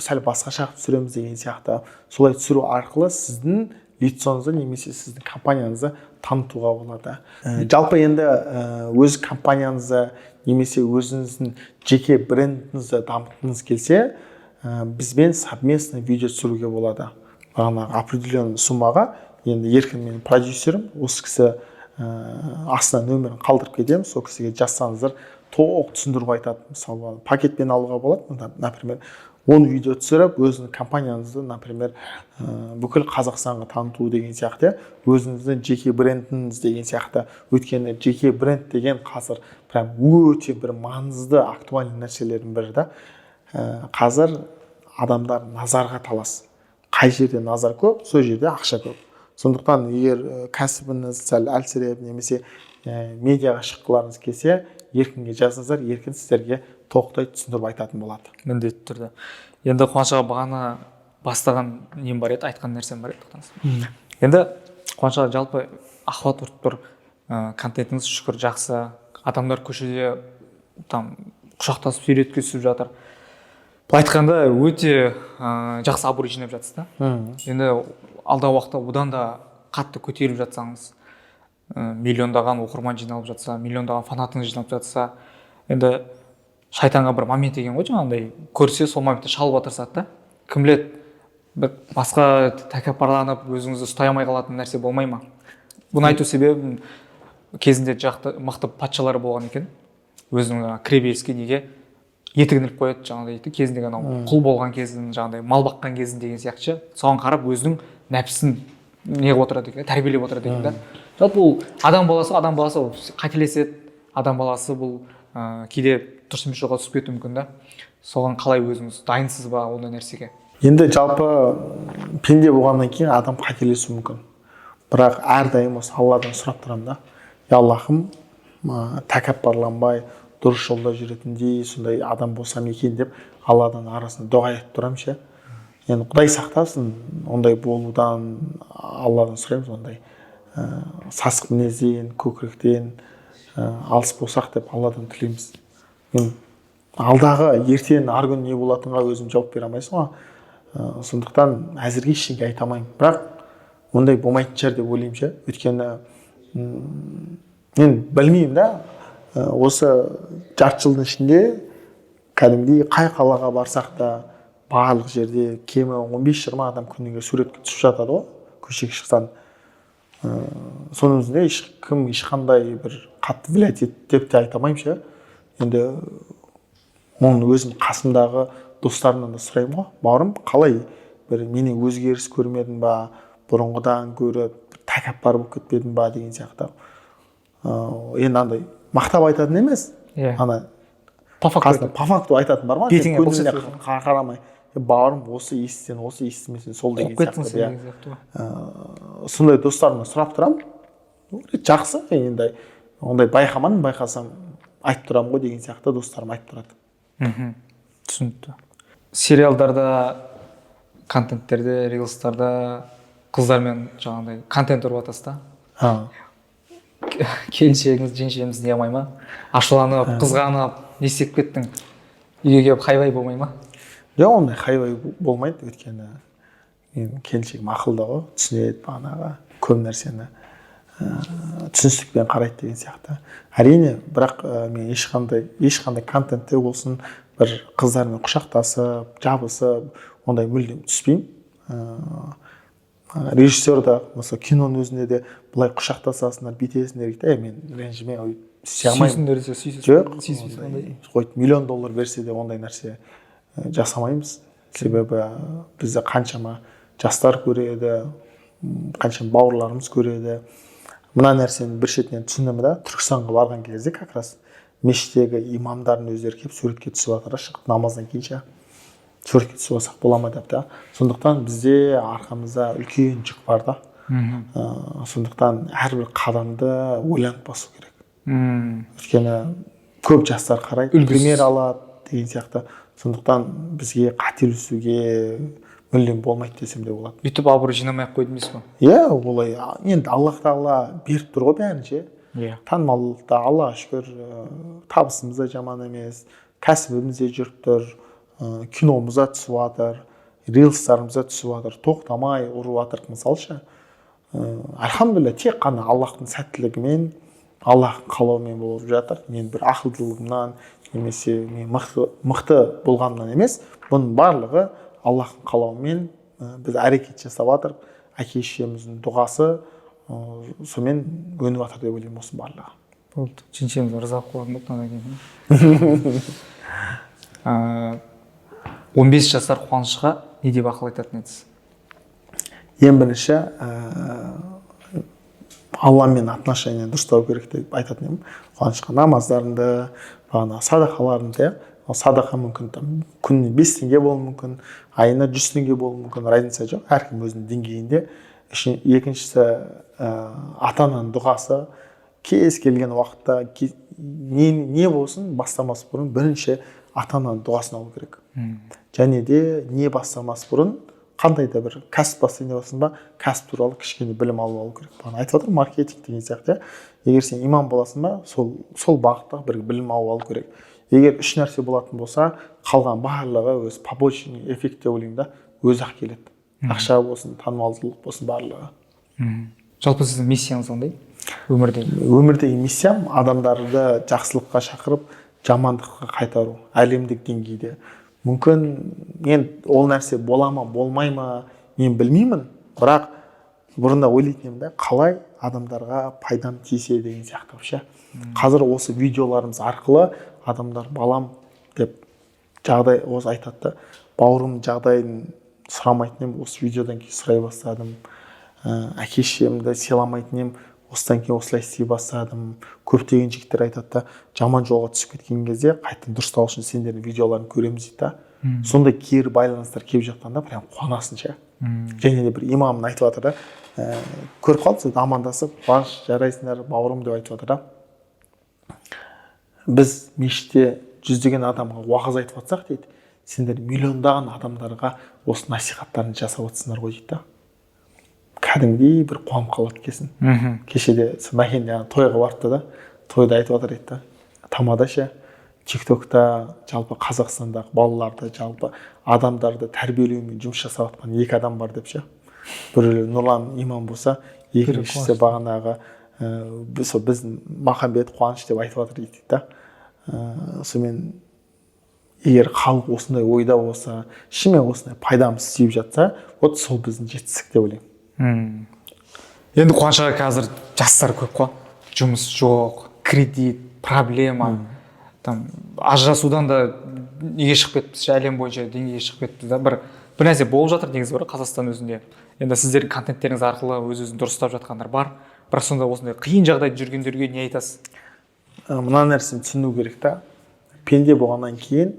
сәл басқаша қылып түсіреміз деген сияқты. Солай түсіру арқылы сіздің лицоңызды немесе сіздің компанияңызды танытуға болады. Жалпы енді өз компанияңызды немесе өзіңіздің жеке брендіңізді дамытқыңыз келсе, бізбен совместно видео түсіруге болады бағанағы определенный суммаға. Енді Еркін менің продюсерім, осы кісі, астына нөмірін қалдырып кетемін, сол кісіге жазсаңыздар, толық түсіндіріп айтады. Мысалы, пакетпен алуға болады, например, 10 видео түсіріп, өзіңіздің компанияңызды, например, бүкіл Қазақстанға таныту деген сияқты, иә, өзіңіздің жеке брендіңіз деген сияқты. Өйткені жеке бренд деген қазір прям өте бір маңызды, актуальный нәрселердің бірі да. Қазір адамдар назарға талас, қай жерде назар көп, сол жерде ақша көп. Сондықтан егер кәсібіңіз сәл әлсіреп немесе медиаға шыққыларыңыз келсе, Еркінге жазыңыздар, Еркін сіздерге толықтай түсіндіріп айтатын болады. Міндетті түрде. Енді, Қуаныш аға, бағана бастаған нем бар еді, айтқан нәрсем бар еді, тоқтаңыз. Енді, Қуаныш аға, жалпы охват ұрып тұр, контентіңіз, шүкір, жақсы, адамдар көшеде там құшақтасып суретке түсіп жатыр. Былай айтқанда, өте жақсы абырой жинап жатсыз да. Енді алдағы уақытта одан да қатты көтеріліп жатсаңыз, миллиондаған оқырман жиналып жатса, миллиондаған фанатыңыз жиналып жатса, енді шайтанға бір момент деген ғой, жаңағындай көрсе, сол моментте шалуға тырысады да. Кім біледі, бір басқа тәкаппарланып, өзіңізді ұстай алмай қалатын нәрсе болмай ма? Бұны айту себебім, кезінде жақты мықты патшалар болған екен, өзінің жаңағы кіреберіске неге етігін іліп қояды жаңағыдай дейді, кезіндегі анау құл болған кезін, жаңағыдай мал баққан кезін деген сияқты ше. Соған қарап өзінің нәпсісін не қылып отырады екен, тәрбиелеп отырады екен да. Жалпы ол адам баласы, адам баласы, ол қателеседі, адам баласы бұл. Кейде дұрыс емес жолға түсіп кетуі мүмкін да. Соған қалай өзіңіз дайынсыз ба ондай нәрсеге? Енді жалпы пенде болғаннан кейін адам қателесуі мүмкін, бірақ әрдайым осы Алладан сұрап тұрамын да: «Я Аллахым, тәкаппарланбай, дұрыс жолда жүретіндей сондай адам болсам екен», — деп Алладан арасында дұға етіп тұрамын ше. Енді Құдай сақтасын ондай болудан, Алладан сұраймыз ондай сасық мінезден, көкіректен алыс болсақ деп Алладан тілейміз. Мен алдағы ертең, арғы күні не болатынға өзім жауап бере алмайсың ғой. Сондықтан әзірге ештеңе айта алмаймын, бірақ ондай болмайтын шығар деп ойлаймын ше. Өйткені мен білмеймін да, осы жарты жылдың ішінде кәдімгідей қай қалаға барсақ та, барлық жерде кемі 15-20 адам күніге суретке түсіп жатады ғой көшеге шықсаң. Соның өзінде ешкім ешқандай бір қатты влиять етті деп те айта алмаймын ше. Енді оны өзім қасымдағы достарымнан да сұраймын ғой: «Бауырым, қалай, бір менен өзгеріс көрмедің ба, бұрынғыдан гөрі бір тәкаппар болып кетпедің ба?» — деген сияқты. Енді андай мақтап айтатын емес, ана По факту. Қасында по факту айтатын бар ғой. Бетіңе былш көңіліне етіп қарамай: «Е, бауырым, осы естісең осы, естімесең сол» деген Қуып кеттің сияқты. сен Иә. деген сияқты ғой. Сондай достарымнан сұрап тұрамын. Говорит, жақсы, енді ондай байқамадым, байқасам, айтып тұрамын ғой деген сияқты достарым айтып тұрады. Түсінікті. Сериалдарда, контенттерде, рилстарда қыздармен жаңағыдай контент ұрып жатасыз да. Келіншегіңіз, жеңешеміз не қылмай ма, ашуланып, қызғанып, не істеп кеттің, үйге келіп хайвай болмай ма? Жоқ, ондай хайвай болмайды, өйткені менің келіншегім ақылды ғой, түсінеді бағанағы көп нәрсені, түсіністікпен қарайды деген сияқты, әрине. Бірақ мен ешқандай контентте болсын, бір қыздармен құшақтасып, жабысып, ондай мүлдем түспеймін. Режиссер да, мысалы, киноның өзінде де былай құшақтасасыңдар, бүйтесіңдер дейді. Е, мен ренжіме, ой, істей алмаймын. Сүйсіңдер десе, сүйсіз? Жоқ. Сүйіспейсіз ондай? Хоть миллион доллар берсе де, ондай нәрсе жасамаймыз, себебі бізді қаншама жастар көреді, қаншама бауырларымыз көреді. Мына нәрсені бір шетінен түсіндім да: Түркістанға барған кезде как раз мешіттегі имамдардың өздері келіп суретке түсіп жатыр да, шығып намаздан кейін ше, суретке түсіп алсақ бола ма деп та. Сондықтан бізде арқамызда үлкен жүк бар да. Сондықтан әрбір қадамды ойланып басу керек, өйткені көп жастар қарайды, Үлгісіз. пример алады деген сияқты. Сондықтан бізге қателесуге мүлдем болмайды десем де болады. Өйтіп абырой жинамай ақ қойдым дейсіз ғой? Иә, олай енді Аллах тағала беріп тұр ғой бәрін ше. Танымалдылықта, Аллаға шүкір, табысымыз да жаман емес, кәсібіміз де жүріп тұр, киномыз да түсіп жатыр, рилстарымыз да түсіп жатыр, тоқтамай ұрып жатырық мысалы ше. Альхамдулилля, тек қана Аллахтың сәттілігімен, Аллахтың қалауымен болып жатыр. Мен бір ақылдылығымнан немесе мен мықты, мықты болғанымнан емес, бұның барлығы Аллахтың қалауымен. Біз әрекет жасап жатырық, әке шешеміздің дұғасы, сонымен өніп жатыр деп ойлаймын осының барлығы. Болды, жеңешеміз ырза болып қалатын болды одан кейін. 15 жасар Қуанышқа не деп ақыл айтатын едіңіз? Ең бірінші Алламен отношение дұрыстау керек деп айтатын едім Қуанышқа. Намаздарыңды, бағана садақаларыңды, иә. Ол садақа мүмкін там күніне 5 теңге болуы мүмкін, айына 100 теңге болуы мүмкін, разница жоқ, әркім өзінің деңгейінде. Екіншісі, ата ананың дұғасы. Кез келген уақытта не болсын, бастамас бұрын бірінші ата ананың дұғасын алу керек. Және де не бастамас бұрын, қандай да бір кәсіп бастайын деп жатрсың ба, кәсіп туралы кішкене білім алып алу керек. Бағана айтып жатырмын, маркетинг деген сияқты, иә. Егер сен имам боласың ба, сол бағытта бір білім алып алу керек. Егер үш нәрсе болатын болса, қалған барлығы өзі побочный эффект деп ойлаймын да, өзі ақ келеді, ақша болсын, танымалдылық болсын, барлығы. Жалпы сіздің миссияңыз қандай өмірде? Өмірдегі миссиям — адамдарды жақсылыққа шақырып, жамандыққа қайтару әлемдік деңгейде. Мүмкін, енді ол нәрсе бола ма, болмай ма, мен білмеймін, бірақ бұрында ойлайтын едім да, қалай адамдарға пайдам тисе деген сияқты вообще. Қазір осы видеоларымыз арқылы адамдар балам деп жағдай осы айтады да, бауырым, жағдайын сұрамайтын едім, осы видеодан кейін сұрай бастадым. Әке шешемді сыйламайтын едім, Осыдан кейін осылай істей бастадым. Көптеген жігіттер айтады да, жаман жолға түсіп кеткен кезде қайтадан дұрыстау үшін сендердің видеоларын көреміз дейді да. Сондай кері байланыстар келіп жатқанда прям қуанасың ше. Және де бір имамын айтып жатыр да, көріп қалды, сөйтіп амандасып, «Қуаныш, жарайсыңдар, бауырым», – деп айтып жатыр да. «Біз мешітте жүздеген адамға уағыз айтып жатсақ, – дейді, – сендер миллиондаған адамдарға осы насихаттарын жасап жатсыңдар ғой», – дейді да. Кәдімгідей бір қуанып қалады екенсің. Кешеде сол Мәкен жаңағы тойға барыпты да, тойда айтып жатыр дейді да, тамада ше, Тик Токта жалпы Қазақстандағы балаларды, жалпы адамдарды тәрбиелеумен жұмыс жасап жатқан екі адам бар деп ше. Біреулер Нұрлан имам болса, екіншісі бағанағы сол біздің Махамбет Қуаныш деп айтып жатыр дейді да. Сонымен егер халық осындай ойда болса, шынымен осындай пайдамыз тиіп жатса, вот сол біздің жетістік деп ойлаймын. Енді, Қуаныш аға, қазір жастар көп қой, жұмыс жоқ, кредит, проблема, там ажырасудан да неге шығып кетіппіз ше, әлем бойынша деңгейге шығып кетіппіз да. Бір нәрсе болып жатыр негізі бар Қазақстан өзінде. Енді сіздердің контенттеріңіз арқылы өз өзін дұрыстап жатқандар бар, бірақ сонда осындай қиын жағдайда жүргендерге не айтасыз? Мына нәрсені түсіну керек та: пенде болғаннан кейін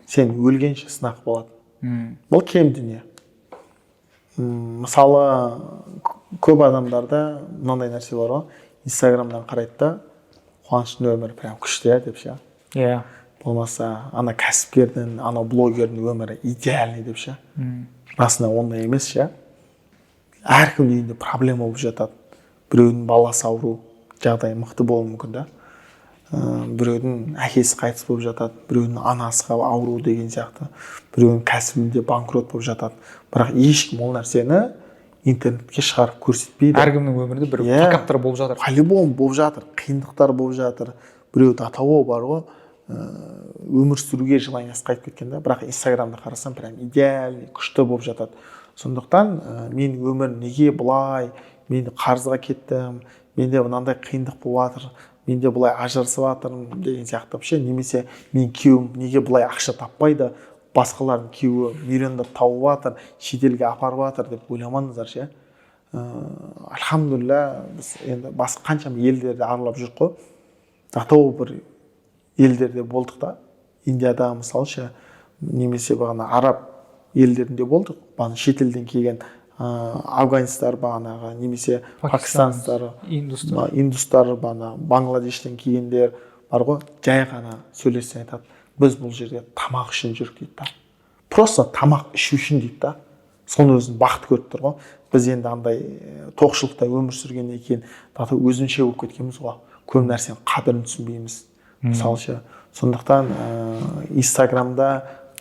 сен өлгенше сынақ болады. Бұл кем дүние. Мысалы, көп адамдарда мынандай нәрсе бар ғой: Инстаграмнан қарайды да, «Қуаныштың өмірі прям күшті, иә» деп ше. Болмаса ана кәсіпкердің, анау блогердің өмірі идеальный деп ше. Расында ондай емес ше. Әркімнің үйінде проблема болып жатады. Біреудің баласы ауру, жағдайы мықты болуы мүмкін да. Біреудің әкесі қайтыс болып жатады, біреудің анасы ауру деген сияқты, біреудің кәсібінде банкрот болып жатады, бірақ ешкім ол нәрсені интернетке шығарып көрсетпейді. Әркімнің өмірінде бір факаптар болып жатыр. По любому болып жатыр, қиындықтар болып жатыр. Біреу до того бар ғой, өмір сүруге желание сы қайтып кеткен да, бірақ Инстаграмда қарасам, прям идеальный, күшті болып жатады. Сондықтан менің өмірім неге бұлай, мен қарызға кеттім, менде мынандай қиындық болып жатыр, менде бұлай ажырасып жатырмын деген сияқты ше, немесе менің күйеуім неге бұлай ақша таппайды, басқалардың күйеуі миллиондап тауып жатыр, шетелге апарып жатыр деп ойламаңыздар ше. Альхамдулилля, біз енді басқа қаншама елдерді аралап жүрік қой, до того бір елдерде болдық та, Индияда мысалы ше, немесе бағана араб елдерінде болдық, бағана шетелден келген афганецтар бағанағы, немесе пакистанецтар, индустар. Индустар, бағана Бангладештен келгендер бар ғой, жай ғана сөйлессе, айтады: «Біз бұл жерде тамақ үшін жүрік», – дейді да. «Просто тамақ ішу үшін», – дейді да. Соның өзін бақыт көріп тұр ғой. Біз енді андай тоқшылықта өмір сүргеннен кейін до того өзінше болып кеткенбіз ғой, көп нәрсенің қадірін түсінбейміз мысалы ше. Сондықтан Инстаграмда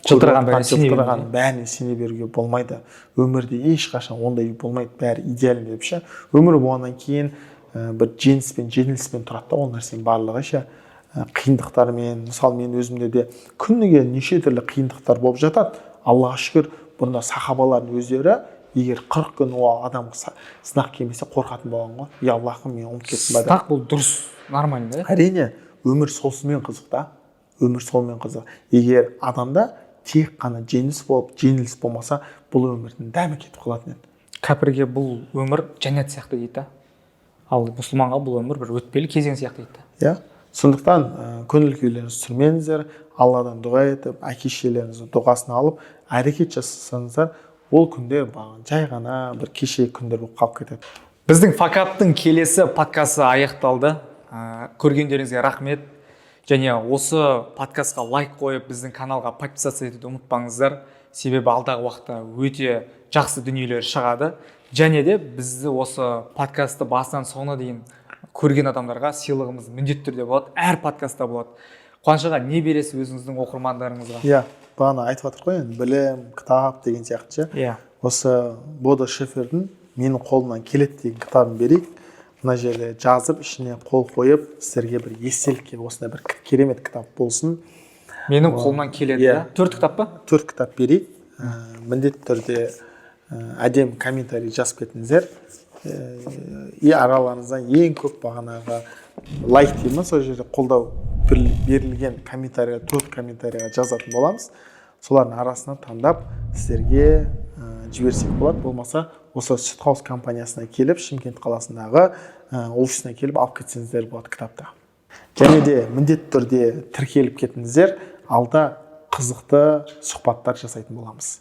жылтыраған көріп бәріне сене жылтыраған бермей. Бәріне сене беруге болмайды. Өмірде ешқашан ондай болмайды, бәрі идеальный деп ше. Өмір болғаннан кейін бір жеңіс пен жеңіліспен тұрады да ол нәрсенің барлығы ше. Қиындықтармен. Мысалы, мен өзімде де күніге неше түрлі қиындықтар болып жатады. Аллаға шүкір, бұрында сахабалардың өздері егер 40 күн ол адамға сынақ келмесе, қорқатын болған ғой: «Я, Аллахым, мен ұмытып кеттім ба?» – деп. Сынақ бұл дұрыс, нормально да. Әрине, өмір сонысымен қызық та, өмір сонымен қызық. Егер адамда тек қана жеңіс болып, жеңіліс болмаса, бұл өмірдің дәмі кетіп қалатын еді. Кәпірге бұл өмір жәннат сияқты дейді да, ал мұсылманға бұл өмір бір өтпелі кезең сияқты дейді да. Иә, сондықтан көңіл күйлеріңізді түсірмеңіздер. Алладан дұға етіп, әке шешелеріңіздің дұғасын алып, әрекет жасасаңыздар, ол күндер бағана жай ғана бір кешегі күндер болып қалып кетеді. Біздің Факаптың келесі подкасты аяқталды. Көргендеріңізге рахмет және осы подкастқа лайк қойып, біздің каналға подписаться етуді ұмытпаңыздар, себебі алдағы уақытта өте жақсы дүниелер шығады. Және де бізді, осы подкастты басынан соңына дейін көрген адамдарға сыйлығымыз міндетті түрде болады, әр подкастта болады. Қуаныш аға, не бересіз өзіңіздің оқырмандарыңызға? Иә, бағана айтып жатыр ғой енді, білім, кітап деген сияқты ше. Осы Бодо Шефердің «Менің қолымнан келеді» деген кітабын берейік. Мына жерде жазып, ішіне қол қойып, сіздерге бір естелікке осындай бір керемет кітап болсын. «Менің қолымнан келеді». Иә. Да, төрт кітап па? Төрт кітап берейік. Міндетті түрде әдемі комментарий жазып кетіңіздер. И араларыңыздан ең көп бағанағы лайк деймін, сол жерде қолдау берілген комментарийға, төрт комментарийға жазатын боламыз. Солардың арасынан таңдап, сіздерге жіберсек болады. Болмаса осы Сүт Хаус компаниясына келіп, Шымкент қаласындағы офисіне келіп алып кетсеңіздер болады кітапты. Және де міндетті түрде тіркеліп кетіңіздер, алда қызықты сұхбаттар жасайтын боламыз.